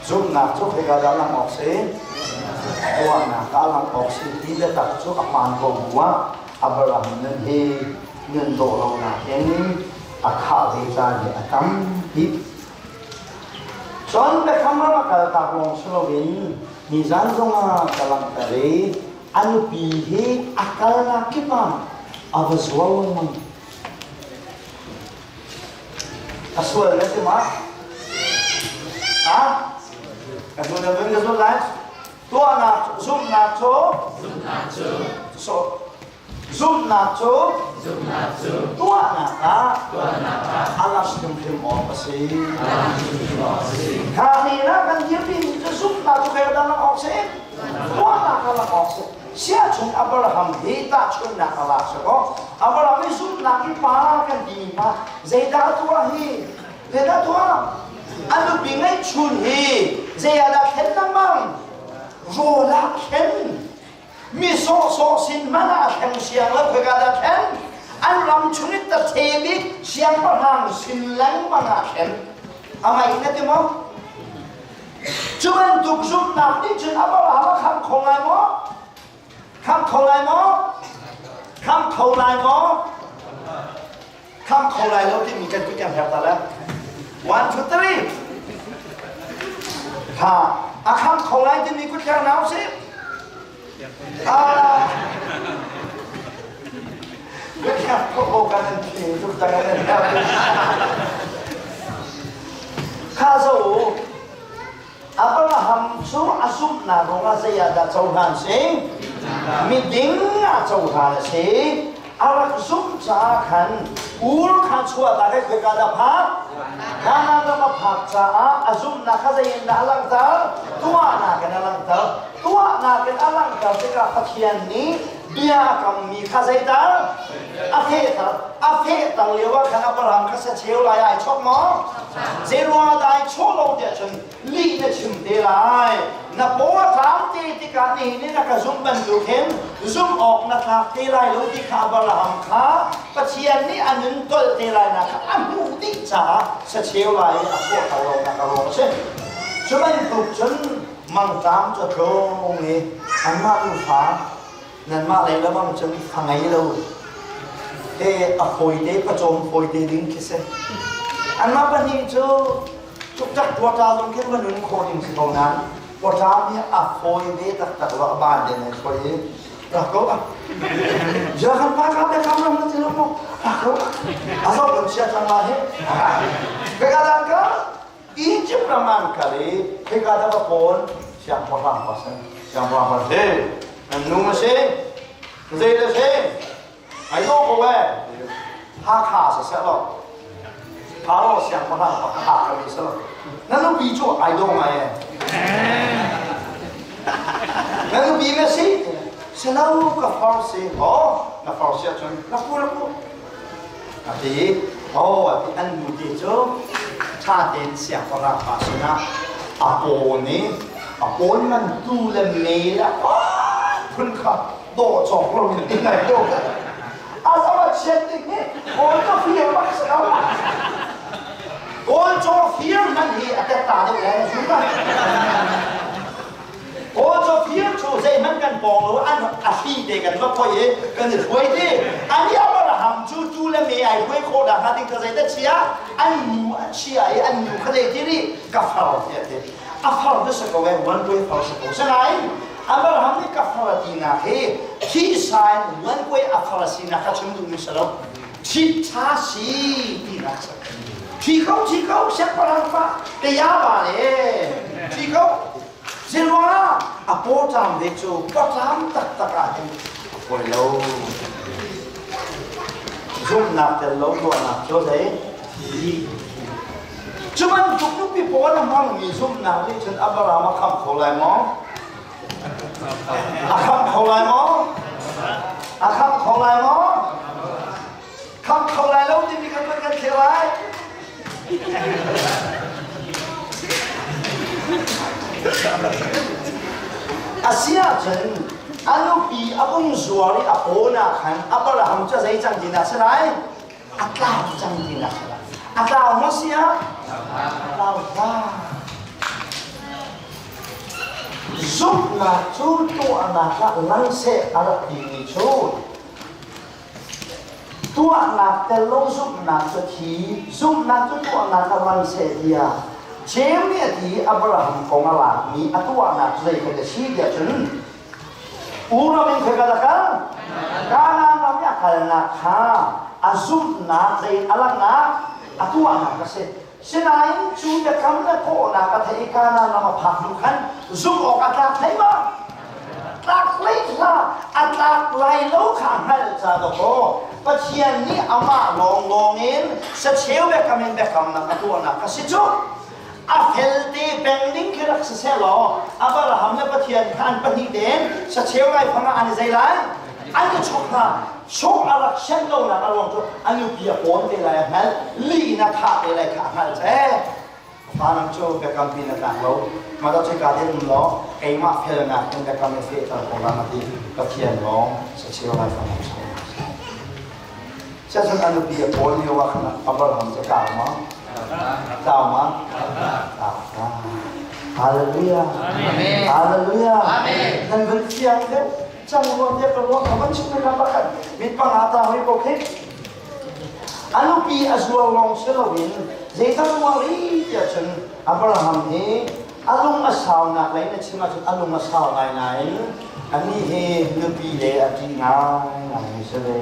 Zumhnak cu khoika dah lang awk si? Tuahnak ah lang awk si ti biatak cu a hmaan ko bu ah Abraham nun hi nun dawh lonak in a khah ve caan hi a tampi. Cun biakam ram a kaltak lawng si loin nizan zongah ka langhter i a nupi hi a kalnak kip ah a va zual lengmang. A sual na ti ma? Ha? Ka hnu na vun ka zul lai. Tuahnak zumhnak cu Zumhnak cu so zumhnak cu zumhnak cu tuahnak ah tuahnak ah a lang hrimhrim awk a si. a lang hrimhrim awk a si. Kha ni na kan dirpi mi cu zumhnak cu kai dang lang awk si. Tuahnak a lang awk si. Siachung Abraham hi tahchunhnak a lak si kaw Abraham hi zumhnak i pa kan timi pa zeidah a tuah hi zeidah tuah a nupi ngeihchun hi zei ah dah thlen lengmang rawl ah thlen mi sawhsawh sin hmanh ah a thleng siang lo khoika dah thlen an ram chung i tathe bik siangpahrang sin lengmang ah thlen a ngaih na ti maw Cu bantuk zumhnak nih cun Abraham a khamh kho lai maw? Khamh kho lai maw? Khamh kho lai maw? Khamh kho lai lo timi kan ti kan herh ta le. One, two, three. Ha, a khamh kho lai timi kut thleng nau si. Ah. Kut thleng kho ko kan an thi tuk ta kan an Kha zo Abraham cu a zumhnak ruangah zei ah dah cohlan si? Miding ah cohlan a si. A rak zumh caah khan Ur kha chuahtak i khoika dah phak? Kanaan ram a phak caah a zumhnak kha zei in dah a langhter? Tuahnak in a langhter. Tuahnak in a langhter tikah Pathian nih bia a kammi kha zeidah? A fehter. A fehter lio ah khan Abraham kha sacheu lai ai chawk maw? Zeiruangah dah ai chawh lo tiah cun lih na chim te lai. Na paw a tlam te tikah nihin in a ka zumh bantuk hin zumh awk na tlak te lai lo ti kha Abraham kha Pathian nih a nun tolh te lai nak kha a hmuh dih caah sacheu lai i a chuahter lonak a ruang a si. Cu bantuk cun mangṭam cu a tlung i anmah nufa nanmah lei lamang cun fa ngei lo te a fawite pawcawm fawite ding khi si. Anmah pahnih cu Tuktak pawṭa zong khin va nun khawh ding si ko nain pawṭa nih a fawi ve taktak lo a ban den ai fawi i rak ko ah ja kan pa ka be kam ram na ti lo mo rak ko a zo kan chia cang ma hi ka dan ka Egypt ram an kal i khika da va pawn siangpahrang pa sen siangpahrang pa se nan nu ma si zei le si Ai dawh ko ee. Hakha siseh law Pharaoh siangpahrang pa Hakha mi si lo. Na nupi cu ai dawh ngai ee. Na nupi na si? Si lo ka far si. Oh, na far si ahcun na pu na pu. A ti. Oh, a ti an nu ti cu ṭha tein siangpahrang pa sinah a paw nih a pawn man tu le me le phun kha dawh cawk lo in in ngai ko a zo a chiat tik nih kawl ka fir bak si lo kawl caw fir man hi a tet ta deuh le zu ma kawl caw fir chu zeihmanh kan pawng lo an a hri te kan va khoi i kan i hruai ti ani Abraham cu tu le me ai hruai khawh dah hnga ding ka zei da chia an nu a chia i an nu kha zei ti ri ka far ti a ti a far cu si ko e one way far si ko sinain Abraham nih ka far a tinak hi thisa in one way a far a sinak kha chim duhmi si lo thi ṭha si tinak si thi ko thi ko siangpahrang fa kaya ba le thi ko ziruangah a pawṭam ve cu pawṭam taktak ah hin. Fawi lo. Zumhnak tel lo tuahnak cu zei? Thi. Cu bantuk nupi pawl a hmangmi zumhnak nih cun Abraham a khamh kho lai maw? A khamh kho lai maw? A khamh kho lai maw? Khamh kho lai lo timi kan van kan thlir lai. A si ahcun a nupi a vung zuar i a pawn ah khan Abraham cu zei cang ti dah si lai? A tlau cang ti dah si lai? A tlau maw si ah? A tlau hlah. Zumhnak cu tuahnak ah lang seh a rak timi cu Tuahnak tel lo zumhnak cu thi, zumhnak cu tuahnak ah lang seh tiah Jeim nih a ti i Abraham kong a lakmi a tuahnak cu zei a si tiah cun Ur ram in khoika dah kal? Kanaan ram i a kalnak kha a zumhnak zei in a langhnak a tuahnak a si. Sinain cu biakam le kawhnak a theih i Kanaan ram a phak hnu khan zumh awk a tlak hlei ma? Tlak hlei hlah, a tlak lai lo kha a hngalh ca dawkaw Pathian nih amah lawnglawng in sacheu biakam in biakamnak a tuahnak a si cu. A felte peng ding khi rak si sehlaw Abraham le Pathian kha an pahnih tein sacheu laifang ah an i zei lai? An i chok hna. Chok a rak sian lonak a ruang cu a nupi a pawn te lai a hngalh, lih in a thah te lai kha a hngalh ceh. Fa cu biakam pin a tlak lo. Mah cu ka te um law keimah felnak in biakam i fehter ko la ti Pathian lawng sacheu lai fang am so. Siasun a nupi a pawl lio ah khan Abraham cu tlau ma? Tlau ma? Tlau. Hallelujah. Hallelujah. Nan van fiang deuh cang ruang tiah ka ruang ka van chim na pakhat mit panga ta hoi ko khi. A nupi a zuar lawng si loin zeidah ruang ri tiah cun Abraham hi a lung a saunak lei na chim ahcun a lung a sau ngai nain anih hi nupi le a ṭih ngaingai mi si ve.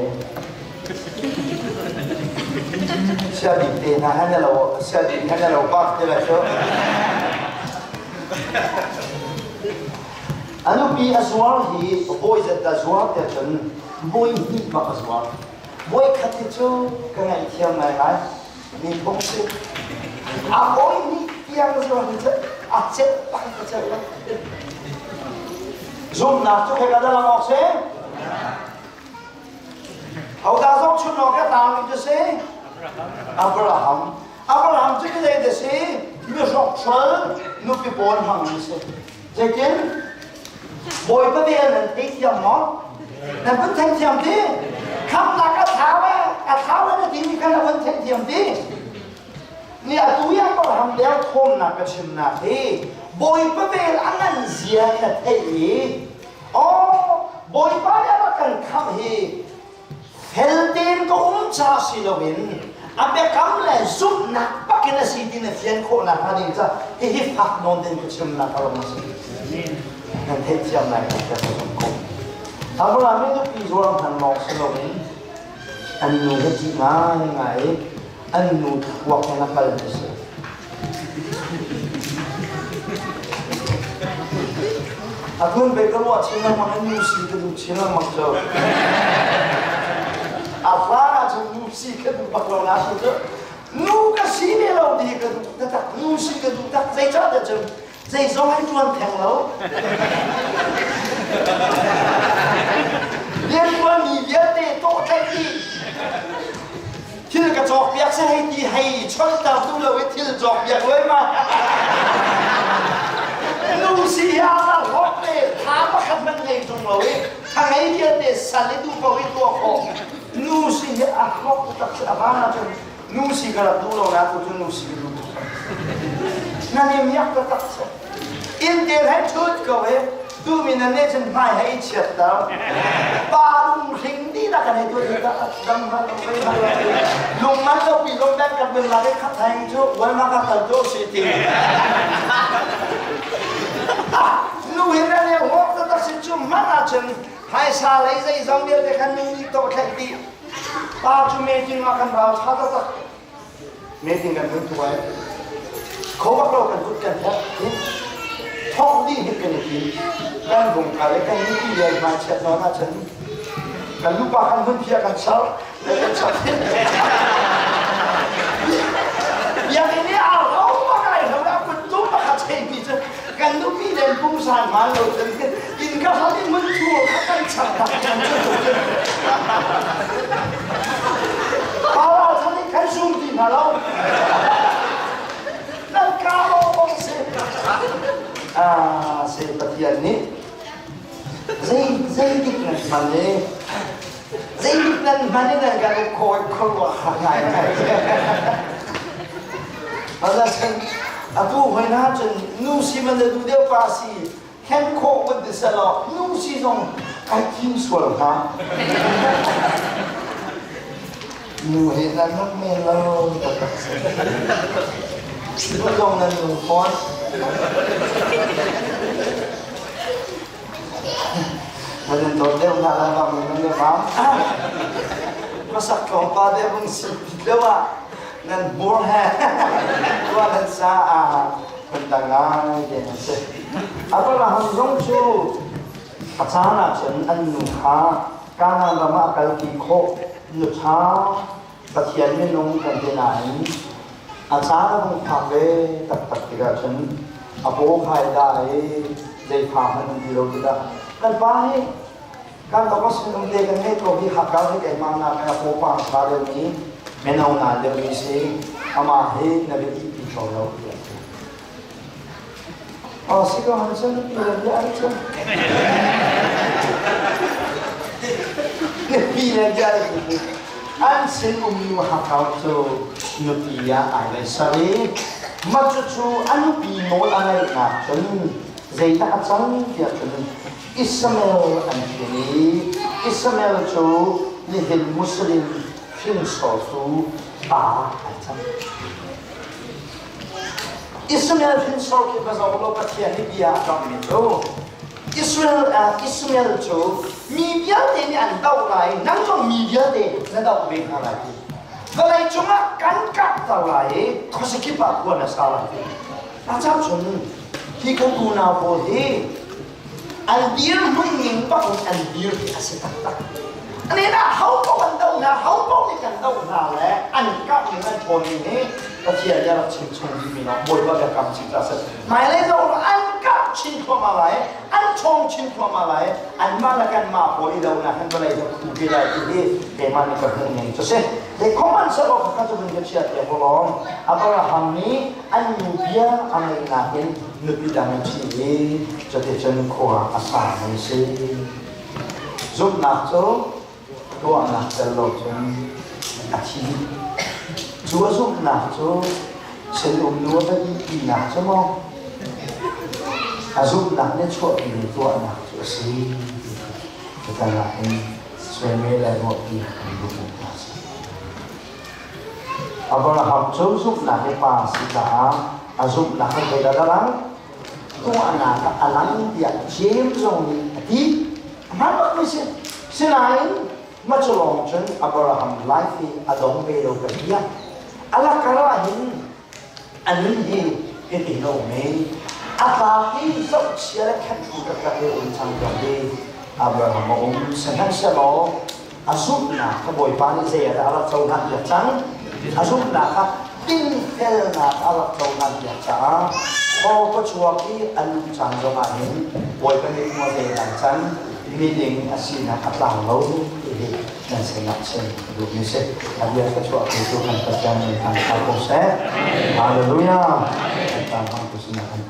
Siadin te hna he na lo siadin he na lo bak ti lai cu. A nupi a zuar hi bawi zat dah zuar tiah cun bawi hnih bak a zuar. Voikhat hi cu ka ngaihthiam ngaingai. Mi phung si. A hawi nih tiang zuar hi cu a celh bak ka celh lo. Zumhnak cu kheka dah lang awk si? Hodah zong chun awk ka tang mi cu si? Abraham. Abraham cu zei da si? Mi hrokhral nupi pawn hmang mi si. Zeitin? Bawipa vel nan theithiam maw? Nan vun theithiam ti? Khamnak a thau e, a thau e na timi kha na vun theithiam ti? Ni atu i Abraham derthawmnak ka chimnak hi Bawipa vel a ngan zia na theih i aw Bawipa nih a rak kan khamh hi Fel tein ka um ca si loin a biakam le zumhnak bakin a si ti na fian khawh nakhnga ding ca hihi fak nawn tein ka chimnak a ram a si. Nan theihthiam lai ka ka zumh ko. Abraham i nupi zuar hman lawng si loin an nu he ṭih ngaingai i an nu thluak in a kal ti si. A kun pe ka ruah chin lengmang in nu si ka duh chin lengmang cu. A hlan ah cun nu si ka duh bak lo na cu nu ka si ve lo ti ka duh taktak nu si ka duh tak zeicah tiah cun zeizong ai ṭuan theng lo. Rianṭuanmi vialte tawh-tlaih dih. Thil ka cawkpiak si hei ti hei chonter duh lo i thil cawkpiak loi ma. Nu si hi a ral hawk le tha pakhat hmanh ngei ṭung lo i tha ngei vialte sal i duh ko i tuah khawh. Nu si hi a hlawk tak si a van ahcun nu si ka rak duh lo na tu cu nu si ka duh tuk. Na ni miak taktak si. Inn te he ṭhut ko he tumi nan nih cun hmai he i chiatter. Pa lung hring dih nak kan hei tuah hi dam hal lo vei hal lo lung man lo pi lung bank kan bin la ke khat hang cu wal ma ka kal tu si ti. Nu hin na ne hawk taktak si cu man ahcun phaisa lei zeizong vialte khan nu nih tawh thlaih dih. Pa cu meeting ah kan rau ṭha taktak. Meeting kan hun tuah i kho bak lo kan kut kan thek hi thawk dih hnik kan i tim. Kan vung kal i kan nupi le hmaichiat nawn ahcun Kan nupa kan hun phia kan char le kan char. Biakinn i a ho pakai lo a kuttum pakhat theimi cu kan nupi len pungsan man lo cun inn ka hal in mun thu kha kan char tak kan cu. Para than in kan sum ti hna lo. Nan ka lo bang si. Ah, se Pathian nih zei zeitik nan hman i zeitik nan hman i nan kan uk khawh khuaruah ngai ngai. Aza cun atu hoi na cun nu si man le duh deuh pa si khen khawh kan ti selaw nu si zong kai thim sual hnga. Nu he nan nuk men lo taktak si. Nu zong nan nu fawn. Nan in dawt deuh hna lai bang nan le vam. Masak tlawmpal deuh vung si lio ah nan hmur he tuah nan sa ah phundang ngai te nan si. Abraham zong cu a caan ahcun an nu kha Kanaan ram ah a kalpi khawh nu ṭha Pathian minung kan ti nain a caan a hung phak ve taktak tikah cun a paw khai da i zei fa hmanh an ti lo tikah kan pa hi kan bak sinum te kan ngei ko hi hakal hi keimah nak a paw pa ṭha deuhmi mino na deuhmi si amah hi na biapi pi kho lo tiah Oh, si ko han cun pi le bia an cun. Pi le bia an sin um nu hakau cu nupi ah ai le sari. Ma cu cu a nupi nawl a ngaihnak cun zeidah a cang tiah cun Ismael an hrin i Ismael cu nihin Muslim hringsortu pa ai cang. Israel hrinsor khi va zoh law Pathian nih bia a kammi cu Israel Israel cu mi vialte nih an doh lai nang zong mi vialte na doh ve hna lai ti vawlei cungah kan kahter lai i khuazakip ah khua na sa lai ti a cang cun hi kan unau pawl hi an dirhmun ning bak in an dir hi a si taktak ane dah ho paoh an doh hna ho paoh nih kan doh hna le an kah ning an ṭhawn ning hi Pathian nih a rak chim chung dihmi lawng Bawipa biakam chin ca seh hmailei zoh an kah chin thluahmah lai an ṭhawng chin thluahmah lai anmah le kanmah pawl i donak hin vawlei hi khu ve lai ti hi keimah nih ka hmuh ning cu si Hmanhsehlaw kha cu vun ka chiah piak u law Abraham nih an nu bia a ngaihnak in nupi dang a ṭhi i cuticun khua a sami a si. Zumhnak cu tuahnak tel lo cun a thi. Cu a zumhnak cu sinum nu a va ihpinak cu maw a zumhnak nih chuahpimi tuahnak cu a si. Cutan ah hin Suaimi le ruahpi an duh hna si. Abraham cu zumhnak i pa a si caah a zumhnak a zei dah lang tuahnak ah a lang tiah James zong nih a ti. Hmaan bak mi si. Sinain ma cu lawng cun Abraham life hi a dong ve lo ka ti ah a lakar ah hin a nun hi hitin a um i a tlak i zohchia le khenhtu taktak i um cang tiang hi Abraham a um. Sihmanhsehlaw a zumhnak kha Bawipa nih zei ah dah a rak cohlan piak cang? A zumhnak kha dinfelnak a rak cohlan piak caah thaw ka chuak i a luh caan zongah hin Bawipa nih maw zeidah can miding a sinak a tlang lo ti hi nan sinah chim ka duhmi si. A bia ka chuahpi cu kan Pathian min thangṭhat ko seh. Hallelujah. Kan hmangtu sinah kan.